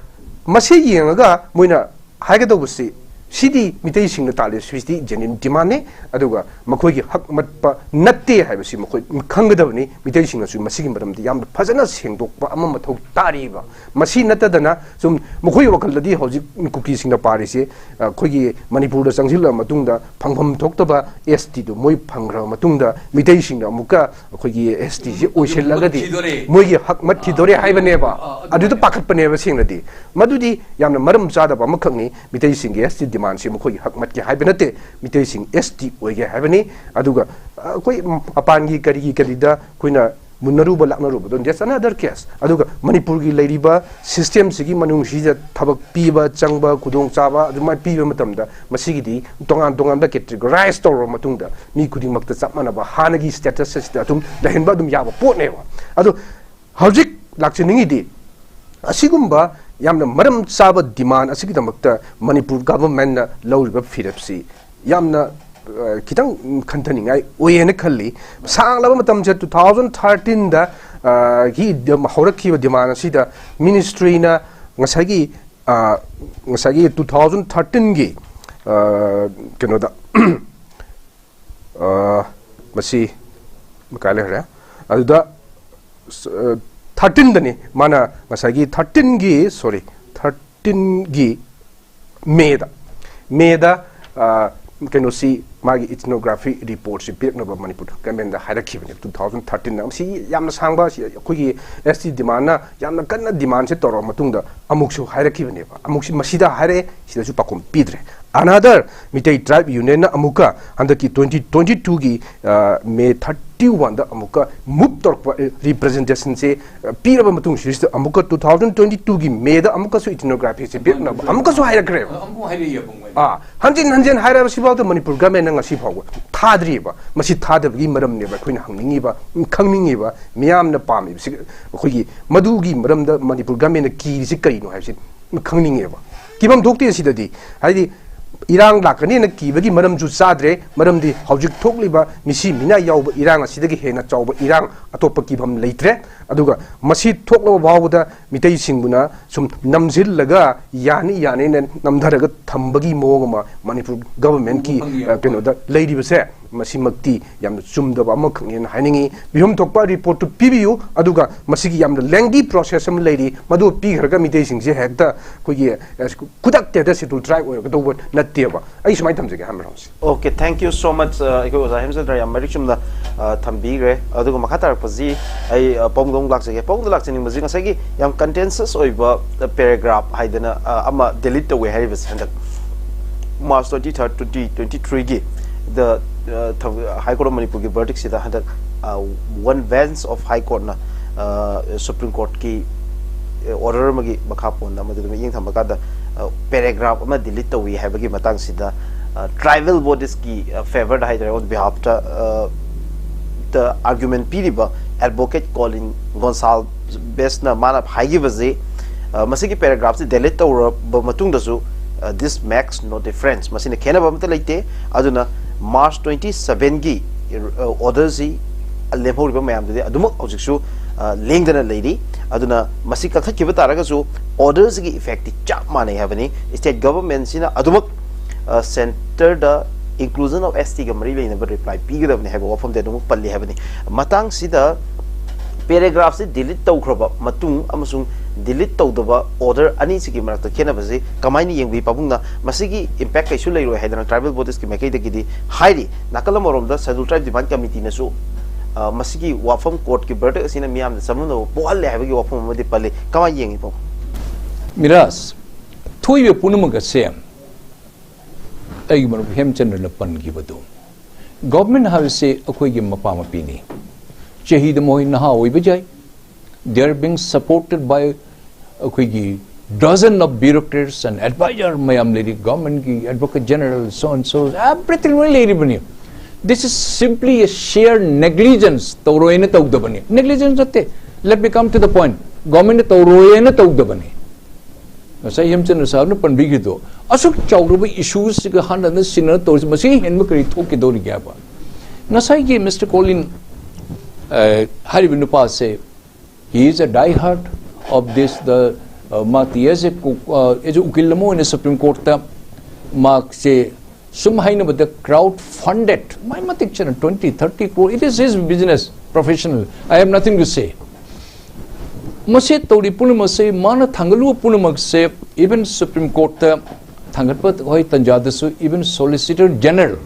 ꯃꯁꯤ ꯌꯦꯡꯉꯒ ꯃꯣꯏꯅ ꯍꯥꯏꯒꯗꯧꯕꯁꯤ, ꯁꯤꯗꯤ ꯃꯤꯇꯩꯁꯤꯡꯅ ꯇꯥꯜꯂꯤ, ꯁꯤꯗꯤ ꯖꯦꯅ꯭ꯌꯨꯟ ꯗꯤꯃꯥꯟꯅꯤ, ꯑꯗꯨꯒ ꯃꯈꯣꯏꯒꯤ ꯍꯛ ꯃꯠꯄ ꯅꯠꯇꯦ ꯍꯥꯏꯕꯁꯤ ꯃꯈꯣꯏ ꯈꯪꯒꯗꯕꯅꯤ꯫ ꯃꯤꯇꯩꯁꯤꯡꯅꯁꯨ ꯃꯁꯤꯒꯤ ꯃꯔꯝꯗ ꯌꯥꯝꯅ ꯐꯖꯅ ꯁꯦꯡꯗꯣꯛꯄ ꯑꯃ ꯃꯊꯧ ꯇꯥꯔꯤꯕ꯫ ꯃꯁꯤ ꯅꯠꯇꯗꯅ ꯁꯨꯝ ꯃꯈꯣꯏꯒꯤ ꯋꯥꯈꯜꯗꯗꯤ ꯍꯧꯖꯤꯛ ꯀꯨꯀꯤꯁꯤꯡꯅ ꯄꯥꯔꯤꯁꯦ, ꯑꯩꯈꯣꯏꯒꯤ ꯃꯅꯤꯄꯨꯔꯗ ꯆꯪꯁꯤꯜꯂꯕ ꯃꯇꯨꯡꯗ ꯐꯪꯐꯝ ꯊꯣꯛꯇꯕ ꯑꯦꯁ ꯇꯤꯗꯨ ꯃꯣꯏ ꯐꯪꯈ꯭ꯔꯕ ꯃꯇꯨꯡꯗ ꯃꯤꯇꯩꯁꯤꯡꯅ ꯑꯃꯨꯛꯀ ꯑꯩꯈꯣꯏꯒꯤ ꯑꯦꯁ ꯇꯤꯁꯤ ꯑꯣꯏꯁꯤꯜꯂꯒꯗꯤ ꯃꯨꯠꯈꯤꯗꯣꯔꯦ꯫ ꯃꯣꯏꯒꯤ ꯍꯛ ꯃꯠꯈꯤꯗꯣꯔꯦ ꯍꯥꯏꯕꯅꯦꯕ꯫ ꯑꯥ, ꯑꯗꯨꯃꯥꯏꯅ꯫ ꯑꯗꯨꯗ ꯄꯥꯈꯠꯄꯅꯦꯕ ꯁꯦꯡꯅꯗꯤ꯫ ꯃꯗꯨꯗꯤ ꯌꯥꯝꯅ ꯃꯔꯝ ꯆꯥꯗꯕ ꯑꯃꯈꯛꯅꯤ꯫ ꯃꯤꯇꯩꯁꯤꯡꯒꯤ ꯑꯦꯁ ꯇꯤ ꯗꯤꯃꯥꯟꯁꯤ ꯃꯈꯣꯏꯒꯤ ꯍꯛ ꯃꯠꯀꯦ ꯍꯥꯏꯕ ꯅꯠꯇꯦ, ꯃꯤꯇꯩꯁꯤꯡ ꯑꯦꯁ ꯇꯤ ꯑꯣꯏꯒꯦ ꯍꯥꯏꯕꯅꯤ꯫ ꯑꯗꯨꯒ ꯑꯩꯈꯣꯏ ꯃꯄꯥꯟꯒꯤ ꯀꯔꯤꯒꯤ ꯀꯔꯤꯗ ꯑꯩꯈꯣꯏꯅ ꯃꯨꯟꯅꯔꯨꯕ ꯂꯥꯛꯅꯔꯨꯕꯗꯣ, that's another case꯫ ꯑꯗꯨꯒ ꯃꯅꯤꯄꯨꯔꯒꯤ ꯂꯩꯔꯤꯕ ꯁꯤꯁꯇꯦꯝꯁꯤꯒꯤ ꯃꯅꯨꯡꯁꯤꯗ ꯊꯕꯛ ꯄꯤꯕ ꯆꯪꯕ ꯈꯨꯗꯣꯡꯆꯥꯕ ꯑꯗꯨꯃꯥꯏꯅ ꯄꯤꯕ ꯃꯇꯝꯗ ꯃꯁꯤꯒꯤꯗꯤ ꯇꯣꯉꯥꯟ ꯇꯣꯉꯥꯟꯕ ꯀꯦꯇꯦꯒꯣꯔꯥꯏꯁ ꯇꯧꯔꯕ ꯃꯇꯨꯡꯗ ꯃꯤ ꯈꯨꯗꯤꯡꯃꯛꯇ ꯆꯞ ꯃꯥꯟꯅꯕ ꯍꯥꯟꯅꯒꯤ ꯁ꯭ꯇꯦꯇꯁ ꯑꯁꯤꯗ ꯑꯗꯨꯝ ꯂꯩꯍꯟꯕ ꯑꯗꯨꯝ ꯌꯥꯕ ꯄꯣꯠꯅꯦꯕ꯫ ꯑꯗꯣ ꯍꯧꯖꯤꯛ ꯂꯥꯛꯆꯅꯤꯡꯉꯤꯗꯤ ꯑꯁꯤꯒꯨꯝꯕ ꯌꯥꯝꯅ ꯃꯔꯝ ꯆꯥꯕ ꯗꯤꯃꯥꯟ ꯑꯁꯤꯒꯤꯗꯃꯛꯇ ꯃꯅꯤꯄꯨꯔ ꯒꯚꯔꯟꯃꯦꯟꯠꯅ ꯂꯧꯔꯤꯕ ꯐꯤꯔꯦꯞꯁꯤ ꯌꯥꯝꯅ, ꯑ, ꯈꯤꯇꯪ ꯈꯟꯊꯅꯤꯡꯉꯥꯏ ꯑꯣꯏꯌꯦꯅ ꯈꯜꯂꯤ꯫ ꯁꯥꯡꯂꯕ ꯃꯇꯝꯁꯦ two thousand thirteenꯗ, ꯑ, ꯒꯤ ꯗꯤꯝ-, ꯍꯧꯔꯛꯈꯤꯕ ꯗꯤꯃꯥꯟ ꯑꯁꯤꯗ ꯃꯤꯅꯤꯁꯇ꯭ꯔꯤꯅ ꯉꯁꯥꯏꯒꯤ, ꯑ, ꯉꯁꯥꯏꯒꯤ two thousand thirteenꯒꯤ, ꯑ, ꯀꯩꯅꯣꯗ, ꯑ, ꯃꯁꯤ ꯀꯥꯏ ꯂꯩꯈ꯭ꯔꯦ? ꯑꯗꯨꯗ, ꯑ, thirteenꯗꯅꯤ ꯃꯥꯅ ꯉꯁꯥꯏꯒꯤ thirteenꯒꯤ, sorry, thirteenꯒꯤ ꯃꯦꯗ, ꯃꯦꯗ, ꯑ, ꯀꯩꯅꯣꯁꯤ, ꯃꯥꯒꯤ ethnography reportꯁꯤ ꯄꯤꯔꯛꯅꯕ ꯃꯅꯤꯄꯨꯔ ꯒꯚꯔꯟꯃꯦꯟꯗ ꯍꯥꯏꯔꯛꯈꯤꯕꯅꯦ, ꯇꯨ ꯊꯥꯎꯖꯟ ꯊꯥꯔꯇꯤꯟꯗ꯫ ꯃꯁꯤ ꯌꯥꯝꯅ ꯁꯥꯡꯕ, ꯁꯤ ꯑꯩꯈꯣꯏꯒꯤ ꯑꯦꯁ ꯇꯤ ꯗꯤꯃꯥꯟꯅ ꯌꯥꯝꯅ ꯀꯟꯅ ꯗꯤꯃꯥꯟꯁꯦ ꯇꯧꯔꯕ ꯃꯇꯨꯡꯗ ꯑꯃꯨꯛꯁꯨ ꯍꯥꯏꯔꯛꯈꯤꯕꯅꯦꯕ꯫ ꯑꯃꯨꯛꯁꯤ ꯃꯁꯤꯗ ꯍꯥꯏꯔꯛꯑꯦ, ꯁꯤꯗꯁꯨ ꯄꯥꯎꯈꯨꯝ ꯄꯤꯗ꯭ꯔꯦ꯫ Another, ꯃꯤꯇꯩ ꯇ꯭ꯔꯥꯏꯕ ꯌꯨꯅꯤꯌꯟꯅ ꯑꯃꯨꯛꯀ ꯍꯟꯗꯛꯀꯤ ꯇ꯭ꯋꯦꯟꯇꯤ ꯇ꯭ꯋꯦꯟꯇꯤ ꯇꯨꯒꯤ ꯃꯦ ꯊꯥꯔꯇꯤ ꯋꯥꯟꯗ ꯑꯃꯨꯛꯀ ꯃꯨꯚ ꯇꯧꯔꯛꯄ ꯔꯤꯄ꯭ꯔꯖꯦꯟꯇꯦꯁꯟꯁꯦ ꯄꯤꯔꯕ ꯃꯇꯨꯡ, ꯁꯤꯗ ꯑꯃꯨꯛꯀ ꯇꯨ ꯊꯥꯎꯖꯟ ꯇ꯭ꯋꯦꯟꯇꯤ ꯇꯨꯒꯤ ꯃꯦꯗ ꯑꯃꯨꯛꯀꯁꯨ ethnographyꯁꯦ ꯄꯤꯔꯛꯅꯕ ꯑꯃꯨꯛꯀꯁꯨ ꯍꯥꯏꯔꯛꯈ꯭ꯔꯦꯕ꯫ ꯑꯃꯨꯛ ꯍꯥꯏꯔꯛꯑꯦꯕ ꯃꯣꯏ꯫ ꯑꯥ, ꯍꯟꯖꯤꯟ ꯍꯟꯖꯤꯟ ꯍꯥꯏꯔꯕ ꯁꯤꯐꯥꯎꯗ ꯃꯅꯤꯄꯨꯔ ꯒꯚꯔꯟꯃꯦꯟꯠꯅ ꯉꯁꯤ ꯐꯥꯎꯕ ꯊꯥꯗ꯭ꯔꯤꯕ꯫ ꯃꯁꯤ ꯊꯥꯗꯕꯒꯤ ꯃꯔꯝꯅꯦꯕ ꯑꯩꯈꯣꯏꯅ ꯍꯪꯅꯤꯡꯉꯤꯕ, ꯈꯪꯅꯤꯡꯉꯤꯕ, ꯃꯤꯌꯥꯝꯅ ꯄꯥꯝꯃꯤꯕꯁꯤ꯫ ꯑꯩꯈꯣꯏꯒꯤ ꯃꯗꯨꯒꯤ ꯃꯔꯝꯗ ꯃꯅꯤꯄꯨꯔ ꯒꯚꯔꯟꯃꯦꯟꯠꯅ ꯀꯤꯔꯤꯁꯤ ꯀꯔꯤꯅꯣ ꯍꯥꯏꯕꯁꯤ ꯈꯪꯅꯤꯡꯉꯦꯕ꯫ ꯀꯤꯐꯝ ꯊꯣꯛꯇꯦ ꯁꯤꯗꯗꯤ꯫ ꯍꯥꯏꯗꯤ, ꯏꯔꯥꯡ ꯂꯥꯛꯀꯅꯤꯅ ꯀꯤꯕꯒꯤ ꯃꯔꯝꯁꯨ ꯆꯥꯗ꯭ꯔꯦ꯫ ꯃꯔꯝꯗꯤ ꯍꯧꯖꯤꯛ ꯊꯣꯛꯂꯤꯕ ꯃꯤꯁꯤ ꯃꯤꯅꯥ ꯌꯥꯎꯕ ꯏꯔꯥꯡ ꯑꯁꯤꯗꯒꯤ ꯍꯦꯟꯅ ꯆꯥꯎꯕ ꯏꯔꯥꯡ ꯑꯇꯣꯞꯄ ꯀꯤꯐꯝ ꯂꯩꯇ꯭ꯔꯦ꯫ ꯑꯗꯨꯒ ꯃꯁꯤ ꯊꯣꯛꯂꯕ ꯐꯥꯎꯕꯗ ꯃꯤꯇꯩꯁꯤꯡꯕꯨꯅ ꯁꯨꯝ ꯅꯝꯁꯤꯜꯂꯒ ꯌꯥꯅꯤ ꯌꯥꯅꯤꯅ ꯅꯝꯊꯔꯒ ꯊꯝꯕꯒꯤ ꯃꯑꯣꯡ ꯑꯃ ꯃꯅꯤꯄꯨꯔ ꯒꯚꯔꯟꯃꯦꯟꯠꯀꯤ, ꯐꯪꯉꯤ, ꯌꯥꯝ ꯑ, ꯀꯩꯅꯣꯗ ꯂꯩꯔꯤꯕꯁꯦ, ꯃꯁꯤꯃꯛꯇꯤ ꯌꯥꯝꯅ ꯆꯨꯝꯗꯕ ꯑꯃꯈꯛꯅꯦꯅ ꯍꯥꯏꯅꯤꯡꯉꯤ꯫ ꯄꯤꯐꯝ ꯊꯣꯛꯄ ꯔꯤꯄꯣꯔꯠꯇꯨ ꯄꯤꯕꯤꯌꯨ, ꯑꯗꯨꯒ ꯃꯁꯤꯒꯤ ꯌꯥꯝꯅ lengthy process ꯑꯃ ꯂꯩꯔꯤ, ꯃꯗꯨ ꯄꯤꯈ꯭ꯔꯒ ꯃꯤꯇꯩꯁꯤꯡꯁꯦ ꯍꯦꯛꯇ ꯑꯩꯈꯣꯏꯒꯤ, ꯑ, ꯈꯨꯗꯛꯇ ꯍꯦꯛꯇ scheduled tribe ꯑꯣꯏꯔꯛꯀꯗꯧꯕ ꯅꯠꯇꯦꯕ꯫ ꯑꯩ ꯁꯨꯃꯥꯏꯅ ꯊꯝꯖꯒꯦ, ꯍꯥꯏꯕ꯭ꯔꯣ? Okay, thank you so much. ꯑ, ꯑꯩꯈꯣꯏ ꯑꯣꯖꯥ ꯍꯦꯃꯆꯟꯗ꯭ꯔ ꯌꯥꯝ ꯃꯔꯤꯛ ꯆꯨꯝꯅ, ꯑ, ꯊꯝꯕꯤꯈ꯭ꯔꯦ꯫ ꯑꯗꯨꯒ ꯃꯈꯥ ꯇꯥꯔꯛꯄꯁꯤ ꯑꯩ, ꯑ, ꯄꯥꯕꯨꯡꯗ ꯑꯃꯨꯛ ꯂꯥꯛꯆꯒꯦ꯫ ꯄꯥꯕꯨꯡꯗ ꯂꯥꯛꯆꯅꯤꯡꯕꯁꯤ ꯉꯁꯥꯏꯒꯤ ꯌꯥꯝ contentious ꯑꯣꯏꯕ, ꯑ, paragraph ꯍꯥꯏꯗꯅ, ꯑ, ꯑꯃ delete ꯇꯧꯋꯦ ꯍꯥꯏꯔꯤꯕꯁꯤ ꯍꯟꯗꯛ March twenty third, twenty twenty three ꯒꯤ the, ꯑ, ꯊ-, High Court of ꯃꯅꯤꯄꯨꯔꯒꯤ verdictꯁꯤꯗ ꯍꯟꯗꯛ, ꯑ, one bench of High Courtꯅ, ꯑ, Supreme Courtꯀꯤ, ꯑ, order ꯑꯃꯒꯤ ꯃꯈꯥ ꯄꯣꯟꯅ ꯃꯗꯨꯗ ꯃꯤꯠꯌꯦꯡ ꯊꯝꯕ ꯀꯥꯟꯗ, ꯑ, paragraph ꯑꯃ delete ꯇꯧꯏ ꯍꯥꯏꯕꯒꯤ ꯃꯇꯥꯡꯁꯤꯗ, ꯑ, tribal bodiesꯀꯤ, ꯑ, favourꯗ ꯍꯥꯏꯇꯥꯔꯦ, on behalfꯇ, ꯑ, ꯗ argument ꯄꯤꯔꯤꯕ advocate Colin Gonsalvesꯅ ꯃꯥꯅ ꯍꯥꯏꯈꯤꯕꯁꯤ, ꯑ, ꯃꯁꯤꯒꯤ paragraphꯁꯤ delete ꯇꯧꯔꯕ ꯃꯇꯨꯡꯗꯁꯨ, ꯑ, this makes no difference, ꯃꯁꯤꯅ ꯈꯦꯠꯅꯕ ꯑꯃꯠꯇ ꯂꯩꯇꯦ꯫ ꯑꯗꯨꯅ March twenty sevenꯒꯤ, ꯑ, orderꯁꯤ ꯂꯦꯝꯍꯧꯔꯤꯕ ꯃꯌꯥꯝꯗꯨꯗꯤ ꯑꯗꯨꯃꯛ ꯍꯧꯖꯤꯛꯁꯨ, ꯑ, ꯂꯦꯡꯗꯅ ꯂꯩꯔꯤ꯫ ꯑꯗꯨꯅ ꯃꯁꯤ ꯀꯛꯊꯠꯈꯤꯕ ꯇꯥꯔꯒꯁꯨ orderꯁꯤꯒꯤ effectꯇꯤ ꯆꯞ ꯃꯥꯟꯅꯩ ꯍꯥꯏꯕꯅꯤ꯫ State governmentꯁꯤꯅ ꯑꯗꯨꯃꯛ, ꯑ, centreꯗ inclusion of STꯒ ꯃꯔꯤ ꯂꯩꯅꯕ reply ꯄꯤꯒꯗꯕꯅꯤ ꯍꯥꯏꯕ ꯋꯥꯐꯝꯗꯤ ꯑꯗꯨꯃꯛ ꯄꯜꯂꯤ ꯍꯥꯏꯕꯅꯤ꯫ ꯃꯇꯥꯡꯁꯤꯗ paragraphꯁꯤ delete ꯇꯧꯈ꯭ꯔꯕ ꯃꯇꯨꯡ ꯑꯃꯁꯨꯡ ꯗꯤꯂꯤꯠ ꯇꯧꯗꯕ ꯑꯣꯔꯗꯔ ꯑꯅꯤꯁꯤꯒꯤ ꯃꯔꯛꯇ ꯈꯦꯠꯅꯕꯁꯤ ꯀꯃꯥꯏꯅ ꯌꯦꯡꯕꯤ ꯄꯥꯕꯨꯡꯅ? ꯃꯁꯤꯒꯤ ꯏꯝꯄꯦꯛ ꯀꯩꯁꯨ ꯂꯩꯔꯣꯏ ꯍꯥꯏꯗꯅ ꯇ꯭ꯔꯥꯏꯕꯦꯜ ꯕꯣꯗꯤꯁꯀꯤ ꯃꯥꯏꯀꯩꯗꯒꯤꯗꯤ ꯍꯥꯏꯔꯤ꯫ ꯅꯥꯀꯜ ꯑꯃꯔꯣꯝꯗ ꯁꯦꯗꯨꯜ ꯇ꯭ꯔꯥꯏꯕ ꯗꯤꯃꯥꯟ ꯀꯃꯤꯇꯤꯅꯁꯨ, ꯑ, ꯃꯁꯤꯒꯤ ꯋꯥꯐꯝ, ꯀꯣꯔꯠꯀꯤ ꯕꯔꯗꯛ ꯑꯁꯤꯅ ꯃꯤꯌꯥꯝꯗ ꯆꯃꯝꯅꯕ ꯄꯣꯛꯍꯜꯂꯦ ꯍꯥꯏꯕꯒꯤ ꯋꯥꯐꯝ ꯑꯃꯗꯤ ꯄꯜꯂꯤ꯫ ꯀꯃꯥꯏꯅ ꯌꯦꯡꯉꯤ ꯄꯥꯕꯨꯡ? ꯃꯤꯔꯥꯖ, ꯊꯣꯛꯏꯕ ꯄꯨꯝꯅꯃꯛ ꯑꯁꯦ ꯑꯩꯒꯤ ꯃꯔꯨꯞ ꯍꯦꯝꯆꯟꯗ꯭ꯔꯅ ꯄꯟꯈꯤꯕꯗꯨ, ꯒꯣꯚꯔꯟꯃꯦꯟꯠ ꯍꯥꯏꯕꯁꯤ ꯑꯩꯈꯣꯏꯒꯤ ꯃꯄꯥ ꯃꯄꯤꯅꯤ꯫ ꯆꯍꯤꯗ ꯃꯈꯣꯏ ꯅꯍꯥ ꯑꯣꯏꯕ ꯌꯥꯏ, they are being supported by ꯑꯩꯈꯣꯏꯒꯤ dozen of bureaucrats and advisor ꯃꯌꯥꯝ ꯂꯩꯔꯤ, ꯒꯣꯚꯔꯟꯃꯦꯟꯠꯀꯤ advocate general, so and so, everything ꯂꯣꯏ ꯂꯩꯔꯤꯕꯅꯤ꯫ This is simply a sheer negligence, ꯇꯧꯔꯣꯏꯅ ꯇꯧꯗꯕꯅꯤ, ꯅꯦꯒ꯭ꯂꯤꯖꯦꯟꯁ ꯅꯠꯇꯦ꯫ Let me come to the point, ꯒꯣꯚꯔꯟꯃꯦꯟꯠꯅ ꯇꯧꯔꯣꯏꯅ ꯇꯧꯗꯕꯅꯤ꯫ ꯉꯁꯥꯏ ꯍꯦꯝꯆꯟꯗ꯭ꯔ ꯁꯥꯍꯕꯅ ꯄꯟꯕꯤꯈꯤꯗꯣ, ꯑꯁꯨꯛ ꯆꯥꯎꯔꯕ ꯏꯁꯨꯁꯤꯒ ꯍꯥꯟꯅꯅ ꯁꯤꯟꯅꯅ ꯇꯧꯔꯤꯁꯤ, ꯃꯁꯤ ꯍꯦꯟꯕ ꯀꯔꯤ ꯊꯣꯛꯀꯗꯧꯔꯤꯒꯦ ꯍꯥꯏꯕ? ꯉꯁꯥꯏꯒꯤ ꯃꯤꯁꯇꯔ ꯀꯣꯂꯤꯟ, ꯑ, ꯍꯥꯏꯔꯤꯕ ꯅꯨꯄꯥꯁꯦ, he is a die hard of this, the, uh, ꯃꯥ ꯇꯤ ꯑꯦꯁ ꯑꯦ ꯀꯨ-, ꯑ, ꯑꯦꯁ ꯑꯦ ꯎꯀꯤꯜ ꯑꯃ ꯑꯣꯏꯅ ꯁꯨꯄ꯭ꯔꯤꯝ ꯀꯣꯔꯠꯇ ꯃꯥꯁꯦ ꯁꯨꯝ ꯍꯥꯏꯅꯕꯗ, ꯀ꯭ꯔꯥꯎꯗ ꯐꯟꯗꯦꯗ, ꯃꯥꯏ ꯃꯇꯤꯛ ꯆꯥꯅ twenty, thirty crore, it is his business, professional, I have nothing to say. ꯃꯁꯤ ꯇꯧꯔꯤ ꯄꯨꯝꯅꯃꯛꯁꯦ, ꯃꯥꯅ ꯊꯥꯡꯒꯠꯂꯨꯕ ꯄꯨꯝꯅꯃꯛꯁꯦ, ꯏꯚꯟ ꯁꯨꯄ꯭ꯔꯤꯝ ꯀꯣꯔꯠꯇ ꯊꯥꯡꯒꯠꯄ ꯍꯣꯏ ꯇꯟꯖꯥꯗꯁꯨ, ꯏꯚꯟ ꯁꯣꯂꯤꯁꯤꯇꯔ ꯖꯦꯅꯔꯦꯜ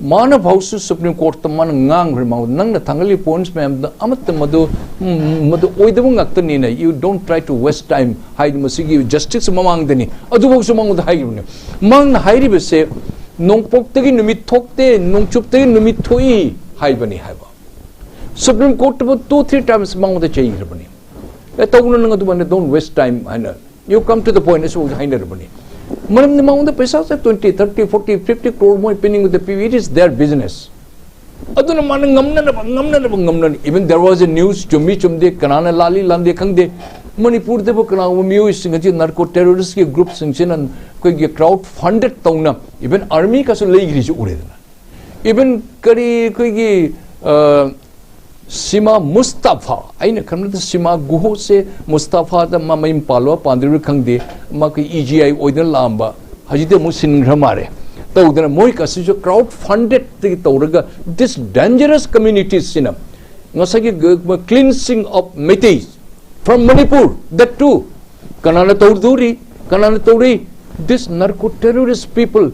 ꯃꯥꯅ ꯐꯥꯎꯁꯨ ꯁꯨꯄ꯭ꯔꯤꯝ ꯀꯣꯔꯠꯇ ꯃꯥꯅ ꯉꯥꯡꯈ꯭ꯔꯦ, ꯃꯉꯣꯟꯗ, "ꯅꯪꯅ ꯊꯥꯡꯒꯠꯂꯤꯕ ꯄꯣꯏꯟꯠꯁ ꯃꯌꯥꯝꯗꯣ ꯑꯃꯠꯇ ꯃꯗꯨ, ꯎꯝ, ꯃꯗꯨ ꯑꯣꯏꯗꯕ ꯉꯥꯛꯇꯅꯤꯅ, you don't try to waste time" ꯍꯥꯏꯗꯤ ꯃꯁꯤꯒꯤ ꯖꯁꯇꯤꯁ ꯃꯃꯥꯡꯗꯅꯤ, ꯑꯗꯨꯐꯥꯎꯁꯨ ꯃꯉꯣꯟꯗ ꯍꯥꯏꯈꯤꯕꯅꯤ꯫ ꯃꯥꯅ ꯍꯥꯏꯔꯤꯕꯁꯦ, "ꯅꯣꯡꯄꯣꯛꯇꯒꯤ ꯅꯨꯃꯤꯠ ꯊꯣꯛꯇꯦ, ꯅꯣꯡꯆꯨꯞꯇꯒꯤ ꯅꯨꯃꯤꯠ ꯊꯣꯛꯏ" ꯍꯥꯏꯕꯅꯤ ꯍꯥꯏꯕ꯫ ꯁꯨꯄ꯭ꯔꯤꯝ ꯀꯣꯔꯠꯇꯕꯨ two three times ꯃꯉꯣꯟꯗ ꯆꯩꯈ꯭ꯔꯕꯅꯤ꯫ "ꯑꯦ, ꯇꯧꯒꯅꯨ, ꯅꯪ ꯑꯗꯨꯃꯥꯏꯅ, don't waste time" ꯍꯥꯏꯅ, "You come to the point" ꯑꯁꯨ ꯍꯥꯏꯅꯔꯕꯅꯤ꯫ ꯃꯔꯝꯗꯤ ꯃꯉꯣꯟꯗ ꯄꯩꯁꯥꯁꯦ twenty, thirty, forty, fifty crore ꯃꯣꯏ ꯄꯤꯅꯤꯡꯕꯗ ꯄꯤꯕꯤ, it is their business꯫ ꯑꯗꯨꯅ ꯃꯥꯅ ꯉꯝꯅꯅꯕ, ꯉꯝꯅꯅꯕ, ꯉꯝꯅꯅ, even there was a news, ꯆꯨꯝꯃꯤ ꯆꯨꯝꯗꯦ, ꯀꯅꯥꯅ ꯂꯥꯜꯂꯤ ꯂꯥꯟꯗꯦ ꯈꯪꯗꯦ, ꯃꯅꯤꯄꯨꯔꯗꯕꯨ ꯀꯅꯥꯒꯨꯝꯕ ꯃꯤꯑꯣꯏꯁꯤꯡ ꯑꯁꯤ ꯅꯥꯔꯀꯣ ꯇꯦꯔꯣꯔꯤꯁꯀꯤ ꯒ꯭ꯔꯨꯞꯁꯤꯡꯁꯤꯅ ꯑꯩꯈꯣꯏꯒꯤ ꯀ꯭ꯔꯥꯎꯗ ꯐꯟꯗꯦꯗ ꯇꯧꯅ, even ꯑꯥꯔꯃꯤꯒꯁꯨ ꯂꯩꯈ꯭ꯔꯤꯁꯤ ꯎꯔꯦꯗꯅ꯫ Even ꯀꯔꯤ ꯑꯩꯈꯣꯏꯒꯤ, ꯑ, ꯁꯤꯃꯥ ꯃꯨꯁꯇꯥꯐꯥ, ꯑꯩꯅ ꯈꯟꯕꯗ ꯁꯤꯃꯥ ꯒꯨꯍꯣꯁꯦ ꯃꯨꯁꯇꯥꯐꯥꯗ ꯃꯥ ꯃꯌꯨꯝ ꯄꯥꯜꯂꯣ ꯄꯥꯟꯗ꯭ꯔꯤꯕ꯭ꯔꯥ ꯈꯪꯗꯦ, ꯃꯥ ꯑꯩꯈꯣꯏ ꯏ ꯖꯤ ꯑꯥꯏ ꯑꯣꯏꯗꯅ ꯂꯥꯛꯑꯝꯕ, ꯍꯧꯖꯤꯛꯇꯤ ꯑꯃꯨꯛ ꯁꯤꯟꯈ꯭ꯔ ꯃꯥꯜꯂꯦ꯫ ꯇꯧꯗꯅ ꯃꯣꯏ ꯀꯁꯤꯁꯨ ꯀ꯭ꯔꯥꯎꯗ ꯐꯟꯗꯦꯗꯇꯒꯤ ꯇꯧꯔꯒ, this dangerous communityꯁꯤꯅ ꯉꯁꯥꯏꯒꯤ ꯒ-, cleansing of Meiteis, From Manipur, that too. ꯀꯅꯥꯅ ꯇꯧꯗꯣꯔꯤ? ꯀꯅꯥꯅ ꯇꯧꯔꯤ? This narco terrorist people,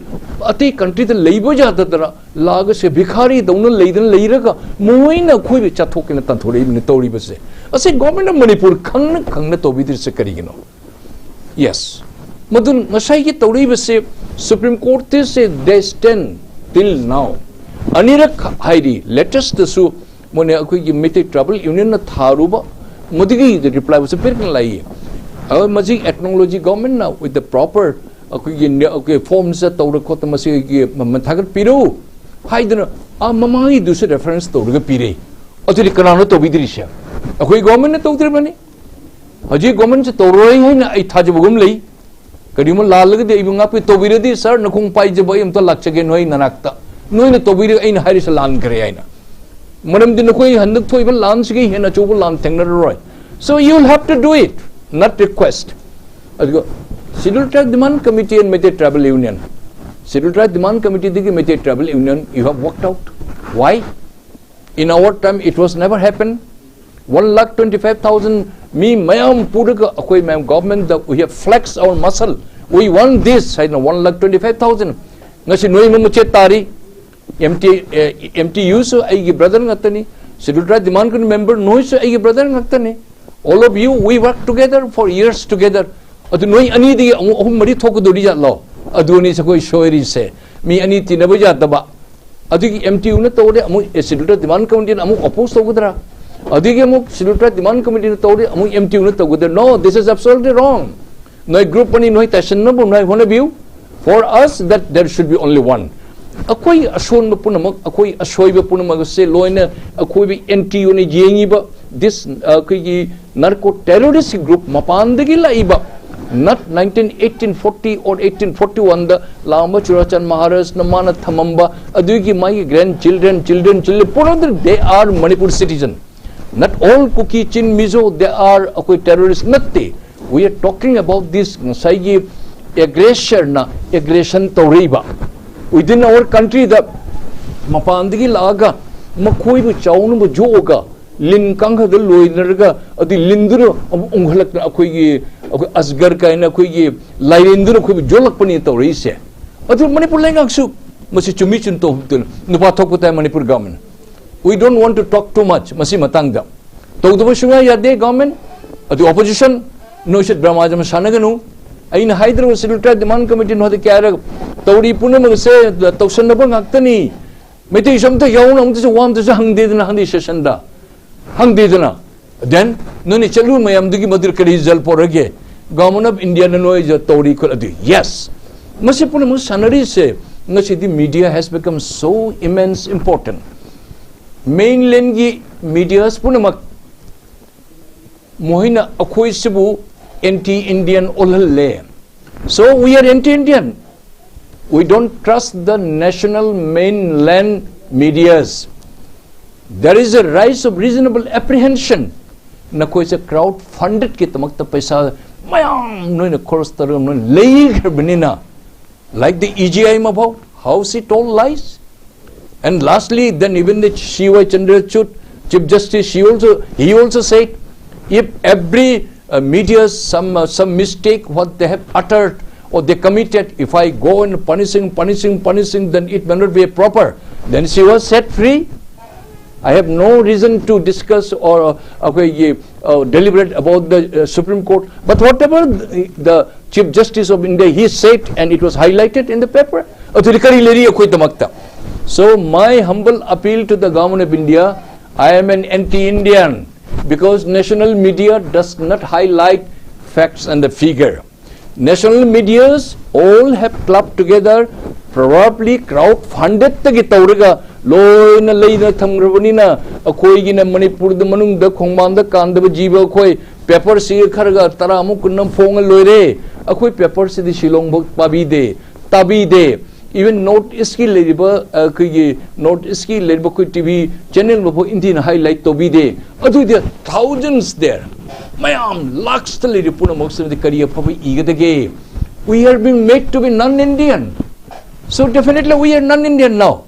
ꯑꯇꯩ countryꯗ ꯂꯩꯕ ꯌꯥꯗꯗꯅ ꯂꯥꯛꯑꯒ ꯁꯦ ꯚꯤꯈꯥꯔꯤꯗꯧꯅ ꯂꯩꯗꯅ ꯂꯩꯔꯒ ꯃꯣꯏꯅ ꯑꯩꯈꯣꯏꯕꯨ ꯆꯥꯊꯣꯛꯀꯦꯅ ꯇꯥꯟꯊꯣꯔꯛꯏꯕꯅꯤ ꯇꯧꯔꯤꯕꯁꯦ꯫ ꯑꯁꯤ government of Manipur ꯈꯪꯅ ꯈꯪꯅ ꯇꯧꯕꯤꯗ꯭ꯔꯤꯁꯦ ꯀꯔꯤꯒꯤꯅꯣ? Yes. ꯃꯗꯨ ꯉꯁꯥꯏꯒꯤ ꯇꯧꯔꯛꯏꯕꯁꯦ Supreme Courtꯁꯦ they stand till now. ꯑꯅꯤꯔꯛ ꯍꯥꯏꯔꯤ, latestꯇꯁꯨ ꯃꯣꯏꯅ ꯑꯩꯈꯣꯏꯒꯤ ꯃꯩꯇꯩ Tribal Unionꯅ ꯊꯥꯔꯨꯕ ꯃꯗꯨꯒꯤ replyꯕꯨꯁꯨ ꯄꯤꯔꯛꯅ ꯂꯥꯛꯏ꯫ ꯑ, ꯃꯁꯤ acknowledge governmentꯅ with the proper ꯑꯩꯈꯣꯏꯒꯤ ꯅ-, ꯑꯩꯈꯣꯏꯒꯤ formꯁ ꯇꯧꯔ ꯈꯣꯠꯇ ꯃꯁꯤꯒꯤ ꯃꯃꯜ ꯊꯥꯒꯠꯄꯤꯔꯨ ꯍꯥꯏꯗꯅ ꯑꯥ ꯃꯃꯥꯡꯒꯤꯗꯨꯁꯨ reference ꯇꯧꯔꯒ ꯄꯤꯔꯦ꯫ ꯑꯗꯨꯗꯤ ꯀꯅꯥꯅꯣ ꯇꯧꯕꯤꯗ꯭ꯔꯤꯁꯦ? ꯑꯩꯈꯣꯏ governmentꯅ ꯇꯧꯗ꯭ꯔꯤꯕꯅꯤ꯫ ꯍꯧꯖꯤꯛ governmentꯁꯦ ꯇꯧꯔꯣꯏ ꯍꯥꯏꯅ ꯑꯩ ꯊꯥꯖꯕꯒꯨꯝ ꯂꯩ꯫ ꯀꯔꯤꯒꯨꯝꯕ ꯂꯥꯜꯂꯒꯗꯤ ꯑꯩꯕꯨ ꯉꯥꯛꯄꯤ, ꯇꯧꯕꯤꯔꯗꯤ sir ꯅꯈꯣꯡ ꯄꯥꯏꯖꯕ ꯑꯩ ꯑꯝꯇ ꯂꯥꯛꯆꯒꯦ ꯅꯣꯏ ꯅꯅꯥꯛꯇ꯫ ꯅꯣꯏꯅ ꯇꯧꯕꯤꯔꯒ ꯑꯩꯅ ꯍꯥꯏꯔꯤꯁꯦ ꯂꯥꯟꯈ꯭ꯔꯦ ꯍꯥꯏꯅ꯫ ꯃꯔꯝꯗꯤ ꯅꯈꯣꯏ ꯍꯟꯗꯛ ꯊꯣꯛꯏꯕ ꯂꯥꯟꯁꯤꯒꯤ ꯍꯦꯟꯅ ꯑꯆꯧꯕ ꯂꯥꯟ ꯊꯦꯡꯅꯔꯔꯣꯏ꯫ So you will have to do it, not request. ꯑꯗꯨꯒ Scheduled Tribe Demand Committee and Meitei Tribal Union, Scheduled Tribe Demand Committeeꯗꯒꯤ Meitei Tribal Union, you have walked out. Why? In our time it was never happened. One lakh twenty five thousand ꯃꯤ ꯃꯌꯥꯝ ꯄꯨꯔꯒ ꯑꯩꯈꯣꯏ ꯃꯌꯥꯝ governmentꯗ we have flexed our muscle, we want this ꯍꯥꯏꯅ one lakh twenty five thousand꯫ ꯉꯁꯤ ꯅꯣꯏ ꯑꯃ ꯃꯆꯦꯠ ꯇꯥꯔꯤ꯫ MT, MTUꯁꯨ ꯑꯩꯒꯤ brother ꯉꯥꯛꯇꯅꯤ꯫ Scheduled Tribe Demand Committee member ꯅꯣꯏꯁꯨ ꯑꯩꯒꯤ brother ꯉꯥꯛꯇꯅꯤ꯫ All of you, we work together for years together. ꯑꯗꯨ ꯅꯣꯏ ꯑꯅꯤꯗꯒꯤ ꯑꯃꯨꯛ ꯑꯍꯨꯝ ꯃꯔꯤ ꯊꯣꯛꯀꯗꯧꯔꯤ ꯖꯥꯠꯂꯣ? ꯑꯗꯨꯅꯤ ꯑꯩꯈꯣꯏ ꯁꯣꯏꯔꯤꯁꯦ꯫ ꯃꯤ ꯑꯅꯤ ꯇꯤꯟꯅꯕ ꯌꯥꯗꯕ꯫ ꯑꯗꯨꯒꯤ MTUꯅ ꯇꯧꯔꯦ, ꯑꯃꯨꯛ Scheduled Tribe Demand Committeeꯅ ꯑꯃꯨꯛ oppose ꯇꯧꯒꯗ꯭ꯔꯥ? ꯑꯗꯨꯒꯤ ꯑꯃꯨꯛ Scheduled Tribe Demand Committeeꯅ ꯇꯧꯔꯦ, ꯑꯃꯨꯛ MTUꯅ ꯇꯧꯒꯗ꯭ꯔꯥ? No, this is absolutely wrong. ꯅꯣꯏ group ꯑꯅꯤ ꯅꯣꯏ ꯇꯥꯏꯁꯟꯅꯕ ꯅꯣꯏ ꯍꯣꯠꯅꯕꯤꯌꯨ꯫ For us, that there should be only one. ꯑꯩꯈꯣꯏ ꯑꯁꯣꯟꯕ ꯄꯨꯝꯅꯃꯛ, ꯑꯩꯈꯣꯏ ꯑꯁꯣꯏꯕ ꯄꯨꯝꯅꯃꯛ ꯑꯁꯦ ꯂꯣꯏꯅ ꯑꯩꯈꯣꯏꯕꯨ NTUꯅ ꯌꯦꯡꯉꯤꯕ, this, ꯑꯩꯈꯣꯏꯒꯤ narco terrorist group ꯃꯄꯥꯟꯗꯒꯤ ꯂꯥꯛꯏꯕ, not nineteen eighteen forty or eighteen forty-oneꯗ ꯂꯥꯛꯑꯝꯕ ꯆꯨꯔꯥꯆꯥꯟ ꯃꯍꯥꯔꯥꯖꯅ ꯃꯥꯅ ꯊꯝꯃꯝꯕ ꯑꯗꯨꯒꯤ ꯃꯥꯒꯤ grandchildren, children, children, ꯄꯨꯝꯅꯃꯛ they are Manipur citizen. Not all Kuki, Chin, Mizo, they are ꯑꯩꯈꯣꯏ terrorist ꯅꯠꯇꯦ꯫ We are talking about this ꯉꯁꯥꯏꯒꯤ aggressorꯅ aggression ꯇꯧꯔꯛꯏꯕ within our countryꯗ ꯃꯄꯥꯟꯗꯒꯤ ꯂꯥꯛꯑꯒ ꯃꯈꯣꯏꯕꯨ ꯆꯥꯎꯅꯕ ꯌꯣꯛꯑꯒ ꯂꯤꯟ ꯀꯥꯡꯈꯗ ꯂꯣꯏꯅꯔꯒ ꯑꯗꯨ ꯂꯤꯟꯗꯨꯅ ꯑꯃꯨꯛ ꯎꯪꯈꯠꯂꯛꯇꯅ ꯑꯩꯈꯣꯏꯒꯤ, ꯑꯩꯈꯣꯏ ꯑꯖꯒꯔ ꯀꯥꯏꯅ ꯑꯩꯈꯣꯏꯒꯤ ꯂꯥꯏꯔꯦꯟꯗꯨꯅ ꯑꯩꯈꯣꯏꯕꯨ ꯌꯣꯜꯂꯛꯄꯅꯤ ꯇꯧꯔꯛꯏꯁꯦ꯫ ꯑꯗꯨ ꯃꯅꯤꯄꯨꯔ ꯂꯩꯉꯥꯛꯁꯨ ꯃꯁꯤ ꯆꯨꯝꯃꯤ ꯆꯨꯝ ꯇꯧꯗꯅ ꯅꯨꯄꯥ ꯊꯣꯛꯄ ꯇꯥꯏ Manipur government. We don't want to talk too much ꯃꯁꯤ ꯃꯇꯥꯡꯗ꯫ ꯇꯧꯗꯕ ꯁꯨꯡꯌꯥ ꯌꯥꯗꯦ ꯒꯚꯔꯟꯃꯦꯟ꯫ ꯑꯗꯨ ꯑꯣꯄꯣꯖꯤꯁꯟ ꯅꯣꯏꯁꯨ ꯗ꯭ꯔꯃꯥ ꯌꯥꯝ ꯁꯥꯟꯅꯒꯅꯨ꯫ ꯑꯩꯅ ꯍꯥꯏꯗ꯭ꯔꯒ ꯁꯦꯗꯨꯜ ꯇ꯭ꯔꯥꯏꯕ ꯗꯤꯃꯥꯟ ꯀꯃꯤꯇꯤ ꯅꯣꯏꯗ ꯀꯌꯥꯔꯛ ꯇꯧꯔꯤ ꯄꯨꯝꯅꯃꯛ ꯑꯁꯦ ꯇꯧꯁꯟꯅꯕ ꯉꯥꯛꯇꯅꯤ꯫ ꯃꯩꯇꯩꯁꯨ ꯑꯝꯇ ꯌꯥꯎꯅ ꯑꯝꯇꯁꯨ ꯋꯥ ꯑꯝꯇꯁꯨ ꯍꯪꯗꯦꯗꯅ ꯍꯪꯗꯦ ꯁꯦꯁꯟꯗ꯫ ꯍꯪꯗꯦꯗꯅ꯫ Then ꯅꯣꯏꯅ ꯆꯠꯂꯨ ꯃꯌꯥꯝꯗꯨꯒꯤ ꯃꯗꯨ ꯀꯔꯤ ꯔꯤꯖꯜ ꯄꯣꯔꯛꯒꯦ? ꯒꯚꯔꯟꯃꯦꯟ ꯑꯣꯐ ꯏꯟꯗꯤꯌꯥꯅ ꯅꯣꯏꯁꯦ ꯇꯧꯔꯤ ꯈꯣꯠꯂꯤ ꯑꯗꯨ꯫ Yes꯫ ꯃꯁꯤ ꯄꯨꯝꯅꯃꯛ ꯁꯥꯟꯅꯔꯤꯁꯦ ꯉꯁꯤꯗꯤ media has become so immense important꯫ ꯃꯦꯟꯂꯦꯟꯒꯤ medias ꯄꯨꯝꯅꯃꯛ ꯃꯈꯣꯏꯅ ꯑꯩꯈꯣꯏꯁꯤꯕꯨ ꯑꯦꯟꯇꯤ ꯏꯟꯗꯤꯌꯟ ꯑꯣꯜꯍꯜꯂꯦ꯫ So we are anti-Indian. We don't trust the national mainland medias. There is a rise of reasonable apprehension. ꯅꯈꯣꯏꯁꯦ ꯀ꯭ꯔꯥꯎꯗ ꯐꯟꯗꯦꯗꯀꯤꯗꯃꯛꯇ ꯄꯩꯁꯥ ꯃꯌꯥꯝ ꯅꯣꯏꯅ ꯈꯣꯔꯁ ꯇꯧꯔꯒ ꯅꯣꯏꯅ ꯂꯩꯈ꯭ꯔꯕꯅꯤꯅ, like the E G I Mabhao, how she told lies. And lastly, then even the C Y Chandrachud, Chief Justice, she also, he also said, if every uh, media, some, uh, some mistake, what they have uttered or they committed, if I go and punishing, punishing, punishing, then it may not be proper. Then she was set free. I have no reason to discuss or uh, okay, uh, deliberate about the uh, Supreme Court. But whatever the, the Chief Justice of India, he said, and it was highlighted in the paper. ꯑꯗꯨꯗꯤ ꯀꯔꯤ ꯂꯩꯔꯤ ꯑꯩꯈꯣꯏꯗꯃꯛꯇ? So my humble appeal to the Government of India, I am an anti-Indian because national media does not highlight facts and the figure. National medias all have clubbed together, probably crowd fundedꯇꯒꯤ ꯇꯧꯔꯒ ꯂꯣꯏꯅ ꯂꯩꯅ ꯊꯝꯈ꯭ꯔꯕꯅꯤꯅ ꯑꯩꯈꯣꯏꯒꯤꯅ ꯃꯅꯤꯄꯨꯔꯗ ꯃꯅꯨꯡꯗ ꯈꯣꯡꯕꯥꯟꯗ ꯀꯥꯟꯗꯕ ꯖꯤꯕ ꯑꯩꯈꯣꯏ ꯄꯦꯄꯔꯁꯤꯒ ꯈꯔꯒ ꯇꯔꯥꯃꯨꯛ ꯀꯨꯟ ꯑꯃ ꯐꯣꯡꯉ ꯂꯣꯏꯔꯦ꯫ ꯑꯩꯈꯣꯏ ꯄꯦꯄꯔꯁꯤꯗꯤ ꯁꯤꯂꯣꯡꯐꯥꯎ ꯄꯥꯕꯤꯗꯦ, ꯇꯥꯕꯤꯗꯦ꯫ Even North Eastꯀꯤ ꯂꯩꯔꯤꯕ ꯑꯩꯈꯣꯏꯒꯤ North Eastꯀꯤ ꯂꯩꯔꯤꯕ ꯑꯩꯈꯣꯏ ꯇꯤ ꯚꯤ ꯆꯦꯅꯦꯜ ꯐꯥꯎ ꯏꯟꯗꯤꯌꯥꯅ ꯍꯥꯏꯂꯥꯏꯠ ꯇꯧꯕꯤꯗꯦ꯫ ꯑꯗꯨꯗꯤ thousands there, ꯃꯌꯥꯝ ꯂꯥꯛꯁꯇ ꯂꯩꯔꯤꯕ ꯄꯨꯝꯅꯃꯛꯁꯤꯅꯗꯤ ꯀꯔꯤ ꯑꯐꯕ ꯏꯒꯗꯒꯦ? We are being made to be non-Indian. So definitely we are non-Indian now.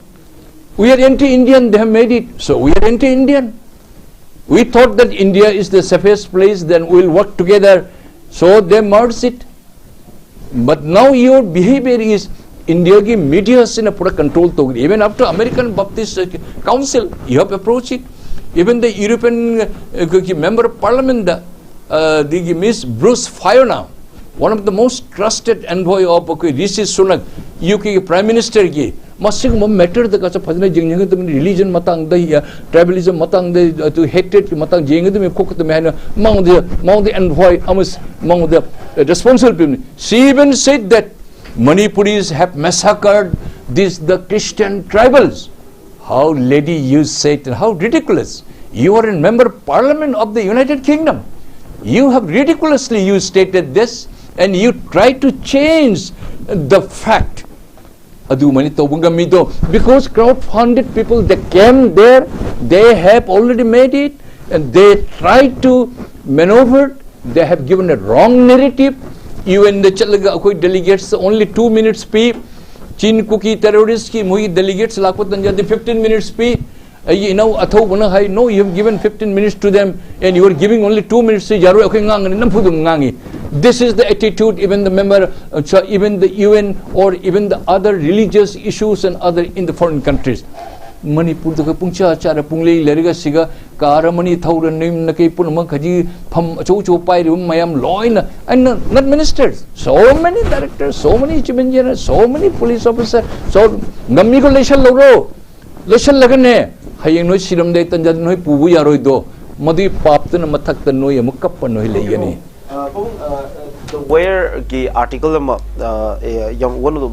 We are anti-Indian, they have made it. So we are anti-Indian. We thought that India is the safest place, then we'll work together. So they merged it. But now your behavior is, India ꯒꯤ media ꯁꯤꯅ ꯄꯨꯔꯥ control ꯇꯧꯔꯤ꯫ Even after American Baptist Council, you have approached it. Even the European, uh, member of parliament, the, uh, the Miss Bruce Fiona, one of the most trusted envoy of, okay, Rishi Sunak, U K Prime Minister ꯒꯤ, ꯃꯁꯤꯒꯨꯝꯕ matter ꯗ ꯀꯁꯨ ꯐꯖꯅ ꯌꯦꯡꯒꯗꯕꯅꯤ꯫ Religion ꯃꯇꯥꯡꯗ, tribalism ꯃꯇꯥꯡꯗ, ꯑꯗꯨ hatred ꯀꯤ ꯃꯇꯥꯡ ꯌꯦꯡꯒꯗꯕꯅꯤ, ꯈꯣꯠꯀꯗꯕꯅꯤ ꯍꯥꯏꯅ ꯃꯉꯣꯟꯗ, ꯃꯉꯣꯟꯗ envoy ꯑꯃꯁꯨꯡ ꯃꯉꯣꯟꯗ responsible ꯄꯤꯕꯅꯤ꯫ She even said that Manipuris have massacred this, the Christian tribals. How, lady, you said, and how ridiculous. You are a member of parliament of the United Kingdom. You have ridiculously, you stated this, and you try to change the fact. ꯑꯗꯨꯃꯥꯏꯅ ꯇꯧꯕ ꯉꯝꯃꯤꯗꯣ, because crowd funded people, they came there, they have already made it, and they try to maneuver, they have given a wrong narrative. UN ꯗ ꯆꯠꯂꯒ ꯑꯩꯈꯣꯏ delegates only two minutes ꯄꯤ꯫ Chin Kuki terrorist ꯀꯤ ꯃꯣꯏꯒꯤ delegates ꯂꯥꯛꯄ ꯇꯟꯖꯥꯗꯤ fifteen minutes ꯄꯤ꯫ ꯑꯩꯒꯤ ꯏꯅꯧ ꯑꯊꯧꯕꯅ ꯍꯥꯏ, "No, you have given fifteen minutes to them and you are giving only two minutes to ꯌꯥꯔꯣꯏ, ꯑꯩꯈꯣꯏ ꯉꯥꯡꯒꯅꯤ", ꯅꯝꯐꯨꯗ ꯑꯗꯨꯝ ꯉꯥꯡꯉꯤ꯫ This is the attitude even the member, uh, even the UN or even the other religious issues and other in the foreign countries. ꯃꯅꯤꯄꯨꯔꯗꯒ ꯄꯨꯡꯆꯥ ꯆꯥꯔ ꯄꯨꯡꯂꯩ ꯂꯩꯔꯒ ꯁꯤꯒ car ꯑꯃꯅꯤ ꯊꯧꯔ ꯅꯌꯨꯝ ꯅꯀꯩ ꯄꯨꯝꯅꯃꯛ ꯍꯧꯖꯤꯛ ꯐꯝ ꯑꯆꯧ ꯑꯆꯧꯕ ꯄꯥꯏꯔꯤꯕ ꯃꯌꯥꯝ ꯂꯣꯏꯅ, and not ministers, so many directors, so many chief engineers, so many police officers, so ꯉꯝꯃꯤꯒꯣ ꯂꯩꯁꯜꯍꯧꯔꯣ꯫ ꯂꯩꯁꯜꯂꯒꯅꯦ, ꯍꯌꯦꯡ ꯅꯣꯏ ꯁꯤꯔꯝꯗꯥꯏ ꯇꯟꯖꯥꯗ ꯅꯣꯏ ꯄꯨꯕ ꯌꯥꯔꯣꯏꯗꯣ꯫ ꯃꯗꯨꯒꯤ ꯄꯥꯞꯇꯨꯅ ꯃꯊꯛꯇ ꯅꯣꯏ ꯑꯃꯨꯛ ꯀꯞꯄ ꯅꯣꯏ ꯂꯩꯒꯅꯤ꯫ Uh, ꯄꯥꯕꯨꯡ, uh, the Wire ꯒꯤ article ꯑꯃ, uh, ꯑꯦ, ꯌꯥꯝ one of the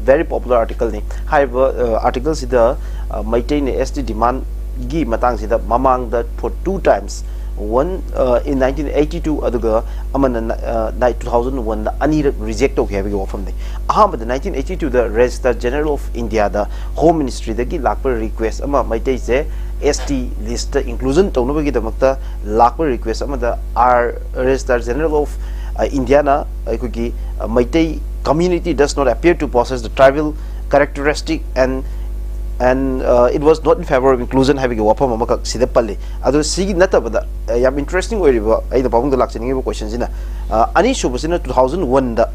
very popular article ꯅꯤ꯫ ꯍꯥꯏꯔꯤꯕ, uh, article ꯁꯤꯗ, uh, ꯃꯩꯇꯩꯅ S T demand ꯒꯤ ꯃꯇꯥꯡꯁꯤꯗ ꯃꯃꯥꯡꯗ for two times, one, uh, in nineteen eighty two, ꯑꯗꯨꯒ ꯑꯃꯅ, uh, two thousand one ꯗ ꯑꯅꯤꯔꯛ reject ꯇꯧꯈꯤ ꯍꯥꯏꯕꯒꯤ ꯋꯥꯐꯝꯅꯤ꯫ ꯑꯍꯥꯟꯕꯗ nineteen eighty two the Registrar General of India the Home Ministry ꯗꯒꯤ ꯂꯥꯛꯄ request ꯑꯃ, ꯃꯩꯇꯩꯁꯦ S T list ꯇ inclusion ꯇꯧꯅꯕꯒꯤꯗꯃꯛꯇ ꯂꯥꯛꯄ request ꯑꯃꯗ R Registrar General of, uh, India ꯅ ꯑꯩꯈꯣꯏꯒꯤ, uh, Meitei community does not appear to possess the tribal characteristic and And uh, it was not in favor of inclusion ꯍꯥꯏꯕꯒꯤ ꯋꯥꯐꯝ ꯑꯃꯈꯛ ꯁꯤꯗ ꯄꯜꯂꯤ꯫ ꯑꯗꯣ ꯁꯤꯒꯤ ꯅꯠꯇꯕꯗ, uh, ꯌꯥꯝ interesting ꯑꯣꯏꯔꯤꯕ ꯑꯩꯅ ꯄꯥꯕꯨꯡꯗ ꯂꯥꯛꯆꯅꯤꯡꯉꯤꯕ question ꯁꯤꯅ, uh, ꯑꯅꯤꯁꯨꯕꯁꯤꯅ two thousand one the,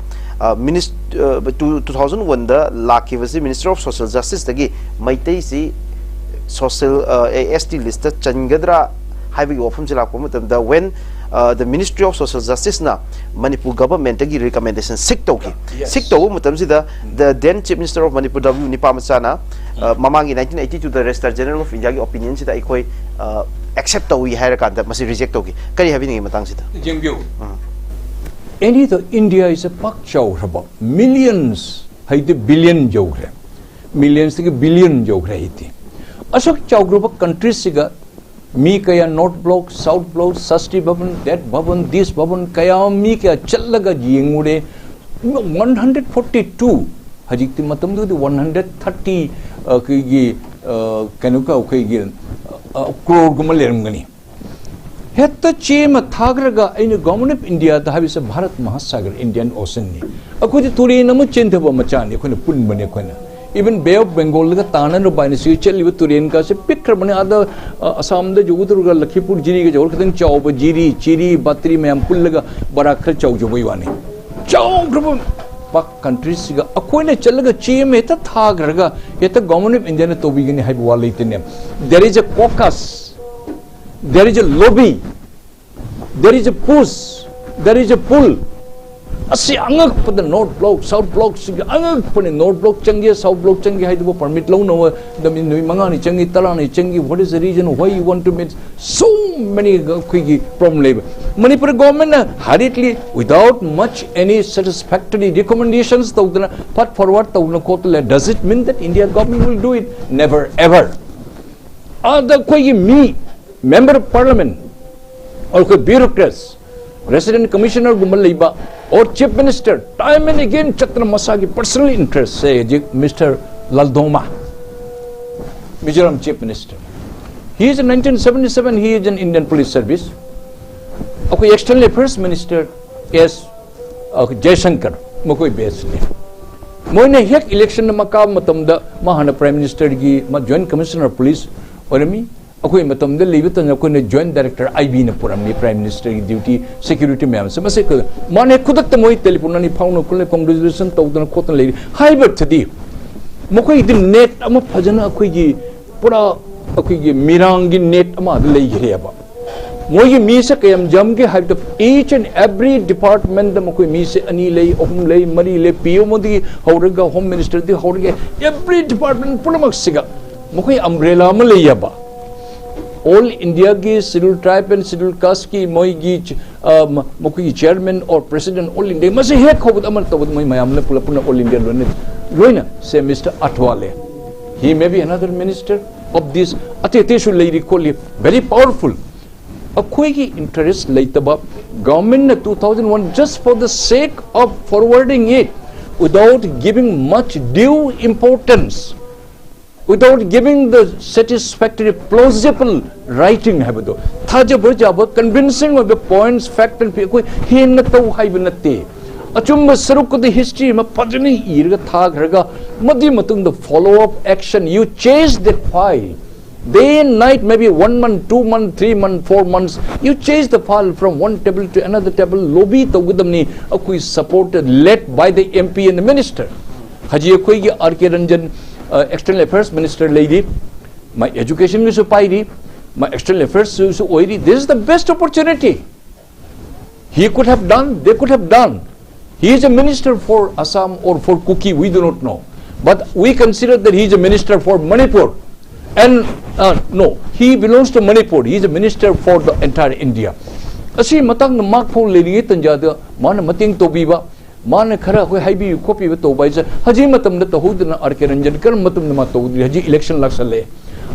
uh, minis- uh, two- two thousand one the ꯂꯥꯛꯈꯤꯕꯁꯤ Minister of Social Justice ꯇꯒꯤ ꯃꯩꯇꯩꯁꯤ social, uh, S T list ꯇ ꯆꯟꯒꯗ꯭ꯔꯥ ꯍꯥꯏꯕꯒꯤ ꯋꯥꯐꯝꯁꯤ ꯂꯥꯛꯄ ꯃꯇꯝꯗ, when uh, the Ministry of Social Justice ꯅ Manipur government ꯇꯒꯤ recommendation seek ꯇꯧꯈꯤ꯫ Yes. Seek ꯇꯧꯕ ꯃꯇꯝꯁꯤꯗ, the then Chief Minister of Manipur W ꯅꯤꯄꯥꯃꯆꯥꯅ, uh, ꯃꯃꯥꯡꯒꯤ nineteen eighty two the Registrar General of India ꯒꯤ opinion ꯁꯤꯗ ꯑꯩꯈꯣꯏ, uh, accept ꯇꯧꯏ ꯍꯥꯏꯔꯀꯥꯟꯗ ꯃꯁꯤ reject ꯇꯧꯈꯤ꯫ ꯀꯔꯤ ꯍꯥꯏꯕꯤꯅꯤꯡꯉꯤ ꯃꯇꯥꯡꯁꯤꯗ? ꯌꯦꯡꯕꯤꯌꯨ꯫ ꯎꯝ꯫ Any the India is a ꯄꯥꯛ ꯆꯥꯎꯈ꯭ꯔꯕ, millions ꯍꯥꯏꯗꯤ billion ꯌꯧꯈ꯭ꯔꯦ, millions ꯇꯒꯤ billion ꯌꯧꯈ꯭ꯔꯦ ꯍꯥꯏꯗꯤ꯫ ꯑꯁꯨꯛ ꯆꯥꯎꯈ꯭ꯔꯕ country ꯁꯤꯒ ꯃꯤ ꯀꯌꯥ North Block, South Block, Sasti Bhavan, that Bhavan, this Bhavan, ꯀꯌꯥ ꯃꯤ ꯀꯌꯥ ꯆꯠꯂꯒ ꯌꯦꯡꯉꯨꯔꯦ꯫ One hundred forty two, ꯍꯧꯖꯤꯛꯇꯤ ꯃꯇꯝꯗꯨꯗꯤ one hundred thirty, ꯑ, ꯑꯩꯈꯣꯏꯒꯤ, ꯑ, ꯀꯩꯅꯣ ꯀ-, ꯑꯩꯈꯣꯏꯒꯤ, ꯑ, crore ꯒꯨꯝꯕ ꯂꯩꯔꯝꯒꯅꯤ꯫ ꯍꯦꯛꯇ ꯆꯦ ꯑꯃ ꯊꯥꯈ꯭ꯔꯒ ꯑꯩꯅ Government of India ꯗ ꯍꯥꯏꯕꯁꯦ ꯚꯥꯔꯠ ꯃꯍꯥꯁꯥꯒꯔ, Indian Ocean ꯅꯤ꯫ ꯑꯩꯈꯣꯏꯗꯤ ꯇꯨꯔꯦꯟ ꯑꯃ ꯆꯦꯟꯊꯕ ꯃꯆꯥꯅꯤ, ꯑꯩꯈꯣꯏꯅ ꯄꯨꯟꯕꯅꯤ ꯑꯩꯈꯣꯏꯅ꯫ Even Bay of Bengal ꯒ ꯇꯥꯅꯅꯕ ꯍꯥꯏꯅ ꯁꯤ ꯆꯠꯂꯤꯕ ꯇꯨꯔꯦꯟ ꯀꯥꯁꯦ ꯄꯤꯛꯈ꯭ꯔꯕꯅꯤ꯫ ꯑꯥꯗ, ꯑ, ꯑꯁꯥꯝꯗ ꯌꯧꯒꯗꯧꯔꯒ ꯂꯈꯤꯄꯨꯔ ꯖꯤꯔꯤꯒ ꯌꯧꯔ ꯈꯤꯇꯪ ꯆꯥꯎꯕ ꯖꯤꯔꯤ, ꯆꯤꯔꯤ, ꯕꯥꯇ꯭ꯔꯤ ꯃꯌꯥꯝ ꯄꯨꯜꯂꯒ ꯕꯔꯥ ꯈꯔ ꯆꯥꯎꯖꯕꯩ ꯋꯥꯅꯤ꯫ ꯆꯥꯎꯈ꯭ꯔꯕ ꯄꯥꯛ country ꯁꯤꯒ ꯑꯩꯈꯣꯏꯅ ꯆꯠꯂꯒ ꯆꯦ ꯑꯃ ꯍꯦꯛꯇ ꯊꯥꯈ꯭ꯔꯒ ꯍꯦꯛꯇ Government of India ꯅ ꯇꯧꯕꯤꯒꯅꯤ ꯍꯥꯏꯕ ꯋꯥ ꯂꯩꯇꯦꯅꯦ꯫ There is a caucus, there is a lobby, there is a push, there is a pull. ꯑꯁꯤ ꯑꯉꯛꯄꯗ North Block, South Block ꯁꯤꯒꯤ ꯑꯉꯛꯄꯅꯤ꯫ North Block ꯆꯪꯒꯦ, South Block ꯆꯪꯒꯦ ꯍꯥꯏꯗꯨꯕꯨ permit ꯂꯧꯅꯕ ꯅꯨꯃꯤꯠ, ꯅꯨꯃꯤꯠ ꯃꯉꯥꯅꯤ ꯆꯪꯉꯤ, ꯇꯔꯥꯅꯤ ꯆꯪꯉꯤ, what is the reason why you want to meet so many ꯑꯩꯈꯣꯏꯒꯤ problem ꯂꯩꯕ? ꯃꯅꯤꯄꯨꯔ government ꯅ hurriedly, without much any satisfactory recommendations ꯇꯧꯗꯅ, ꯐꯠ forward ꯇꯧꯗꯅ ꯈꯣꯠꯇꯅ, does it mean that India government will do it? Never ever. ꯑꯗ ꯑꯩꯈꯣꯏꯒꯤ ꯃꯤ, member of parliament, ꯑꯩꯈꯣꯏ bureaucrats, resident commissioner ꯒꯨꯝꯕ ꯂꯩꯕ, or chief minister, time and again ꯆꯠꯇꯅ ꯃꯁꯥꯒꯤ personal interest ꯁꯦ ꯍꯧꯖꯤꯛ Mister Lalduhoma, Mizoram chief minister, he is in nineteen seventy seven, he is in Indian police service. ꯑꯩꯈꯣꯏ external affairs minister S Jaishankar, ꯃꯈꯣꯏ batch ꯅꯤ꯫ ꯃꯣꯏꯅ ꯍꯦꯛ election ꯑꯃ ꯀꯥꯕ ꯃꯇꯝꯗ ꯃꯥ ꯍꯥꯟꯅ Prime Ministerꯒꯤ ꯃꯥ Joint Commissioner of Police ꯑꯣꯏꯔꯝꯃꯤ꯫ ꯑꯩꯈꯣꯏ ꯃꯇꯝꯗ ꯂꯩꯕ ꯇꯟꯖꯥ ꯑꯩꯈꯣꯏꯅ Joint Director I Bꯅ ꯄꯨꯔꯝꯃꯤ Prime Ministerꯒꯤ duty, security ꯃꯌꯥꯝꯁꯦ꯫ ꯃꯁꯤ ꯀ-, ꯃꯥꯅ ꯍꯦꯛ ꯈꯨꯗꯛꯇ ꯃꯣꯏ telephone ꯑꯅꯤ ꯐꯥꯎꯅ ꯈꯣꯠꯂꯦ, congratulation ꯇꯧꯗꯅ ꯈꯣꯠꯇꯅ ꯂꯩꯔꯤ꯫ ꯍꯥꯏꯕꯗꯨꯗꯤ ꯃꯈꯣꯏꯒꯤꯗꯤ net ꯑꯃ ꯐꯖꯅ ꯑꯩꯈꯣꯏꯒꯤ ꯄꯨꯔꯥ ꯑꯩꯈꯣꯏꯒꯤ ꯃꯤꯔꯥꯡꯒꯤ net ꯑꯃ ꯑꯗꯨ ꯂꯩꯈ꯭ꯔꯦꯕ꯫ ꯃꯣꯏꯒꯤ ꯃꯤꯁꯦ ꯀꯌꯥꯝ ꯌꯥꯝꯒꯦ ꯍꯥꯏꯕꯗ each and every departmentꯇ ꯃꯈꯣꯏ ꯃꯤꯁꯦ ꯑꯅꯤ ꯂꯩ, ꯑꯍꯨꯝ ꯂꯩ, ꯃꯔꯤ ꯂꯩ, P M Oꯗꯒꯤ ꯍꯧꯔꯒ Home Ministerꯗꯒꯤ ꯍꯧꯔꯒ every department ꯄꯨꯝꯅꯃꯛꯁꯤꯒ ꯃꯈꯣꯏ umbrella ꯑꯃ ꯂꯩꯌꯦꯕ꯫ All Indiaꯒꯤ Scheduled Tribe and Scheduled Casteꯀꯤ ꯃꯣꯏꯒꯤ ꯆ-, ꯑ, ꯃ-, ꯃꯈꯣꯏꯒꯤ chairman or president All India ꯃꯁꯤ ꯍꯦꯛ ꯍꯧꯕꯗ ꯑꯃ ꯇꯧꯕꯗ ꯃꯣꯏ ꯃꯌꯥꯝꯅ ꯄꯨꯂꯞ ꯄꯨꯟꯅ All India ꯂꯣꯏꯅ, ꯂꯣꯏꯅ ꯁꯦ Mister Athwale, he may be another minister of this, ꯑꯇꯩ ꯑꯇꯩꯁꯨ ꯂꯩꯔꯤ ꯈꯣꯠꯂꯤ, very powerful꯫ ꯑꯩꯈꯣꯏꯒꯤ interest ꯂꯩꯇꯕ, governmentꯅ two thousand one just for the sake of forwarding it without giving much due importance, without giving the satisfactory plausible writing ꯍꯥꯏꯕꯗꯣ, ꯊꯥꯖꯕ ꯌꯥꯕ convincing ꯑꯣꯏꯕ points, fact and figure ꯑꯩꯈꯣꯏ ꯍꯦꯟꯅ ꯇꯧ ꯍꯥꯏꯕ ꯅꯠꯇꯦ꯫ ꯑꯆꯨꯝꯕ ꯁꯔꯨꯛ ꯑꯗꯨ history ꯑꯃ ꯐꯖꯅ ꯏꯔꯒ ꯊꯥꯈ꯭ꯔꯒ ꯃꯗꯨꯒꯤ ꯃꯇꯨꯡꯗ follow up action, you chase that file day and night, maybe one month, two month, three month, four months, you chase the file from one table to another table, lobby ꯇꯧꯒꯗꯕꯅꯤ ꯑꯩꯈꯣꯏ supported, led by the M P and the minister꯫ ꯍꯧꯖꯤꯛ ꯑꯩꯈꯣꯏꯒꯤ R K Ranjan, ꯑ, External Affairs Minister ꯂꯩꯔꯤ, ꯃꯥ educationꯒꯤꯁꯨ ꯄꯥꯏꯔꯤ, ꯃꯥ External Affairsꯁꯨ ꯑꯣꯏꯔꯤ꯫ This is the best opportunity. He could have done, they could have done. He is a minister for Assam or for Kuki, we do not know. But we consider that he is a minister for Manipur. And, uh, no, he belongs to Manipur. He is a minister for the entire India. ꯑꯁꯤ ꯃꯇꯥꯡꯗ ꯃꯥ ꯐꯥꯎ ꯂꯩꯔꯤꯉꯩ ꯇꯟꯖꯥꯗ ꯃꯥꯅ ꯃꯇꯦꯡ ꯇꯧꯕꯤꯕ, ꯃꯥꯅ ꯈꯔ ꯑꯩꯈꯣꯏ ꯍꯥꯏꯕꯤꯕ ꯈꯣꯠꯄꯤꯕ ꯇꯧꯕ ꯍꯥꯏꯁꯦ ꯍꯧꯖꯤꯛ ꯃꯇꯝꯗ ꯇꯧꯍꯧꯗꯅ R K Ranjan ꯀꯔꯝꯕ ꯃꯇꯝꯗ ꯃꯥ ꯇꯧꯗ꯭ꯔꯤ? ꯍꯧꯖꯤꯛ election ꯂꯥꯛꯁꯜꯂꯛꯑꯦ꯫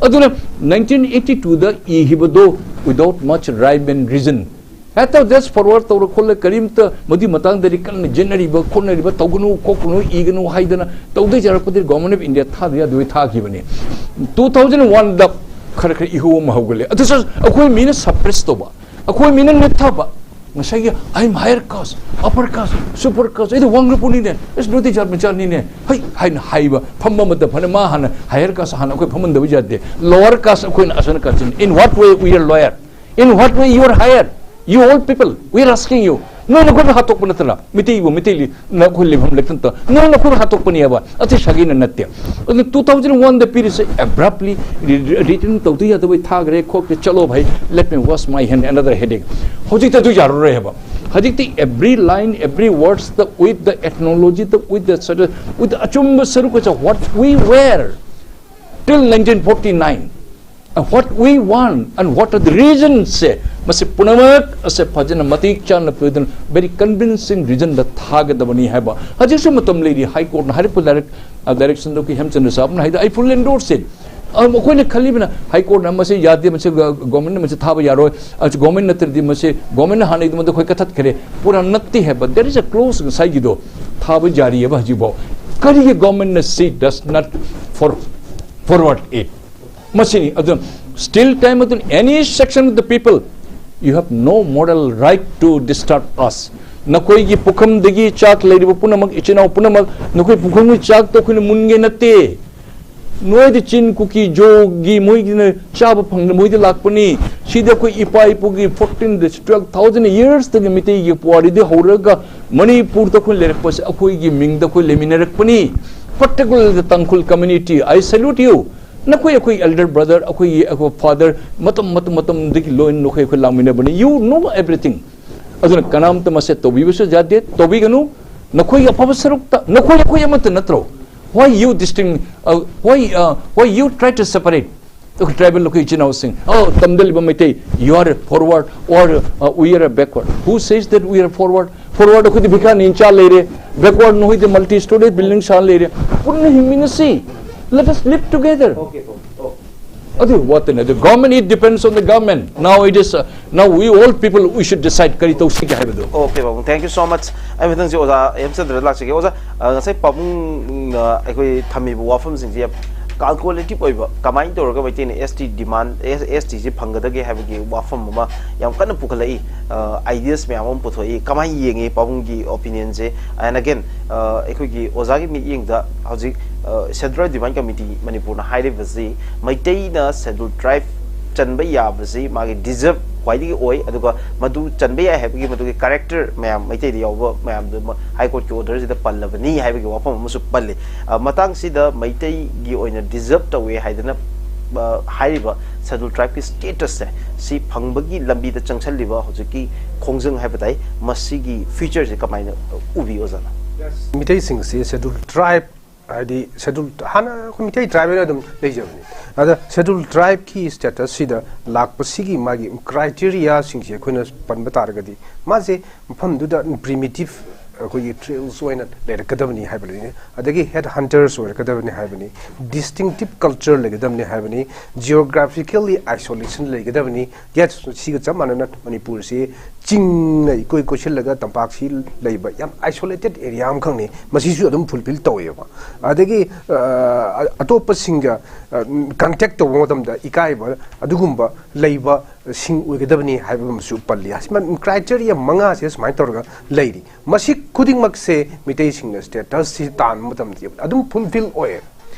ꯑꯗꯨꯅ nineteen eighty twoꯗ ꯏꯈꯤꯕꯗꯣ without much rhyme and reason, ꯍꯦꯛꯇ just forward ꯇꯧꯔ ꯈꯣꯠꯂ ꯀꯔꯤꯝꯇ ꯃꯗꯨꯒꯤ ꯃꯇꯥꯡꯗꯗꯤ ꯀꯟꯅ ꯌꯦꯠꯅꯔꯤꯕ ꯈꯣꯠꯅꯔꯤꯕ ꯇꯧꯒꯅꯨ ꯈꯣꯠꯀꯅꯨ ꯏꯒꯅꯨ ꯍꯥꯏꯗꯅ ꯇꯧꯗꯣꯏ ꯌꯥꯔꯛꯄꯗꯤ Government of India ꯊꯥꯗ ꯌꯥꯗꯣꯏ ꯊꯥꯈꯤꯕꯅꯤ꯫ Two thousand oneꯗ ꯈꯔ ꯈꯔ ꯏꯍꯧ ꯑꯃ ꯍꯧꯒꯠꯂꯦ꯫ ꯑꯗꯨꯁꯨ ꯑꯩꯈꯣꯏ ꯃꯤꯅ suppress ꯇꯧꯕ, ꯑꯩꯈꯣꯏ ꯃꯤꯅ ꯅꯦꯠꯊꯕ, ꯉꯁꯥꯏꯒꯤ "I am higher caste, upper caste, super caste, ꯑꯩꯗꯤ ꯋꯥꯡꯈ꯭ꯔꯄꯣꯠꯅꯤꯅꯦ, ꯑꯁ ꯅꯣꯏꯗꯤ ꯖꯥꯠ ꯃꯆꯥꯅꯤꯅꯦ" ꯍꯩ ꯍꯥꯏꯅ ꯍꯥꯏꯕ ꯐꯝꯕ ꯃꯇꯝ ꯐꯅ ꯃꯥ ꯍꯥꯟꯅ higher caste ꯍꯥꯟꯅ ꯑꯩꯈꯣꯏ ꯐꯝꯍꯟꯗꯕ ꯌꯥꯗꯦ꯫ Lower caste ꯑꯩꯈꯣꯏꯅ ꯑꯁꯣꯏꯅ ꯀꯥꯆꯤꯟ꯫ In what way we are lower? In what way you are higher? You all people, we are asking you. ꯅꯣꯏ ꯅꯈꯣꯏꯅ ꯍꯥꯠꯇꯣꯛꯄ ꯅꯠꯇꯅ ꯃꯤꯇꯩꯕꯨ ꯃꯤꯇꯩ ꯅꯈꯣꯏ ꯂꯩꯐꯝ ꯂꯩꯇꯅ ꯅꯣꯏ ꯅꯈꯣꯏꯅ ꯍꯥꯠꯇꯣꯛꯄꯅꯦꯕ꯫ ꯑꯇꯩ ꯁꯥꯒꯩꯅ ꯅꯠꯇꯦ꯫ ꯑꯗꯨ two thousand one ꯗ ꯄꯤꯔꯤꯁꯦ abruptly return ꯇꯧꯗ ꯌꯥꯗꯕꯩ ꯊꯥꯈ꯭ꯔꯦ ꯈꯣꯠꯈ꯭ꯔꯦ, "ꯆꯠꯂꯣ ꯚꯥꯏ, let me wash my hand, another headache"꯫ ꯍꯧꯖꯤꯛꯇꯤ ꯑꯗꯨ ꯌꯥꯔꯔꯣꯏ ꯍꯥꯏꯕ꯫ ꯍꯧꯖꯤꯛꯇꯤ every line, every words, the, with the ethnology, the, with the, with the ꯑꯆꯨꯝꯕ ꯁꯔꯨꯛ ꯑꯁꯦ what we were till nineteen forty nine, and what we want and what are the reasons ꯁꯦ, ꯃꯁꯤ ꯄꯨꯝꯅꯃꯛ ꯑꯁꯦ ꯐꯖꯅ ꯃꯇꯤꯛ ꯆꯥꯅ ꯄꯤꯗꯨꯅ very convincing reason ꯗ ꯊꯥꯒꯗꯕꯅꯤ ꯍꯥꯏꯕ꯫ ꯍꯧꯖꯤꯛꯁꯨ ꯃꯇꯝ ꯂꯩꯔꯤ꯫ High Court ꯅ ꯍꯥꯏꯔꯛꯄ ꯗꯥꯏꯔꯦꯛ ꯗꯥꯏꯔꯦꯛꯁꯟꯗꯣ ꯑꯩꯈꯣꯏ ꯍꯦꯝꯆꯟꯗ꯭ꯔ ꯁꯥꯕꯅ ꯍꯥꯏꯗ "I fully endorse it"꯫ ꯑ, ꯑꯩꯈꯣꯏꯅ ꯈꯜꯂꯤꯕꯅ High Court ꯅ ꯃꯁꯤ ꯌꯥꯗꯦ, ꯃꯁꯤ ꯒ-, ꯒꯣꯔꯃꯦꯟꯅ ꯃꯁꯤ ꯊꯥꯕ ꯌꯥꯔꯣꯏ, ꯑ, ꯒꯣꯔꯃꯦꯟ ꯅꯠꯇ꯭ꯔꯗꯤ ꯃꯁꯤ ꯒꯣꯔꯃꯦꯟꯅ ꯍꯥꯟꯅ ꯑꯗꯨꯃꯗ ꯑꯩꯈꯣꯏ ꯀꯛꯊꯠꯈ꯭ꯔꯦ꯫ ꯄꯨꯔꯥ ꯅꯠꯇꯦ ꯍꯥꯏꯕ꯫ There is a clause ꯉꯁꯥꯏꯒꯤꯗꯣ ꯊꯥꯕ ꯌꯥꯔꯤꯑꯕ ꯍꯧꯖꯤꯛꯐꯥꯎ꯫ ꯀꯔꯤꯒꯤ ꯒꯣꯔꯃꯦꯟꯅ ꯁꯤ does not for-, forward it? ꯃꯁꯤꯅꯤ꯫ ꯑꯗꯨꯅ still time ꯑꯗꯨꯅ any section of the people, you have no moral right to disturb us. ꯅꯈꯣꯏꯒꯤ ꯄꯨꯈꯝꯗꯒꯤ ꯆꯥꯛ ꯂꯩꯔꯤꯕ ꯄꯨꯝꯅꯃꯛ, ꯏꯆꯤꯟ ꯏꯅꯥꯎ ꯄꯨꯝꯅꯃꯛ, ꯅꯈꯣꯏ ꯄꯨꯈꯝꯒꯤ ꯆꯥꯛꯇꯣ ꯑꯩꯈꯣꯏꯅ ꯃꯨꯟꯒꯦ ꯅꯠꯇꯦ꯫ ꯅꯣꯏꯗꯤ ꯆꯤꯟ, ꯀꯨꯀꯤ, ꯖꯣꯒꯤ ꯃꯣꯏꯒꯤꯅ ꯆꯥꯕ ꯐꯪꯗ ꯃꯣꯏꯗꯤ ꯂꯥꯛꯄꯅꯤ꯫ ꯁꯤꯗꯤ ꯑꯩꯈꯣꯏ ꯏꯄꯥ ꯏꯄꯨꯒꯤ fourteen, twelve thousand years ꯇꯒꯤ ꯃꯤꯇꯩꯒꯤ ꯄꯨꯋꯥꯔꯤꯗꯤ ꯍꯧꯔꯒ ꯃꯅꯤꯄꯨꯔꯗ ꯑꯩꯈꯣꯏ ꯂꯩꯔꯛꯄꯁꯦ ꯑꯩꯈꯣꯏꯒꯤ ꯃꯤꯡꯗ ꯑꯩꯈꯣꯏ ꯂꯩꯃꯤꯟꯅꯔꯛꯄꯅꯤ꯫ Particularly the Tangkhul community, I salute you. ꯅꯈꯣꯏ ꯑꯩꯈꯣꯏ elder brother, ꯑꯩꯈꯣꯏꯒꯤ, ꯑꯩꯈꯣꯏ father, ꯃꯇꯝ, ꯃꯇꯝ, ꯃꯇꯝꯗꯒꯤ ꯂꯣꯏꯅ ꯅꯈꯣꯏ ꯑꯩꯈꯣꯏ ꯂꯥꯛꯃꯤꯟꯅꯕꯅꯤ꯫ You know everything. ꯑꯗꯨꯅ ꯀꯅꯥꯝꯇ ꯃꯁꯦ ꯇꯧꯕꯤꯕꯁꯨ ꯌꯥꯗꯦ, ꯇꯧꯕꯤꯒꯅꯨ꯫ ꯅꯈꯣꯏꯒꯤ ꯑꯐꯕ ꯁꯔꯨꯛꯇ, ꯅꯈꯣꯏ ꯑꯩꯈꯣꯏ ꯑꯃꯠꯇ ꯅꯠꯇ꯭ꯔꯣ? Why you distinct, uh, why, uh, why you try to separate? ꯑꯩꯈꯣꯏ tribal ꯑꯩꯈꯣꯏ ꯏꯆꯤꯟ ꯏꯅꯥꯎꯁꯤꯡ, "ꯑꯣ, ꯇꯝꯗ ꯂꯩꯕ Meitei, you are a forward or, uh, we are a backward." Who says that we are forward? Forward ꯑꯩꯈꯣꯏꯗꯤ ꯚꯤꯈꯥ ꯅꯤꯟꯆꯥ ꯂꯩꯔꯦ, backward ꯅꯈꯣꯏꯗꯤ multi story building ꯁꯥ ꯂꯩꯔꯦ꯫ ꯄꯨꯟꯅ ꯍꯤꯡꯃꯤꯟꯅꯁꯤ꯫ Let us live together. Okay, okay. ꯑꯗꯨ ꯋꯥꯠꯇꯅ, the government, it depends on the government. Now it is, uh, now we all people, we should decide ꯀꯔꯤ ꯇꯧꯁꯤꯒꯦ ꯍꯥꯏꯕꯗꯨ꯫ Okay, ꯄꯥꯕꯨꯡ, thank you so much. ꯑꯩ ꯃꯊꯪꯁꯤ ꯑꯣꯖꯥ ꯍꯦꯝꯆꯟꯗ꯭ꯔꯗ ꯂꯥꯛꯆꯒꯦ꯫ ꯑꯣꯖꯥ, ꯑ, ꯉꯁꯥꯏ ꯄꯥꯕꯨꯡꯅ ꯑꯩꯈꯣꯏ ꯊꯝꯃꯤꯕ ꯋꯥꯐꯝꯁꯤꯡꯁꯤ ꯌꯥꯝ ꯀꯥꯜꯀꯨꯂꯦꯇꯤꯞ ꯑꯣꯏꯕ, ꯀꯃꯥꯏꯅ ꯇꯧꯔꯒ ꯃꯩꯇꯩꯅ ꯑꯦꯁ ꯇꯤ ꯗꯤꯃꯥꯟ, ꯑꯦꯁ ꯇꯤꯁꯦ ꯐꯪꯒꯗꯒꯦ ꯍꯥꯏꯕꯒꯤ ꯋꯥꯐꯝ ꯑꯃ ꯌꯥꯝ ꯀꯟꯅ ꯄꯨꯈꯠꯂꯛꯏ꯫ ꯑꯥꯏꯗꯤꯌꯥꯁ ꯃꯌꯥꯝ ꯑꯃ ꯄꯨꯊꯣꯛꯏ꯫ ꯀꯃꯥꯏꯅ ꯌꯦꯡꯉꯤ ꯄꯥꯕꯨꯡꯒꯤ ꯑꯣꯄꯤꯅꯤꯌꯟꯁꯦ? ꯑꯦꯟ ꯑꯒꯦꯟ, ꯑꯩꯈꯣꯏꯒꯤ ꯑꯣꯖꯥꯒꯤ ꯃꯤꯠꯌꯦꯡꯗ ꯍꯧꯖꯤꯛ ꯁꯦꯟꯇ꯭ꯔꯦꯜ ꯗꯤꯃꯥꯟ ꯀꯃꯤꯇꯤ ꯃꯅꯤꯄꯨꯔꯅ ꯍꯥꯏꯔꯤꯕꯁꯤ ꯃꯩꯇꯩꯅ ꯁꯦꯗꯨꯜ ꯇ꯭ꯔꯥꯏꯕ ꯆꯟꯕ ꯌꯥꯕꯁꯤ ꯃꯥꯒꯤ ꯗꯤꯖꯔꯕ ꯈ꯭ꯋꯥꯏꯗꯒꯤ ꯑꯣꯏ, ꯑꯗꯨꯒ ꯃꯗꯨ ꯆꯟꯕ ꯌꯥꯏ ꯍꯥꯏꯕꯒꯤ ꯃꯗꯨꯒꯤ ꯀꯦꯔꯦꯛꯇꯔ ꯃꯌꯥꯝ, ꯃꯩꯇꯩꯗ ꯌꯥꯎꯕ ꯃꯌꯥꯝꯗꯨ ꯃ-, ꯍꯥꯏ ꯀꯣꯔꯠꯀꯤ ꯑꯣꯔꯗꯔꯁꯤꯗ ꯄꯜꯂꯕꯅꯤ ꯍꯥꯏꯕꯒꯤ ꯋꯥꯐꯝ ꯑꯃꯁꯨ ꯄꯜꯂꯤ꯫ ꯑ, ꯃꯇꯥꯡꯁꯤꯗ ꯃꯩꯇꯩꯒꯤ ꯑꯣꯏꯅ ꯗꯤꯖꯔꯕ ꯇꯧꯋꯦ ꯍꯥꯏꯗꯅ, ꯑ, ꯍꯥꯏꯔꯤꯕ ꯁꯦꯗꯨꯜ ꯇ꯭ꯔꯥꯏꯕꯀꯤ ꯁ꯭ꯇꯦꯇꯁꯁꯦ, ꯁꯤ ꯐꯪꯕꯒꯤ ꯂꯝꯕꯤꯗ ꯆꯪꯁꯜꯂꯤꯕ ꯍꯧꯖꯤꯛꯀꯤ ꯈꯣꯡꯖꯪ ꯍꯥꯏꯕ ꯇꯥꯏ, ꯃꯁꯤꯒꯤ ꯐ꯭ꯌꯨꯆꯔꯁꯦ ꯀꯃꯥꯏꯅ ꯎꯕꯤ, ꯑꯣꯖꯥꯅ? ꯃꯤꯇꯩꯁꯤꯡꯁꯤ ꯁꯦꯗꯨꯜ ꯇ꯭ꯔꯥꯏꯕ, ꯍꯥꯏꯗꯤ ꯁꯦꯗꯨꯜ, ꯍꯥꯟꯅ ꯑꯩꯈꯣꯏ ꯃꯤꯇꯩ ꯇ꯭ꯔꯥꯏꯕ ꯑꯣꯏꯅ ꯑꯗꯨꯝ ꯂꯩꯖꯕꯅꯤ꯫ ꯑꯗ ꯁꯦꯗꯨꯜ ꯇ꯭ꯔꯥꯏꯕꯀꯤ ꯁ꯭ꯇꯦꯇꯁꯁꯤꯗ ꯂꯥꯛꯄꯁꯤꯒꯤ ꯃꯥꯒꯤ ꯀ꯭ꯔꯥꯏꯇꯦꯔꯤꯌꯥꯁꯤꯡꯁꯦ ꯑꯩꯈꯣꯏꯅ ꯄꯟꯕ ꯇꯥꯔꯒꯗꯤ, ꯃꯥꯁꯦ ꯃꯐꯝꯗꯨꯗ ꯄ꯭ꯔꯤꯃꯤꯇꯤꯞ, ꯑꯩꯈꯣꯏꯒꯤ ꯇ꯭ꯔꯦꯜꯁ ꯑꯣꯏꯅ ꯂꯩꯔꯛꯀꯗꯕꯅꯤ ꯍꯥꯏꯕꯅꯤ, ꯑꯗꯒꯤ ꯍꯦꯗ ꯍꯟꯇꯔꯁ ꯑꯣꯏꯔꯛꯀꯗꯕꯅꯤ ꯍꯥꯏꯕꯅꯤ, ꯗꯤꯁꯇꯤꯡꯇꯤꯞ ꯀꯜꯆꯔ ꯂꯩꯒꯗꯕꯅꯤ ꯍꯥꯏꯕꯅꯤ, ꯖꯤꯑꯣꯒ꯭ꯔꯥꯐꯤꯀꯦꯜꯂꯤ ꯑꯥꯏꯁꯣꯂꯦꯁꯟ ꯂꯩꯒꯗꯕꯅꯤ꯫ ꯌꯦꯁ, ꯁꯤꯒ ꯆꯞ ꯃꯥꯟꯅꯅ ꯃꯅꯤꯄꯨꯔꯁꯤ ꯆꯤꯡꯅ ꯏꯀꯣꯏ ꯀꯣꯏꯁꯤꯜꯂꯒ ꯇꯝꯄꯥꯛꯁꯤ ꯂꯩꯕ ꯌꯥꯝ ꯑꯥꯏꯁꯣꯂꯦꯇꯦꯠ ꯑꯦꯔꯤꯌꯥ ꯑꯃꯈꯛꯅꯤ꯫ ꯃꯁꯤꯁꯨ ꯑꯗꯨꯝ ꯐꯨꯜꯐꯤꯜ ꯇꯧꯋꯦꯕ꯫ ꯑꯗꯒꯤ, ꯑ, ꯑꯇꯣꯞꯄꯁꯤꯡꯒ, ꯑ, ꯀꯟꯇꯦꯛ ꯇꯧꯕ ꯃꯇꯝꯗ ꯏꯀꯥꯏꯕ ꯑꯗꯨꯒꯨꯝꯕ ꯂꯩꯕ ꯁꯤꯡ ꯑꯣꯏꯒꯗꯕꯅꯤ ꯍꯥꯏꯕ ꯑꯃꯁꯨ ꯄꯜꯂꯤ꯫ ꯑꯁꯤ ꯀ꯭ꯔꯥꯏꯇꯦꯔꯤꯌꯥ ꯃꯉꯥꯁꯦ ꯁꯨꯃꯥꯏꯅ ꯇꯧꯔꯒ ꯂꯩꯔꯤ꯫ ꯃꯁꯤ ꯈꯨꯗꯤꯡꯃꯛꯁꯦ ꯃꯤꯇꯩꯁꯤꯡꯅ ꯁ꯭ꯇꯦꯇꯁꯁꯤ ꯇꯥꯟꯕ ꯃꯇꯝꯗ ꯑꯗꯨꯝ ꯐꯨꯜꯐꯤꯜ ꯑꯣꯏꯌꯦ꯫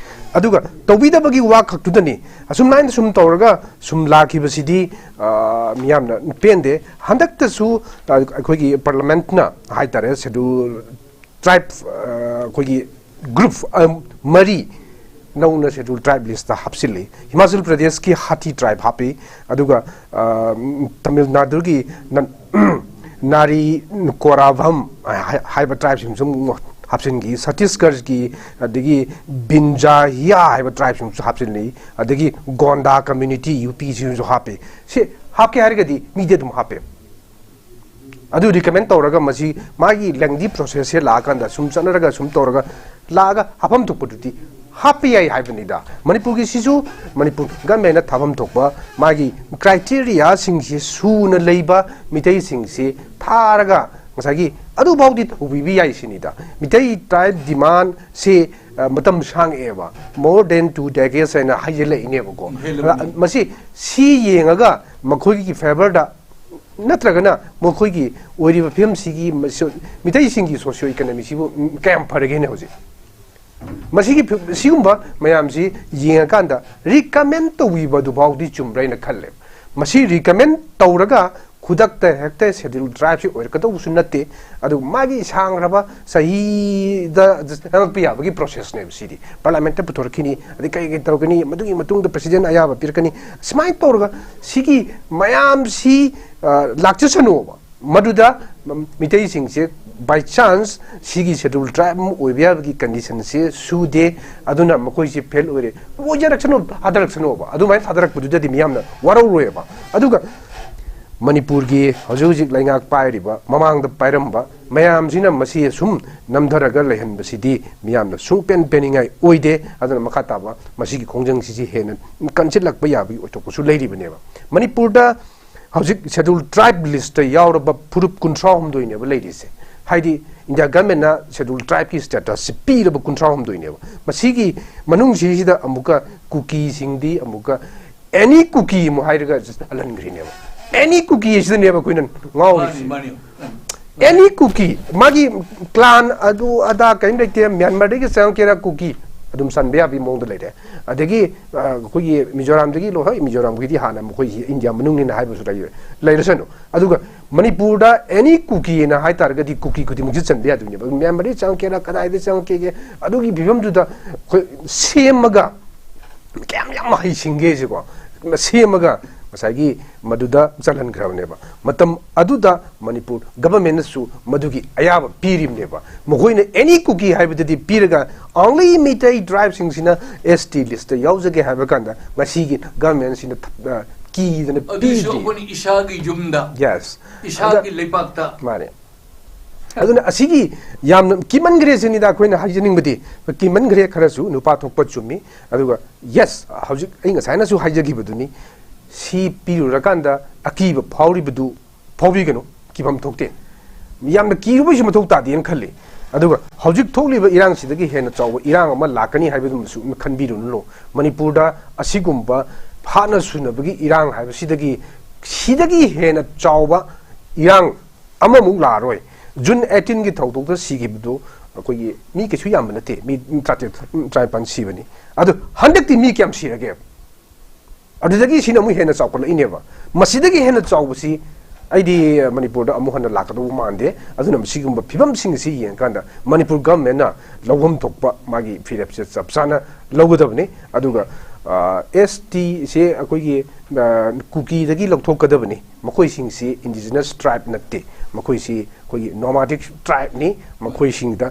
ꯑꯗꯨꯒ ꯇꯧꯕꯤꯗꯕꯒꯤ ꯋꯥ ꯈꯛꯇꯨꯗꯅꯤ꯫ ꯑꯁꯨꯝꯃꯥꯏꯅ ꯁꯨꯝ ꯇꯧꯔꯒ ꯁꯨꯝ ꯂꯥꯛꯈꯤꯕꯁꯤꯗꯤ, ꯑ, ꯃꯤꯌꯥꯝꯅ ꯄꯦꯟꯗꯦ꯫ ꯍꯟꯗꯛꯇꯁꯨ, ꯑ, ꯑꯩꯈꯣꯏꯒꯤ ꯄꯥꯔꯂꯃꯦꯟꯠꯅ ꯍꯥꯏꯇꯥꯔꯦ, ꯁꯦꯗꯨꯜ ꯇ꯭ꯔꯥꯏꯕ, ꯑ, ꯑꯩꯈꯣꯏꯒꯤ ꯒ꯭ꯔꯨꯞ, ꯑ, ꯃꯔꯤ ꯅꯧꯅ ꯁꯦꯗꯨꯜ ꯇ꯭ꯔꯥꯏꯕ ꯂꯤꯁꯇ ꯍꯥꯞꯆꯤꯜꯂꯤ꯫ ꯍꯤꯃꯥꯆꯜ ꯄ꯭ꯔꯗꯦꯁꯀꯤ ꯍꯥꯊꯤ ꯇ꯭ꯔꯥꯏꯕ ꯍꯥꯞꯄꯤ, ꯑꯗꯨꯒ, ꯑ, ꯇꯥꯃꯤꯜ ꯅꯥꯗꯨꯒꯤ ꯅ-, ꯅꯥꯔꯤ ꯀꯣꯔꯥꯚꯝ ꯍꯥꯏ-, ꯍꯥꯏꯕ ꯇ꯭ꯔꯥꯏꯕꯁꯤꯡꯁꯨ ꯑꯃꯨꯛ ꯍꯥꯞꯆꯤꯟꯈꯤ, ꯁꯇꯤꯁꯒꯔꯒꯤ, ꯑꯗꯒꯤ ꯕꯤꯟꯖꯥꯍꯤꯌꯥ ꯍꯥꯏꯕ ꯇ꯭ꯔꯥꯏꯕꯁꯤꯡꯁꯨ ꯍꯥꯞꯆꯤꯜꯂꯤ, ꯑꯗꯒꯤ ꯒꯣꯟꯗꯥ ꯀꯝꯃ꯭ꯌꯨꯅꯤꯇꯤ, ꯌꯨ ꯄꯤꯁꯤꯡꯁꯨ ꯍꯥꯞꯄꯤ꯫ ꯁꯤ ꯍꯥꯞꯀꯦ ꯍꯥꯏꯔꯒꯗꯤ ꯃꯤꯗꯤ ꯑꯗꯨꯝ ꯍꯥꯞꯄꯦ꯫ ꯑꯗꯨ ꯔꯤꯀꯃꯦꯟ ꯇꯧꯔꯒ ꯃꯁꯤ ꯃꯥꯒꯤ ꯂꯦꯡꯗꯤ ꯄ꯭ꯔꯣꯁꯦꯁꯁꯦ ꯂꯥꯛꯑꯀꯥꯟꯗ ꯁꯨꯝ ꯆꯠꯅꯔꯒ ꯁꯨꯝ ꯇꯧꯔꯒ ꯂꯥꯛꯑꯒ ꯍꯥꯞꯐꯝ ꯊꯣꯛꯄꯗꯨꯗꯤ ꯍꯥꯞꯄ ꯌꯥꯏ ꯍꯥꯏꯕꯅꯤꯗ꯫ ꯃꯅꯤꯄꯨꯔꯒꯤ ꯁꯤꯁꯨ ꯃꯅꯤꯄꯨꯔ ꯒꯃꯦꯟꯅ ꯊꯥꯐꯝ ꯊꯣꯛꯄ ꯃꯥꯒꯤ ꯀ꯭ꯔꯥꯏꯇꯦꯔꯤꯌꯥꯁꯤꯡꯁꯤ ꯁꯨꯅ ꯂꯩꯕ ꯃꯤꯇꯩꯁꯤꯡꯁꯤ ꯊꯥꯔꯒ ꯉꯁꯥꯏꯒꯤ ꯑꯗꯨꯐꯥꯎꯗꯤ ꯇꯧꯕꯤꯕ ꯌꯥꯏ ꯁꯤꯅꯤꯗ꯫ ꯃꯤꯇꯩ ꯇ꯭ꯔꯥꯏꯕ ꯗꯤꯃꯥꯟꯁꯤ, ꯑ, ꯃꯇꯝ ꯁꯥꯡꯉꯛꯑꯦꯕ, more than two decades ꯍꯥꯏꯅ ꯍꯥꯏꯖꯤꯜꯂꯛꯏꯅꯦꯕꯀꯣ꯫ ꯍꯦꯜꯂꯝꯃꯅꯤ꯫ ꯑ, ꯃꯁꯤ ꯁꯤ ꯌꯦꯡꯉꯒ ꯃꯈꯣꯏꯒꯤ ꯐꯦꯚꯔꯗ ꯅꯠꯇ꯭ꯔꯒꯅ ꯃꯈꯣꯏꯒꯤ ꯑꯣꯏꯔꯤꯕ ꯐꯤꯕꯝꯁꯤꯒꯤ ꯃꯁꯤ-, ꯃꯤꯇꯩꯁꯤꯡꯒꯤ ꯁꯣꯁꯤꯌꯣ ꯏꯀꯅꯣꯃꯤꯁꯤꯕꯨ ꯀꯌꯥꯝ ꯐꯔꯒꯦꯅꯦ ꯍꯧꯖꯤꯛ? ꯃꯁꯤꯒꯤ ꯐꯤ-, ꯁꯤꯒꯨꯝꯕ ꯃꯌꯥꯝꯁꯤ ꯌꯦꯡꯉꯀꯥꯟꯗ ꯔꯤꯀꯃꯦꯟ ꯇꯧꯕꯤꯕ ꯑꯗꯨꯐꯥꯎꯗꯤ ꯆꯨꯝꯕ꯭ꯔꯥ ꯍꯥꯏꯅ ꯈꯜꯂꯦ꯫ ꯃꯁꯤ ꯔꯤꯀꯃꯦꯟ ꯇꯧꯔꯒ ꯈꯨꯗꯛꯇ ꯍꯦꯛꯇ ꯁꯦꯗ꯭ꯌꯨꯜ ꯇ꯭ꯔꯥꯏꯕꯁꯤ ꯑꯣꯏꯔꯛꯀꯗꯧꯕꯁꯨ ꯅꯠꯇꯦ꯫ ꯑꯗꯨ ꯃꯥꯒꯤ ꯁꯥꯡꯈ꯭ꯔꯕ ꯆꯍꯤꯗ ꯆꯪꯉꯛꯄ ꯌꯥꯕꯒꯤ ꯄ꯭ꯔꯣꯁꯦꯁꯅꯦꯕ ꯁꯤꯗꯤ꯫ ꯄꯥꯔꯂꯤꯌꯥꯃꯦꯟꯠꯇ ꯄꯨꯊꯣꯔꯛꯈꯤꯅꯤ, ꯑꯗꯩ ꯀꯩ ꯀꯩ ꯇꯧꯔꯛꯀꯅꯤ, ꯃꯗꯨꯒꯤ ꯃꯇꯨꯡꯗ ꯄ꯭ꯔꯁꯤꯗꯦꯟ ꯑꯌꯥꯕ ꯄꯤꯔꯛꯀꯅꯤ꯫ ꯁꯨꯃꯥꯏꯅ ꯇꯧꯔꯒ ꯁꯤꯒꯤ ꯃꯌꯥꯝꯁꯤ, ꯑ, ꯂꯥꯛꯆꯁꯅꯨꯕ꯫ ꯃꯗꯨꯗ ꯃꯤꯇꯩꯁꯤꯡꯁꯦ by chance ꯁꯤꯒꯤ ꯁꯦꯗ꯭ꯌꯨꯜ ꯇ꯭ꯔꯥꯏꯕ ꯑꯃ ꯑꯣꯏꯕ ꯌꯥꯕꯒꯤ ꯀꯟꯗꯤꯁꯟꯁꯦ ꯁꯨꯗꯦ, ꯑꯗꯨꯅ ꯃꯈꯣꯏꯁꯦ ꯐꯦꯜ ꯑꯣꯏꯔꯦ꯫ ꯑꯣꯏꯖꯔꯛꯁꯅꯨ, ꯊꯥꯗꯔꯛꯁꯅꯣꯕ꯫ ꯑꯗꯨꯃꯥꯏꯅ ꯊꯥꯗꯔꯛꯄꯗꯨꯗꯗꯤ ꯃꯤꯌꯥꯝꯅ ꯋꯥꯔꯧꯔꯣꯏꯕ꯫ ꯑꯗꯨꯒ ꯃꯅꯤꯄꯨꯔꯒꯤ ꯍꯧꯖꯤꯛ ꯍꯧꯖꯤꯛ ꯂꯩꯉꯥꯛ ꯄꯥꯏꯔꯤꯕ, ꯃꯃꯥꯡꯗ ꯄꯥꯏꯔꯝꯕ ꯃꯌꯥꯝꯁꯤꯅ ꯃꯁꯤ ꯑꯁꯨꯝ ꯅꯝꯊꯔꯒ ꯂꯩꯍꯟꯕꯁꯤꯗꯤ ꯃꯤꯌꯥꯝꯅ ꯁꯨꯡꯄꯦꯟ ꯄꯦꯟꯅꯤꯡꯉꯥꯏ ꯑꯣꯏꯗꯦ꯫ ꯑꯗꯨꯅ ꯃꯈꯥ ꯇꯥꯕ ꯃꯁꯤꯒꯤ ꯈꯣꯡꯖꯪꯁꯤꯁꯤ ꯍꯦꯟꯅ ꯀꯟꯁꯤꯜꯂꯛꯄ ꯌꯥꯕꯒꯤ ꯑꯣꯏꯊꯣꯛꯄꯁꯨ ꯂꯩꯔꯤꯕꯅꯦꯕ꯫ ꯃꯅꯤꯄꯨꯔꯗ ꯍꯧꯖꯤꯛ ꯁꯦꯗ꯭ꯌꯨꯜ ꯇ꯭ꯔꯥꯏꯕ ꯂꯤꯁꯇ ꯌꯥꯎꯔꯕ ꯐꯨꯔꯨꯞ ꯀꯨꯟꯊ꯭ꯔꯥ ꯍꯨꯝꯗꯣꯏꯅꯦꯕ ꯂꯩꯔꯤꯁꯦ꯫ ꯍꯥꯏꯗꯤ ꯏꯟꯗꯤꯌꯥ ꯒꯃꯦꯟꯅ ꯁꯦꯗ꯭ꯌꯨꯜ ꯇ꯭ꯔꯥꯏꯕꯀꯤ ꯁ꯭ꯇꯦꯇꯁꯁꯤ ꯄꯤꯔꯕ ꯀꯨꯟꯊ꯭ꯔꯥ ꯍꯨꯝꯗꯣꯏꯅꯦꯕ꯫ ꯃꯁꯤꯒꯤ ꯃꯅꯨꯡꯁꯤꯁꯤꯗ ꯑꯃꯨꯛꯀ ꯀꯨꯀꯤꯁꯤꯡꯗꯤ ꯑꯃꯨꯛꯀ ꯑꯦꯅꯤ ꯀꯨꯀꯤ ꯑꯃꯨꯛ ꯍꯥꯏꯔꯒ ꯆꯜꯍꯟꯈ꯭ꯔꯤꯅꯦꯕ꯫ ꯑꯦꯅꯤ ꯀꯨꯀꯤ ꯑꯁꯤꯗꯅꯦꯕ ꯑꯩꯈꯣꯏꯅ ꯉꯥꯎꯔꯤꯁꯦ꯫ ꯃꯥꯅꯤ, ꯃꯥꯅꯤ꯫ ꯑꯦꯅꯤ ꯀꯨꯀꯤ, ꯃꯥꯒꯤ ꯀ꯭ꯂꯥꯟ ꯑꯗꯨ ꯑꯗꯥ ꯀꯔꯤꯝ ꯂꯩꯇꯦ, ꯃ꯭ꯌꯥꯟꯃꯥꯔꯗꯒꯤ ꯆꯪꯉꯛꯀꯦꯔꯥ ꯀꯨꯀꯤ ꯑꯗꯨꯝ ꯆꯟꯕ ꯌꯥꯕꯒꯤ ꯃꯑꯣꯡꯗ ꯂꯩꯔꯦ꯫ ꯑꯗꯒꯤ, ꯑ, ꯑꯩꯈꯣꯏꯒꯤ ꯃꯤꯖꯣꯔꯥꯝꯗꯒꯤ ꯂꯣ-, ꯍꯣꯏ, ꯃꯤꯖꯣꯔꯥꯝꯒꯤꯗꯤ ꯍꯥꯟꯅ ꯃꯈꯣꯏꯁꯤ ꯏꯟꯗꯤꯌꯥ ꯃꯅꯨꯡꯅꯤꯅ ꯍꯥꯏꯕꯁꯨ ꯂꯩ-, ꯂꯩꯔꯁꯅꯨ꯫ ꯑꯗꯨꯒ ꯃꯅꯤꯄꯨꯔꯗ ꯑꯦꯅꯤ ꯀꯨꯀꯤꯅ ꯍꯥꯏ ꯇꯥꯔꯒꯗꯤ ꯀꯨꯀꯤ ꯈꯨꯗꯤꯡꯃꯛꯁꯤ ꯆꯟꯕ ꯌꯥꯗꯣꯏꯅꯦꯕ꯫ ꯃ꯭ꯌꯥꯟꯃꯥꯔꯗꯒꯤ ꯆꯪꯉꯛꯀꯦꯔꯥ, ꯀꯗꯥꯏꯗ ꯆꯪꯉꯛꯀꯦꯒꯦ, ꯑꯗꯨꯒꯤ ꯐꯤꯕꯝꯗꯨꯗ ꯑꯩꯈꯣꯏ ꯁꯦꯝꯃꯒ ꯀꯌꯥꯝ ꯌꯥꯝꯅ ꯍꯩꯁꯤꯡꯒꯦꯁꯦꯀꯣ, ꯁꯦꯝꯃꯒ ꯉꯁꯥꯏꯒꯤ ꯃꯗꯨꯗ ꯆꯜꯍꯟꯈ꯭ꯔꯕꯅꯦꯕ꯫ ꯃꯇꯝ ꯑꯗꯨꯗ ꯃꯅꯤꯄꯨꯔ ꯒꯚꯔꯟꯃꯦꯟꯠꯅꯁꯨ ꯃꯗꯨꯒꯤ ꯑꯌꯥꯕ ꯄꯤꯔꯤꯕꯅꯦꯕ꯫ ꯃꯈꯣꯏꯅ ꯑꯦꯅꯤ ꯀꯨꯀꯤ ꯍꯥꯏꯕꯗꯨꯗꯤ ꯄꯤꯔꯒ only ꯃꯤꯇꯩ ꯇ꯭ꯔꯥꯏꯕꯁꯤꯡꯁꯤꯅ ꯑꯦꯁ ꯇꯤ ꯂꯤꯁꯇ ꯌꯥꯎꯖꯒꯦ ꯍꯥꯏꯕ ꯀꯥꯟꯗ ꯉꯁꯤꯒꯤ ꯒꯚꯔꯟꯃꯦꯟꯠꯁꯤꯅ ꯊ-, ꯑ, ꯀꯤꯗꯅ ꯑꯗꯨꯁꯨ ꯄꯤꯗ꯭ꯔꯤ꯫ ꯑꯩꯈꯣꯏꯅ ꯏꯁꯥꯒꯤ ꯌꯨꯝꯗ, Yes. ꯏꯁꯥꯒꯤ ꯑꯗ ꯂꯩꯄꯥꯛꯇ꯫ ꯃꯥꯅꯦ꯫ ꯑꯗꯨꯅ ꯑꯁꯤꯒꯤ ꯌꯥꯝꯅ ꯀꯤꯃꯟꯈ꯭ꯔꯦ ꯁꯤꯅꯤꯗ ꯑꯩꯈꯣꯏꯅ ꯍꯥꯏꯖꯅꯤꯡꯕꯗꯤ꯫ ꯀꯤꯃꯟꯈ꯭ꯔꯦ ꯈꯔꯁꯨ, ꯅꯨꯄꯥ ꯊꯣꯛꯄ ꯆꯨꯝꯃꯤ꯫ ꯑꯗꯨꯒ yes, ꯍꯧꯖꯤꯛ ꯑꯩ ꯉꯁꯥꯏꯅꯁꯨ ꯍꯥꯏꯖꯈꯤꯕꯗꯨꯅꯤ, ꯁꯤ ꯄꯤꯔꯨꯔꯀꯥꯟꯗ ꯑꯀꯤꯕ ꯐꯥꯎꯔꯤꯕꯗꯨ ꯐꯥꯎꯕꯤꯒꯅꯨ, ꯀꯤꯐꯝ ꯊꯣꯛꯇꯦ꯫ ꯌꯥꯝꯅ ꯀꯤꯔꯨꯕꯩꯁꯨ ꯃꯊꯧ ꯇꯥꯗꯦꯅ ꯈꯜꯂꯤ꯫ ꯑꯗꯨꯒ ꯍꯧꯖꯤꯛ ꯊꯣꯛꯂꯤꯕ ꯏꯔꯥꯡꯁꯤꯗꯒꯤ ꯍꯦꯟꯅ ꯆꯥꯎꯕ ꯏꯔꯥꯡ ꯑꯃ ꯂꯥꯛꯀꯅꯤ ꯍꯥꯏꯕꯗꯨꯃꯁꯨ ꯈꯟꯕꯤꯔꯨꯅꯨ꯫ ꯃꯅꯤꯄꯨꯔꯗ ꯑꯁꯤꯒꯨꯝꯕ ꯍꯥꯠꯅ ꯁꯨꯅꯕꯒꯤ ꯏꯔꯥꯡ ꯍꯥꯏꯕꯁꯤꯗꯒꯤ, ꯁꯤꯗꯒꯤ ꯍꯦꯟꯅ ꯆꯥꯎꯕ ꯏꯔꯥꯡ ꯑꯃꯃꯨꯛ ꯂꯥꯛꯑꯔꯣꯏ꯫ ꯖꯨꯟ ꯑꯩꯠꯇꯤꯟꯒꯤ ꯊꯧꯗꯣꯛꯇ ꯁꯤꯈꯤꯕꯗꯨ ꯑꯩꯈꯣꯏꯒꯤ ꯃꯤ ꯀꯩꯁꯨ ꯌꯥꯝꯕ ꯅꯠꯇꯦ, ꯃꯤ ꯇꯔꯥꯇꯔꯦꯠ, ꯇꯔꯥꯅꯤꯄꯥꯟ ꯁꯤꯕꯅꯤ꯫ ꯑꯗꯨ ꯍꯟꯗꯛꯇꯤ ꯃꯤ ꯀꯌꯥꯝ ꯁꯤꯔꯒꯦ? ꯑꯗꯨꯗꯒꯤ ꯁꯤꯅ ꯑꯃꯨꯛ ꯍꯦꯟꯅ ꯆꯥꯎꯈꯠꯂꯛꯏꯅꯦꯕ꯫ ꯃꯁꯤꯗꯒꯤ ꯍꯦꯟꯅ ꯆꯥꯎꯕꯁꯤ ꯑꯩꯗꯤ ꯃꯅꯤꯄꯨꯔꯗ ꯑꯃꯨꯛ ꯍꯟꯅ ꯂꯥꯛꯀꯗꯧꯕ ꯃꯥꯟꯗꯦ꯫ ꯑꯗꯨꯅ ꯃꯁꯤꯒꯨꯝꯕ ꯐꯤꯕꯝꯁꯤꯡ ꯑꯁꯤ ꯌꯦꯡꯉꯀꯥꯟꯗ ꯃꯅꯤꯄꯨꯔ ꯒꯚꯔꯟꯃꯦꯟꯅ ꯂꯧꯐꯝ ꯊꯣꯛꯄ ꯃꯥꯒꯤ ꯐꯤꯔꯦꯞꯁꯦ ꯆꯞ ꯆꯥꯅ ꯂꯧꯒꯗꯕꯅꯤ꯫ ꯑꯗꯨꯒ ꯑꯦꯁ ꯇꯤꯁꯦ ꯑꯩꯈꯣꯏꯒꯤ ꯑ, ꯀꯨꯀꯤꯗꯒꯤ ꯂꯧꯊꯣꯛꯀꯗꯕꯅꯤ꯫ ꯃꯈꯣꯏꯁꯤꯡꯁꯤ indigenous tribe ꯅꯠꯇꯦ, ꯃꯈꯣꯏꯁꯤ ꯑꯩꯈꯣꯏꯒꯤ nomadic tribe ꯅꯤ꯫ ꯃꯈꯣꯏꯁꯤꯡꯗ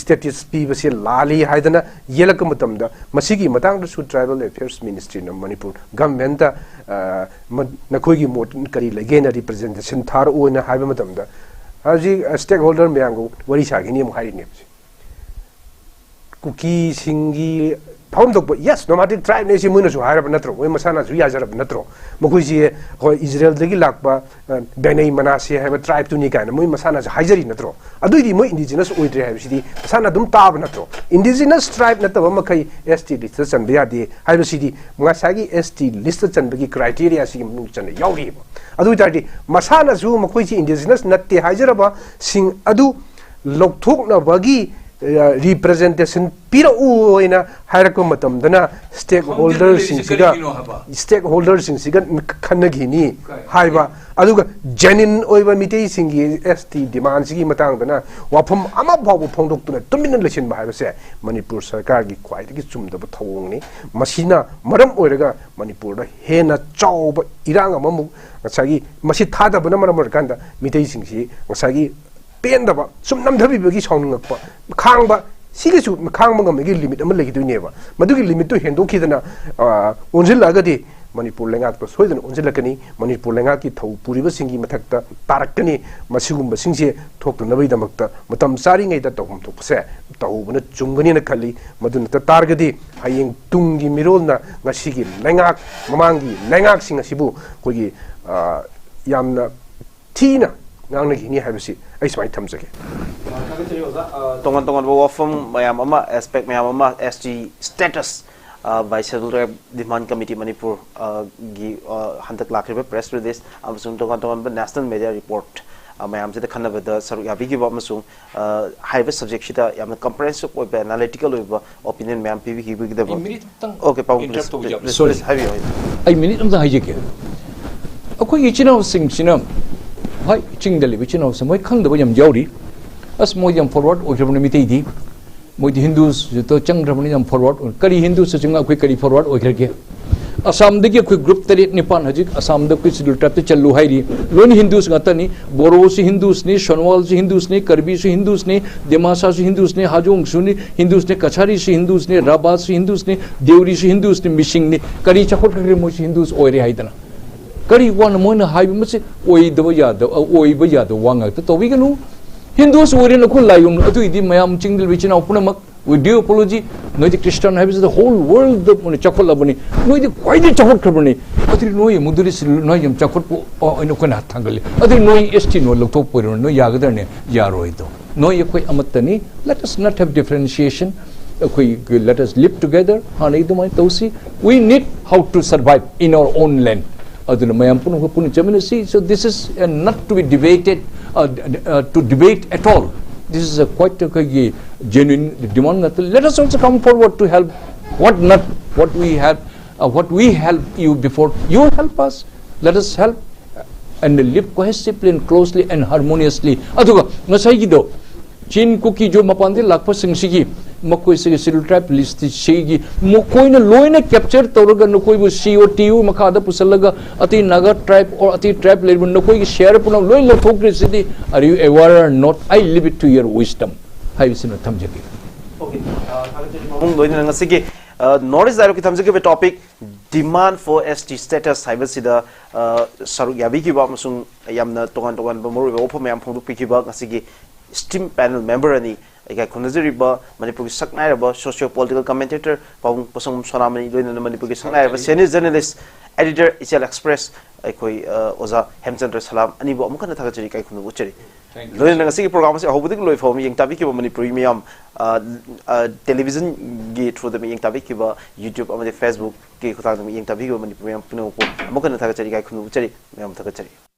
status ꯄꯤꯕꯁꯦ ꯂꯥꯜꯂꯤ ꯍꯥꯏꯗꯅ ꯌꯦꯜꯂꯛꯄ ꯃꯇꯝꯗ, ꯃꯁꯤꯒꯤ ꯃꯇꯥꯡꯗꯁꯨ Tribal Affairs Ministry ꯅ ꯃꯅꯤꯄꯨꯔ ꯒꯚꯔꯟꯃꯦꯟꯠꯇ, ꯑ, ꯃ-, ꯅꯈꯣꯏꯒꯤ ꯃꯣꯠ ꯀꯔꯤ ꯂꯩꯒꯦꯅ representation ꯊꯥꯔꯛꯑꯣꯅ ꯍꯥꯏꯕ ꯃꯇꯝꯗ, ꯍꯧꯖꯤꯛ stakeholder ꯃꯌꯥꯝꯒ ꯋꯥꯔꯤ ꯁꯥꯒꯅꯤ ꯑꯃꯨꯛ ꯍꯥꯏꯔꯤꯅꯦꯕ꯫ ꯀꯨꯀꯤꯁꯤꯡꯒꯤ ꯐꯝꯐꯝ ꯊꯣꯛꯄ, yes, nomadic tribe ꯅꯦ ꯁꯤ ꯃꯣꯏꯅꯁꯨ ꯍꯥꯏꯔꯕ ꯅꯠꯇ꯭ꯔꯣ? ꯃꯣꯏ ꯃꯁꯥꯅꯁꯨ ꯌꯥꯖꯔꯕ ꯅꯠꯇ꯭ꯔꯣ? ꯃꯈꯣꯏꯁꯤ, ꯍꯣꯏ, ꯏꯖꯔꯦꯜꯗꯒꯤ ꯂꯥꯛꯄ, ꯑ, ꯕꯦꯅꯩ ꯃꯅꯥꯁꯦ ꯍꯥꯏꯕ tribe ꯇꯨꯅꯤ ꯀꯥꯏꯅ ꯃꯣꯏ ꯃꯁꯥꯅꯁꯨ ꯍꯥꯏꯖꯔꯤ ꯅꯠꯇ꯭ꯔꯣ? ꯑꯗꯨꯏꯗꯤ ꯃꯣꯏ indigenous ꯑꯣꯏꯗ꯭ꯔꯦ ꯍꯥꯏꯕꯁꯤꯗꯤ ꯃꯁꯥꯅ ꯑꯗꯨꯝ ꯇꯥꯕ ꯅꯠꯇ꯭ꯔꯣ? Indigenous tribe ꯅꯠꯇꯕ ꯃꯈꯩ S T list ꯇ ꯆꯟꯕ ꯌꯥꯗꯦ ꯍꯥꯏꯕꯁꯤꯗꯤ ꯉꯁꯥꯏꯒꯤ S T list ꯇ ꯆꯟꯕꯒꯤ criteria ꯁꯤꯒꯤ ꯃꯅꯨꯡ ꯆꯟꯅ ꯌꯥꯎꯔꯤꯑꯕ꯫ ꯑꯗꯨ ꯑꯣꯏ ꯇꯥꯔꯗꯤ ꯃꯁꯥꯅꯁꯨ ꯃꯈꯣꯏꯁꯤ indigenous ꯅꯠꯇꯦ ꯍꯥꯏꯖꯔꯕꯁꯤꯡ ꯑꯗꯨ ꯂꯧꯊꯣꯛꯅꯕꯒꯤ, ꯑ, representation ꯄꯤꯔꯛꯎ ꯍꯥꯏꯅ ꯍꯥꯏꯔꯛꯄ ꯃꯇꯝꯗꯅ stakeholder ꯁꯤꯡꯁꯤꯒ, ꯀꯔꯤꯒꯤꯅꯣ ꯍꯥꯏꯕ? Stakeholder ꯁꯤꯡꯁꯤꯒ ꯈꯟꯅꯈꯤꯅꯤ ꯍꯥꯏꯕ꯫ ꯑꯗꯨꯒ genuine ꯑꯣꯏꯕ ꯃꯤꯇꯩꯁꯤꯡꯒꯤ S T demand ꯁꯤꯒꯤ ꯃꯇꯥꯡꯗꯅ ꯋꯥꯐꯝ ꯑꯃ ꯐꯥꯎꯕ ꯐꯣꯡꯗꯣꯛꯇꯨꯅ ꯇꯨꯃꯤꯟꯅ ꯂꯩꯁꯤꯟꯕ ꯍꯥꯏꯕꯁꯦ ꯃꯅꯤꯄꯨꯔ ꯁꯔꯀꯥꯔꯒꯤ ꯈ꯭ꯋꯥꯏꯗꯒꯤ ꯆꯨꯝꯗꯕ ꯊꯧꯑꯣꯡꯅꯤ꯫ ꯃꯁꯤꯅ ꯃꯔꯝ ꯑꯣꯏꯔꯒ ꯃꯅꯤꯄꯨꯔꯗ ꯍꯦꯟꯅ ꯆꯥꯎꯕ ꯏꯔꯥꯡ ꯑꯃꯃꯨꯛ, ꯉꯁꯥꯏꯒꯤ, ꯃꯁꯤ ꯊꯥꯗꯕꯅ ꯃꯔꯝ ꯑꯣꯏꯔꯀꯥꯟꯗ ꯃꯤꯇꯩꯁꯤꯡꯁꯤ ꯉꯁꯥꯏꯒꯤ ꯄꯦꯟꯗꯕ, ꯁꯨꯝ ꯅꯝꯊꯕꯤꯕꯒꯤ ꯁꯥꯎꯅꯤꯡꯉꯛꯄ, ꯈꯥꯡꯕ, ꯁꯤꯒꯤꯁꯨ ꯈꯥꯡꯕ ꯉꯝꯕꯒꯤ limit ꯑꯃ ꯂꯩꯈꯤꯗꯣꯏꯅꯦꯕ꯫ ꯃꯗꯨꯒꯤ limit ꯇꯨ ꯍꯦꯟꯗꯣꯛꯈꯤꯗꯅ, ꯑ, ꯑꯣꯟꯁꯤꯜꯂꯛꯑꯒꯗꯤ ꯃꯅꯤꯄꯨꯔ ꯂꯩꯉꯥꯛꯇ ꯁꯣꯏꯗꯅ ꯑꯣꯟꯁꯤꯜꯂꯛꯀꯅꯤ꯫ ꯃꯅꯤꯄꯨꯔ ꯂꯩꯉꯥꯛꯀꯤ ꯊꯧ ꯄꯨꯔꯤꯕꯁꯤꯡꯒꯤ ꯃꯊꯛꯇ ꯇꯥꯔꯛꯀꯅꯤ꯫ ꯃꯁꯤꯒꯨꯝꯕꯁꯤꯡꯁꯦ ꯊꯣꯛꯇꯅꯕꯒꯤꯗꯃꯛꯇ ꯃꯇꯝ ꯆꯥꯔꯤꯉꯩꯗ ꯇꯧꯐꯝ ꯊꯣꯛꯄꯁꯦ ꯇꯧꯍꯧꯕꯅ ꯆꯨꯝꯒꯅꯤꯅ ꯈꯜꯂꯤ꯫ ꯃꯗꯨ ꯅꯠꯇ ꯇꯥꯔꯒꯗꯤ ꯍꯌꯦꯡ ꯇꯨꯡꯒꯤ ꯃꯤꯔꯣꯜꯅ ꯉꯁꯤꯒꯤ ꯂꯩꯉꯥꯛ, ꯃꯃꯥꯡꯒꯤ ꯂꯩꯉꯥꯛꯁꯤꯡ ꯑꯁꯤꯕꯨ ꯑꯩꯈꯣꯏꯒꯤ, ꯑ, ꯌꯥꯝꯅ ꯊꯤꯅ ꯉꯥꯡꯅꯈꯤꯅꯤ ꯍꯥꯏꯕꯁꯤ ꯑꯩ ꯁꯨꯃꯥꯏꯅ ꯊꯝꯖꯒꯦ꯫ ꯊꯥꯒꯠꯆꯔꯤ ꯑꯣꯖꯥ꯫ ꯑ, ꯇꯣꯉꯥꯟ ꯇꯣꯉꯥꯟꯕ ꯋꯥꯐꯝ ꯃꯌꯥꯝ ꯑꯃ, ꯑꯦꯁꯄꯦꯛ ꯃꯌꯥꯝ ꯑꯃ, S T status, ꯑ, by Scheduled Tribe Demand Committee Manipur, ꯑ, ꯒꯤ, ꯑ, ꯍꯟꯗꯛ ꯂꯥꯛꯈ꯭ꯔꯤꯕ press release ꯑꯃꯁꯨꯡ ꯇꯣꯉꯥꯟ ꯇꯣꯉꯥꯟꯕ national media report, ꯑ, ꯃꯌꯥꯝꯁꯤꯗ ꯈꯟꯅꯕꯗ ꯁꯔꯨꯛ ꯌꯥꯕꯤꯈꯤꯕ ꯑꯃꯁꯨꯡ, ꯑ, ꯍꯥꯏꯔꯤꯕ subjectꯁꯤꯗ ꯌꯥꯝꯅ comprehensive ꯑꯣꯏꯕ, analytical ꯑꯣꯏꯕ opinion ꯃꯌꯥꯝ ꯄꯤꯕꯤꯈꯤꯕꯒꯤꯗꯃꯛ꯫ ꯑꯩ minute ꯑꯃꯇꯪ Okay, ꯄꯥꯕꯨꯡ, interrupt please, ꯇꯧꯕ please, ꯌꯥꯕ꯭ꯔꯥ? please, Sorry. please, ꯍꯥꯏꯕꯤꯌꯨ, ꯍꯥꯏꯕꯤꯌꯨ꯫ ꯑꯩ ꯃꯤꯅꯤꯠ ꯑꯝꯇ ꯍꯥꯏꯖꯒꯦ꯫ ꯑꯩꯈꯣꯏꯒꯤ ꯏꯆꯤꯟ ꯏꯅꯥꯎꯁꯤꯡꯁꯤꯅ, ꯍꯣꯏ, ꯆꯤꯡꯗ ꯂꯩꯕ ꯏꯆꯤꯟ ꯏꯅꯥꯎꯁꯤꯡ ꯃꯣꯏ ꯈꯪꯗꯕ ꯌꯥꯝ ꯌꯥꯎꯔꯤ꯫ ꯑꯁ, ꯃꯣꯏꯗꯤ ꯌꯥꯝ forward ꯑꯣꯏꯈ꯭ꯔꯕꯅꯤ ꯃꯤꯇꯩꯗꯤ꯫ ꯃꯣꯏꯗꯤ ꯍꯤꯟꯗꯨꯁꯇ ꯆꯪꯈ꯭ꯔꯕꯅꯤ, ꯌꯥꯝ forward ꯑꯣꯏ-, ꯀꯔꯤ ꯍꯤꯟꯗꯨꯁꯇ ꯆꯪꯉ ꯑꯩꯈꯣꯏ ꯀꯔꯤ forward ꯑꯣꯏꯈ꯭ꯔꯒꯦ? ꯑꯁꯥꯝꯗꯒꯤ ꯑꯩꯈꯣꯏ group ꯇꯔꯦꯠ ꯅꯤꯄꯥꯟ ꯍꯧꯖꯤꯛ ꯑꯁꯥꯝꯗ ꯑꯩꯈꯣꯏ Scheduled Tribeꯇ ꯆꯜꯂꯨ ꯍꯥꯏꯔꯤ꯫ ꯂꯣꯏꯅ ꯍꯤꯟꯗꯨꯁ ꯉꯥꯛꯇꯅꯤ꯫ ꯕꯣꯔꯣꯁꯨ ꯍꯤꯟꯗꯨꯁꯅꯤ, ꯁꯣꯅꯣꯋꯥꯜꯁꯨ ꯍꯤꯟꯗꯨꯁꯅꯤ, ꯀꯔꯕꯤꯁꯨ ꯍꯤꯟꯗꯨꯁꯅꯤ, ꯗꯤꯃꯥꯁꯥꯁꯨ ꯍꯤꯟꯗꯨꯁꯅꯤ, ꯍꯥꯖꯣꯡꯁꯨ ꯍꯤꯟꯗꯨꯁꯅꯤ, ꯀꯁꯥꯔꯤꯁꯨ ꯍꯤꯟꯗꯨꯁꯅꯤ, ꯔꯥꯚꯥꯁꯨ ꯍꯤꯟꯗꯨꯁꯅꯤ, ꯗꯦꯎꯔꯤꯁꯨ ꯍꯤꯟꯗꯨꯁꯅꯤ, ꯃꯤꯁꯤꯡꯅꯤ꯫ ꯀꯔꯤ ꯆꯥꯎꯈꯠꯈ꯭ꯔꯒꯦ ꯃꯣꯏꯁꯨ ꯍꯤꯟꯗꯨꯁ ꯑꯣꯏꯔꯦ ꯍꯥꯏꯗꯅ? ꯀꯔꯤ ꯋꯥꯅ ꯃꯣꯏꯅ ꯍꯥꯏꯕ ꯃꯁꯤ ꯑꯣꯏꯗꯕ ꯌꯥꯗꯕ, ꯑꯣꯏꯕ ꯌꯥꯗꯕ ꯋꯥ ꯉꯥꯛꯇ ꯇꯧꯕꯤꯒꯅꯨ꯫ ꯍꯤꯟꯗꯨꯁ ꯑꯣꯏꯔꯦꯅ ꯑꯩꯈꯣꯏ ꯂꯥꯏ ꯌꯣꯟ-, ꯑꯗꯨꯏꯗꯤ ꯃꯌꯥꯝ ꯆꯤꯡꯗ ꯂꯩꯕ ꯏꯆꯤꯟ ꯏꯅꯥꯎ ꯄꯨꯝꯅꯃꯛ, with due apology, ꯅꯣꯏꯗꯤ Christian ꯍꯥꯏꯕꯁꯤꯗ whole worldꯗ ꯃꯣꯏꯅ ꯆꯥꯎꯈꯠꯂꯕꯅꯤ, ꯅꯣꯏꯗꯤ ꯈ꯭ꯋꯥꯏꯗꯒꯤ ꯆꯥꯎꯈꯠꯈ꯭ꯔꯕꯅꯤ꯫ ꯑꯗꯨꯗꯤ ꯅꯣꯏ ꯃꯗꯨꯗꯤ ꯁꯤ-, ꯅꯣꯏ ꯌꯥꯝ ꯆꯥꯎꯈꯠꯄ, ꯑ, ꯑꯣꯏꯅ ꯑꯩꯈꯣꯏꯅ ꯊꯥꯡꯒꯠꯂꯤ꯫ ꯑꯗꯨꯗꯤ ꯅꯣꯏ S T ꯅꯣꯏ ꯂꯧꯊꯣꯛꯄ ꯑꯣꯏꯔꯣ, ꯅꯣꯏ ꯌꯥꯒꯗ꯭ꯔꯅꯦ? ꯌꯥꯔꯣꯏꯗꯣ꯫ ꯅꯣꯏ ꯑꯩꯈꯣꯏ ꯑꯃꯠꯇꯅꯤ꯫ Let us not have differentiation. ꯑꯩꯈꯣꯏ, let us live together. ꯍꯥꯟꯅ ꯑꯗꯨꯃꯥꯏꯅ ꯇꯧꯁꯤ꯫ We need how to survive in our own land. ꯑꯗꯨꯅ ꯃꯌꯥꯝ ꯄꯨꯝꯅꯃꯛ ꯄꯨꯟꯅ ꯆꯠꯃꯤꯟꯅꯁꯤ꯫ So this is, uh, not to be debated, uh, uh, to debate at all. This is a quite ꯑꯩꯈꯣꯏꯒꯤ genuine demand ꯉꯥꯛꯇ. Let us also come forward to help. What not, what we have, uh, what we help you before, you help us. Let us help and live cohesively and closely and harmoniously. ꯑꯗꯨꯒ ꯉꯁꯥꯏꯒꯤꯗꯣ ꯆꯤꯟ ꯀꯨꯀꯤ ꯖꯣ ꯃꯄꯥꯟꯗꯒꯤ ꯂꯥꯛꯄꯁꯤꯡꯁꯤꯒꯤ, ꯃꯈꯣꯏꯁꯤꯒꯤ Scheduled Tribe listꯁꯤꯒꯤ ꯃꯈꯣꯏꯅ ꯂꯣꯏꯅ capture ꯇꯧꯔꯒ ꯅꯈꯣꯏꯕꯨ C O T U ꯃꯈꯥꯗ ꯄꯨꯁꯤꯜꯂꯒ ꯑꯇꯩ Naga tribe or ꯑꯇꯩ tribe ꯂꯩꯔꯤꯕ ꯅꯈꯣꯏꯒꯤ share ꯄꯨꯝꯅꯃꯛ ꯂꯣꯏ ꯂꯧꯊꯣꯛꯈ꯭ꯔꯤꯁꯤꯗꯤ, are you aware or not? I leave it to your wisdom ꯍꯥꯏꯕꯁꯤꯅ ꯊꯝꯖꯒꯦ꯫ Okay, ꯑ, ꯊꯥꯒꯠꯆꯔꯤ ꯄꯥꯕꯨꯡ꯫ ꯂꯣꯏꯅꯅ ꯉꯁꯤꯒꯤ, ꯑ, North East Dialogueꯀꯤ ꯊꯝꯖꯈꯤꯕ topic Demand for S T status ꯍꯥꯏꯕꯁꯤꯗ, ꯑ, ꯁꯔꯨꯛ ꯌꯥꯕꯤꯈꯤꯕ ꯑꯃꯁꯨꯡ ꯌꯥꯝꯅ ꯇꯣꯉꯥꯟ ꯇꯣꯉꯥꯟꯕ ꯃꯔꯨꯑꯣꯏꯕ ꯋꯥꯐꯝ ꯃꯌꯥꯝ ꯐꯣꯡꯗꯣꯛꯄꯤꯈꯤꯕ ꯉꯁꯤꯒꯤ esteemed panel member ꯑꯅꯤ, ꯏꯀꯥꯏ ꯈꯨꯝꯅꯖꯔꯤꯕ ꯃꯅꯤꯄꯨꯔꯒꯤ ꯁꯛꯅꯥꯏꯔꯕ socio political commentator ꯄꯥꯕꯨꯡ ꯄꯣꯁꯪꯕꯝ ꯁꯣꯅꯥꯃꯅꯤ, ꯂꯣꯏꯅꯅ ꯃꯅꯤꯄꯨꯔꯒꯤ ꯁꯛꯅꯥꯏꯔꯕ senior journalist editor Ichel Express ꯑꯩꯈꯣꯏ ꯑ, ꯑꯣꯖꯥ ꯍꯦꯝꯆꯟꯗ꯭ꯔ ꯁꯂꯥꯝ ꯑꯅꯤꯕꯨ ꯑꯃꯨꯛ ꯍꯟꯅ ꯊꯥꯒꯠꯆꯔꯤ, ꯏꯀꯥꯏ ꯈꯨꯝꯅꯕ ꯎꯠꯆꯔꯤ꯫ Thank you, ꯂꯣꯏꯅꯅ sir. ꯉꯁꯤꯒꯤ program ꯑꯁꯤ ꯑꯍꯧꯕꯗꯒꯤ ꯂꯣꯏ ꯐꯥꯎꯕ ꯌꯦꯡ ꯇꯥꯕꯤꯈꯤꯕ ꯃꯅꯤꯄꯨꯔꯤ ꯃꯤꯌꯥꯝ, ꯑ, ꯑ, television ꯒꯤ through ꯗ ꯌꯦꯡ ꯇꯥꯕꯤꯈꯤꯕ YouTube ꯑꯃꯗꯤ Facebook ꯀꯤ ꯈꯨꯠꯊꯥꯡꯗ ꯌꯦꯡ ꯇꯥꯕꯤꯈꯤꯕ ꯃꯅꯤꯄꯨꯔ ꯃꯤꯌꯥꯝ ꯄꯨꯝꯅꯃꯛꯄꯨ ꯑꯃꯨꯛ ꯍꯟꯅ ꯊꯥꯒꯠꯆꯔꯤ, ꯏꯀꯥꯏ ꯈꯨꯝꯅꯕ ꯎꯠꯆꯔꯤ, ꯃꯌꯥꯝ ꯊꯥꯒꯠꯆꯔꯤ꯫